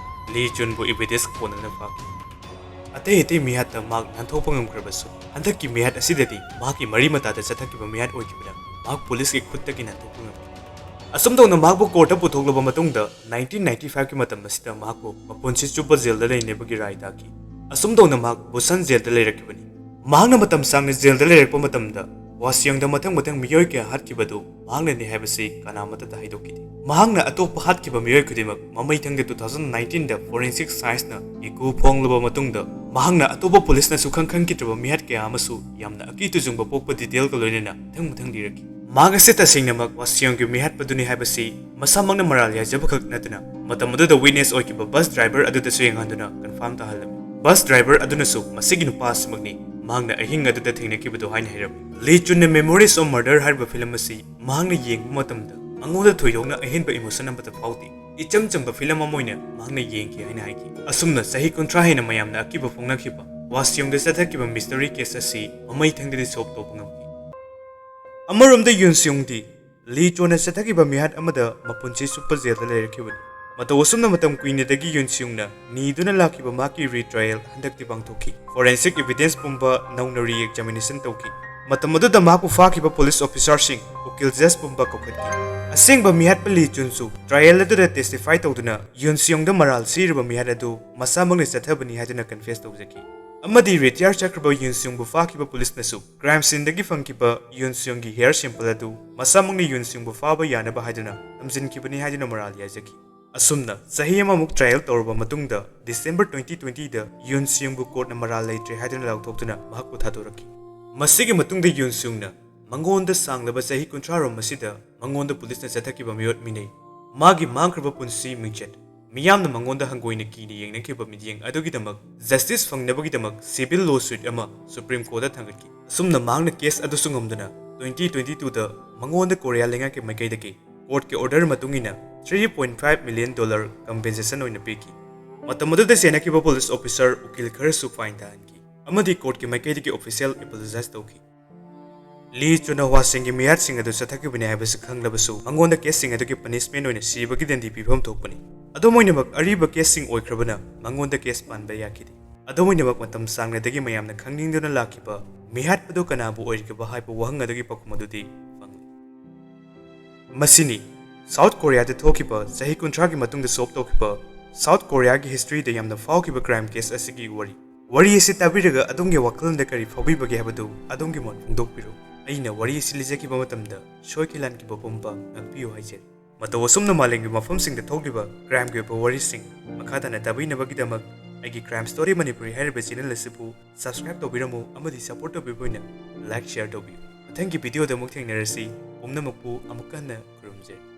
ꯂꯤ ꯆꯨꯟꯕꯨ ꯑꯦꯚꯤꯗꯦꯟꯁ ꯀꯣꯟꯅꯅ ꯐꯥꯈꯤ꯫ ꯑꯇꯩ ꯑꯇꯩ ꯃꯤꯍꯥꯠꯇ ꯃꯍꯥꯛ ꯅꯥꯟꯊꯣꯛꯄ ꯉꯝꯈ꯭ꯔꯕꯁꯨ, ꯍꯟꯗꯛꯀꯤ ꯃꯤꯍꯥꯠ ꯑꯁꯤꯗꯗꯤ ꯃꯍꯥꯛꯀꯤ ꯃꯔꯤ ꯃꯇꯥꯗ ꯆꯠꯊꯈꯤꯕ ꯃꯤꯍꯥꯠ ꯑꯣꯏꯈꯤꯕꯅ ꯃꯍꯥꯛ ꯄꯨꯂꯤꯁꯀꯤ ꯈꯨꯠꯇꯒꯤ ꯅꯥꯟꯊꯣꯛꯄ ꯉꯝꯈꯤ꯫ ꯑꯁꯨꯝ ꯇꯧꯅ ꯃꯍꯥꯛꯄꯨ ꯀꯣꯔꯠꯇ ꯄꯨꯊꯣꯛꯂꯕ ꯃꯇꯨꯡꯗ, ꯅꯥꯏꯟꯇꯤꯟ ꯅꯥꯏꯟꯇꯤ ꯐꯥꯏꯚꯀꯤ ꯃꯇꯝ ꯑꯁꯤꯗ ꯃꯍꯥꯛꯄꯨ ꯃꯄꯨꯟꯁꯤ ꯆꯨꯞꯄ ꯖꯦꯜꯗ ꯂꯩꯅꯕꯒꯤ ꯔꯥꯏ ꯇꯥꯈꯤ꯫ ꯑꯁꯨꯝ ꯇꯧꯅ ꯃꯍꯥꯛ ꯕꯨꯁꯟ ꯖꯦꯜꯗ ꯂꯩꯔꯛꯈꯤꯕꯅꯤ꯫ ꯃꯍꯥꯛꯅ ꯃꯇꯝ ꯁꯥꯡꯅ ꯖꯦꯜꯗ ꯂꯩꯔꯛꯄ ꯃꯇꯝꯗ, ꯋꯥꯁꯤꯌꯪꯗ ꯃꯊꯪ ꯃꯊꯪ ꯃꯤꯑꯣꯏ ꯀꯌꯥ ꯍꯥꯠꯈꯤꯕꯗꯨ ꯃꯍꯥꯛꯅꯅꯤ ꯍꯥꯏꯕꯁꯤ ꯀꯅꯥꯃꯠꯇꯗ ꯍꯥꯏꯗꯣꯛꯈꯤꯗꯦ꯫ ꯃꯍꯥꯛꯅ ꯑꯇꯣꯞꯄ ꯍꯥꯠꯈꯤꯕ ꯃꯤꯑꯣꯏ ꯈꯨꯗꯤꯡꯃꯛ ꯃꯃꯩ ꯊꯪꯗ two thousand nineteenꯗ forensic scienceꯅ ꯏꯀꯨ ꯐꯣꯡꯂꯕ ꯃꯇꯨꯡꯗ, ꯃꯍꯥꯛꯅ ꯑꯇꯣꯞꯄ ꯄꯨꯂꯤꯁꯅꯁꯨ ꯈꯪ ꯈꯪꯈꯤꯗ꯭ꯔꯕ ꯃꯤꯍꯥꯠ ꯀꯌꯥ ꯑꯃꯁꯨ ꯌꯥꯝꯅ ꯑꯀꯤ ꯇꯨꯖꯨꯡꯕ ꯄꯣꯛꯄ ꯗꯤꯇꯦꯜꯒ ꯂꯣꯏꯅꯅ ꯃꯊꯪ ꯃꯊꯪ ꯂꯤꯔꯛꯈꯤ꯫ ꯃꯍꯥꯛ ꯑꯁꯤ ꯇꯁꯦꯡꯅꯃꯛ ꯋꯥꯁꯤꯌꯪꯒꯤ ꯃꯤꯍꯥꯠꯄꯗꯨꯅꯤ ꯍꯥꯏꯕꯁꯤ ꯃꯁꯥꯃꯛꯅ ꯃꯔꯥꯜ ꯌꯥꯏꯖꯕ ꯈꯛ ꯅꯠꯇꯅ, ꯃꯇꯝ ꯑꯗꯨꯗ ꯋꯤꯠꯅꯦꯁ ꯑꯣꯏꯈꯤꯕ ꯕꯁ ꯗ꯭ꯔꯥꯏꯚꯔ ꯑꯗꯨꯗꯁꯨ ꯌꯦꯡꯍꯟꯗꯨꯅ ꯀꯟꯐꯥꯔꯝ ꯇꯥꯍꯜꯂꯝꯃꯤ꯫ ꯕꯁ ꯗ꯭ꯔꯥꯏꯚꯔ ꯑꯗꯨꯅꯁꯨ ꯃꯁꯤꯒꯤ ꯅꯨꯄꯥ ꯑꯁꯤꯃꯛꯅꯤ ꯃꯍꯥꯛꯅ ꯑꯍꯤꯡ ꯑꯗꯨꯗ ꯊꯦꯡꯅꯈꯤꯕꯗꯨ ꯍꯥꯏꯅ ꯍꯥꯏꯔꯝꯃꯤ꯫ ꯂꯤ ꯆꯨꯟꯅ Memories of Murder ꯍꯥꯏꯔꯤꯕ ꯐꯤꯂꯝ ꯑꯁꯤ ꯃꯍꯥꯛꯅ ꯌꯦꯡꯕ ꯃꯇꯝꯗ ꯑꯩꯉꯣꯟꯗ ꯊꯣꯏꯗꯣꯛꯅ ꯑꯍꯦꯟꯕ ꯏꯃꯣꯁꯟ ꯑꯃꯠꯇ ꯐꯥꯎꯗꯦ꯫ ꯏꯆꯝ ꯆꯝꯕ ꯐꯤꯂꯝ ꯑꯃ ꯑꯣꯏꯅ ꯃꯍꯥꯛꯅ ꯌꯦꯡꯈꯤ ꯍꯥꯏꯅ ꯍꯥꯏꯈꯤ꯫ ꯑꯁꯨꯝꯅ ꯆꯍꯤ ꯀꯨꯟꯊ꯭ꯔꯥ ꯍꯦꯟꯅ ꯃꯌꯥꯝꯅ ꯑꯀꯤꯕ ꯐꯣꯡꯅꯈꯤꯕ ꯋꯥꯁꯤꯌꯣꯡꯗ ꯆꯠꯊꯈꯤꯕ ꯃꯤꯁꯇꯔꯤ ꯀꯦꯁ ꯑꯁꯤ ꯃꯃꯩ ꯊꯪꯗꯗꯤ ꯁꯣꯜꯕ ꯇꯧꯕ ꯉꯝꯈꯤ꯫ ꯑꯃꯔꯣꯝꯗ ꯌꯨꯟ ꯁꯤꯌꯣꯡꯗꯤ ꯂꯤ ꯆꯣꯟꯅ ꯆꯠꯊꯈꯤꯕ ꯃꯤꯍꯥꯠ ꯑꯃꯗ ꯃꯄꯨꯟꯁꯤ ꯆꯨꯞꯄ ꯖꯦꯜꯗ ꯂꯩꯔꯛꯈꯤꯕꯅꯤ꯫ ꯃꯇꯧ ꯑꯁꯨꯝꯅ ꯃꯇꯝ ꯀꯨꯏꯅꯗꯒꯤ ꯌꯨꯟ ꯁꯤꯌꯣꯡꯅ ꯅꯤꯗꯨꯅ ꯂꯥꯛꯈꯤꯕ ꯃꯍꯥꯛꯀꯤ ꯔꯤꯇ꯭ꯔꯥꯌꯦꯜ ꯍꯟꯗꯛꯇꯤ ꯄꯥꯡꯊꯣꯛꯈꯤ꯫ Forensic evidence ꯄꯨꯝꯕ ꯅꯧꯅ re-examination ꯇꯧꯈꯤ꯫ ꯃꯇꯝ ꯑꯗꯨꯗ ꯃꯍꯥꯛꯄꯨ ꯐꯥꯈꯤꯕ ꯄꯨꯂꯤꯁ ꯑꯣꯐꯤꯁꯥꯔꯁꯤꯡ, ꯎꯀꯤꯜ ꯖꯖ ꯄꯨꯝꯕ ꯀꯧꯈꯠꯈꯤ꯫ ꯑꯁꯦꯡꯕ ꯃꯤꯍꯥꯠꯄ ꯂꯤ ꯆꯨꯟꯁꯨ ꯇ꯭ꯔꯥꯌꯦꯜ ꯑꯗꯨꯗ ꯇꯦꯁꯇꯤꯐꯥꯏ ꯇꯧꯗꯨꯅ ꯌꯨꯟ ꯁꯤꯌꯣꯡꯗ ꯃꯔꯥꯜ ꯁꯤꯔꯕ ꯃꯤꯍꯥꯠ ꯑꯗꯨ ꯃꯁꯥꯃꯛꯅ ꯆꯠꯊꯕꯅꯤ ꯍꯥꯏꯗꯨꯅ ꯀꯟꯐꯦꯁ ꯇꯧꯖꯈꯤ꯫ ꯑꯃꯗꯤ retire ꯆꯠꯈ꯭ꯔꯕ ꯌꯨꯟ ꯁꯤꯌꯨꯡꯕꯨ ꯐꯥꯈꯤꯕ ꯄꯨꯂꯤꯁꯅꯁꯨ crime sceneꯗꯒꯤ ꯐꯪꯈꯤꯕ ꯌꯨꯟ ꯁꯤꯌꯨꯡꯒꯤ hair sample ꯑꯗꯨ ꯃꯁꯥꯃꯛꯅ ꯌꯨꯟ ꯁꯤꯌꯨꯡꯕꯨ ꯐꯥꯕ ꯌꯥꯅꯕ ꯍꯥꯏꯗꯨꯅ ꯊꯝꯖꯤꯟꯈꯤꯕꯅꯤ ꯍꯥꯏꯗꯨꯅ ꯃꯔꯥꯜ ꯌꯥꯏꯖꯈꯤ꯫ ꯑꯁꯨꯝꯅ ꯆꯍꯤ ꯑꯃꯃꯨꯛ trial ꯇꯧꯔꯕ ꯃꯇꯨꯡꯗ December twenty twentyꯗ ꯌꯨꯟ ꯁꯤꯌꯨꯡꯕꯨ courtꯅ ꯃꯔꯥꯜ ꯂꯩꯇ꯭ꯔꯦ ꯍꯥꯏꯗꯨꯅ ꯂꯥꯎꯊꯣꯛꯇꯨꯅ ꯃꯍꯥꯛꯄꯨ ꯊꯥꯗꯣꯔꯛꯈꯤ꯫ ꯃꯁꯤꯒꯤ ꯃꯇꯨꯡꯗ ꯌꯨꯟ ꯁꯤꯌꯨꯡꯅ ꯃꯉꯣꯟꯗ ꯁꯥꯡꯂꯕ ꯆꯍꯤ ꯀꯨꯟꯊ꯭ꯔꯥꯔꯣꯝ ꯑꯁꯤꯗ ꯃꯉꯣꯟꯗ ꯄꯨꯂꯤꯁꯅ ꯆꯠꯊꯈꯤꯕ ꯃꯤꯑꯣꯠ ꯃꯤꯅꯩ, ꯃꯥꯒꯤ ꯃꯥꯡꯈ꯭ꯔꯕ ꯄꯨꯟꯁꯤ ꯃꯤꯡꯆꯠ, ꯃꯤꯌꯥꯝꯅ ꯃꯉꯣꯟꯗ ꯍꯪꯒꯣꯏꯅ ꯀꯤꯅ ꯌꯦꯡꯅꯈꯤꯕ ꯃꯤꯠꯌꯦꯡ ꯑꯗꯨꯒꯤꯗꯃꯛ justice ꯐꯪꯅꯕꯒꯤꯗꯃꯛ civil lawsuit ꯑꯃ Supreme Courtꯇ ꯊꯥꯡꯒꯠꯈꯤ꯫ ꯑꯁꯨꯝꯅ ꯃꯍꯥꯛꯅ case ꯑꯗꯨꯁꯨ ꯉꯝꯗꯨꯅ twenty twenty twoꯗ ꯃꯉꯣꯟꯗ ꯀꯣꯔꯤꯌꯥ ꯂꯩꯉꯥꯛꯀꯤ ꯃꯥꯏꯀꯩꯗꯒꯤ courtꯀꯤ order ꯃꯇꯨꯡ ꯏꯟꯅ three point five million dollar compensation ꯑꯣꯏꯅ ꯄꯤꯈꯤ꯫ ꯃꯇꯝ ꯑꯗꯨꯗ ꯆꯦꯟꯅꯈꯤꯕ police officer, ꯎꯀꯤꯜ ꯈꯔꯁꯨ fine ꯇꯥꯍꯟꯈꯤ ꯑꯃꯗꯤ courtꯀꯤ ꯃꯥꯏꯀꯩꯗꯒꯤ official apologize ꯇꯧꯈꯤ꯫ ꯂꯤ ꯆꯨꯅꯍꯋꯥꯁꯤꯡꯒꯤ ꯃꯤꯍꯥꯠꯁꯤꯡ ꯑꯗꯨ ꯆꯠꯊꯈꯤꯕꯅꯤ ꯍꯥꯏꯕꯁꯤ ꯈꯪꯂꯕꯁꯨ ꯃꯉꯣꯟꯗ caseꯁꯤꯡ ꯑꯗꯨꯒꯤ punishment ꯑꯣꯏꯅ ꯁꯤꯕꯒꯤ ꯗꯟꯗꯤ ꯄꯤꯐꯝ ꯊꯣꯛꯄꯅꯤ꯫ ꯑꯗꯨꯝ ꯑꯣꯏꯅꯃꯛ ꯑꯔꯤꯕ caseꯁꯤꯡ ꯑꯣꯏꯈ꯭ꯔꯕꯅ ꯃꯉꯣꯟꯗ case ꯄꯥꯟꯕ ꯌꯥꯈꯤꯗꯦ꯫ ꯑꯗꯨꯝ ꯑꯣꯏꯅꯃꯛ ꯃꯇꯝ ꯁꯥꯡꯅꯗꯒꯤ ꯃꯌꯥꯝꯅ ꯈꯪꯅꯤꯡꯗꯨꯅ ꯂꯥꯛꯈꯤꯕ ꯃꯤꯍꯥꯠꯄꯗꯨ ꯀꯅꯥꯕꯨ ꯑꯣꯏꯔꯤꯒꯕ ꯍꯥꯏꯕ ꯋꯥꯍꯪ ꯑꯗꯨꯒꯤ ꯄꯥꯎꯈꯨꯝ ꯑꯗꯨꯗꯤ ꯐꯪꯂꯦ꯫ ꯃꯁꯤꯅꯤ South Koreaꯗ ꯊꯣꯛꯈꯤꯕ ꯆꯍꯤ ꯀꯨꯟꯊ꯭ꯔꯥꯒꯤ ꯃꯇꯨꯡꯗ solve ꯇꯧꯈꯤꯕ South Koreaꯒꯤ historyꯗ ꯌꯥꯝꯅ ꯐꯥꯎꯈꯤꯕ crime case ꯑꯁꯤꯒꯤ ꯋꯥꯔꯤ꯫ ꯋꯥꯔꯤ ꯑꯁꯤ ꯇꯥꯕꯤꯔꯒ ꯑꯗꯣꯝꯒꯤ ꯋꯥꯈꯜꯂꯣꯟꯗ ꯀꯔꯤ ꯐꯥꯎꯕꯤꯕꯒꯦ ꯍꯥꯏꯕꯗꯨ ꯑꯗꯣꯝꯒꯤ ꯃꯣꯠ ꯐꯣꯡꯗꯣꯛꯄꯤꯔꯨ꯫ ꯑꯩꯅ ꯋꯥꯔꯤ ꯑꯁꯤ ꯂꯤꯖꯈꯤꯕ ꯃꯇꯝꯗ ꯁꯣꯏꯈꯤ ꯂꯥꯟꯈꯤꯕ ꯄꯨꯝꯕ ꯉꯥꯛꯄꯤꯌꯨ ꯍꯥꯏꯖꯔꯤ꯫ ꯃꯇꯧ ꯑꯁꯨꯝꯅ ꯃꯥꯂꯦꯝꯒꯤ ꯃꯐꯝꯁꯤꯡꯗ ꯊꯣꯛꯂꯤꯕ crimeꯒꯤ ꯑꯣꯏꯕ ꯋꯥꯔꯤꯁꯤꯡ ꯃꯈꯥ ꯇꯥꯅ ꯇꯥꯕꯤꯅꯕꯒꯤꯗꯃꯛ ꯑꯩꯒꯤ Crime Story Manipuri ꯍꯥꯏꯔꯤꯕ channel ꯑꯁꯤꯕꯨ subscribe ꯇꯧꯕꯤꯔꯝꯃꯨ ꯑꯃꯗꯤ support ꯇꯧꯕꯤꯕ ꯑꯣꯏꯅ like, share ꯇꯧꯕꯤꯌꯨ꯫ ꯃꯊꯪꯒꯤ videoꯗ ꯑꯃꯨꯛ ꯊꯦꯡꯅꯔꯁꯤ꯫ ꯄꯨꯝꯅꯃꯛꯄꯨ ꯑꯃꯨꯛꯀ ꯍꯟꯅ ꯈꯨꯔꯨꯝꯖꯔꯤ꯫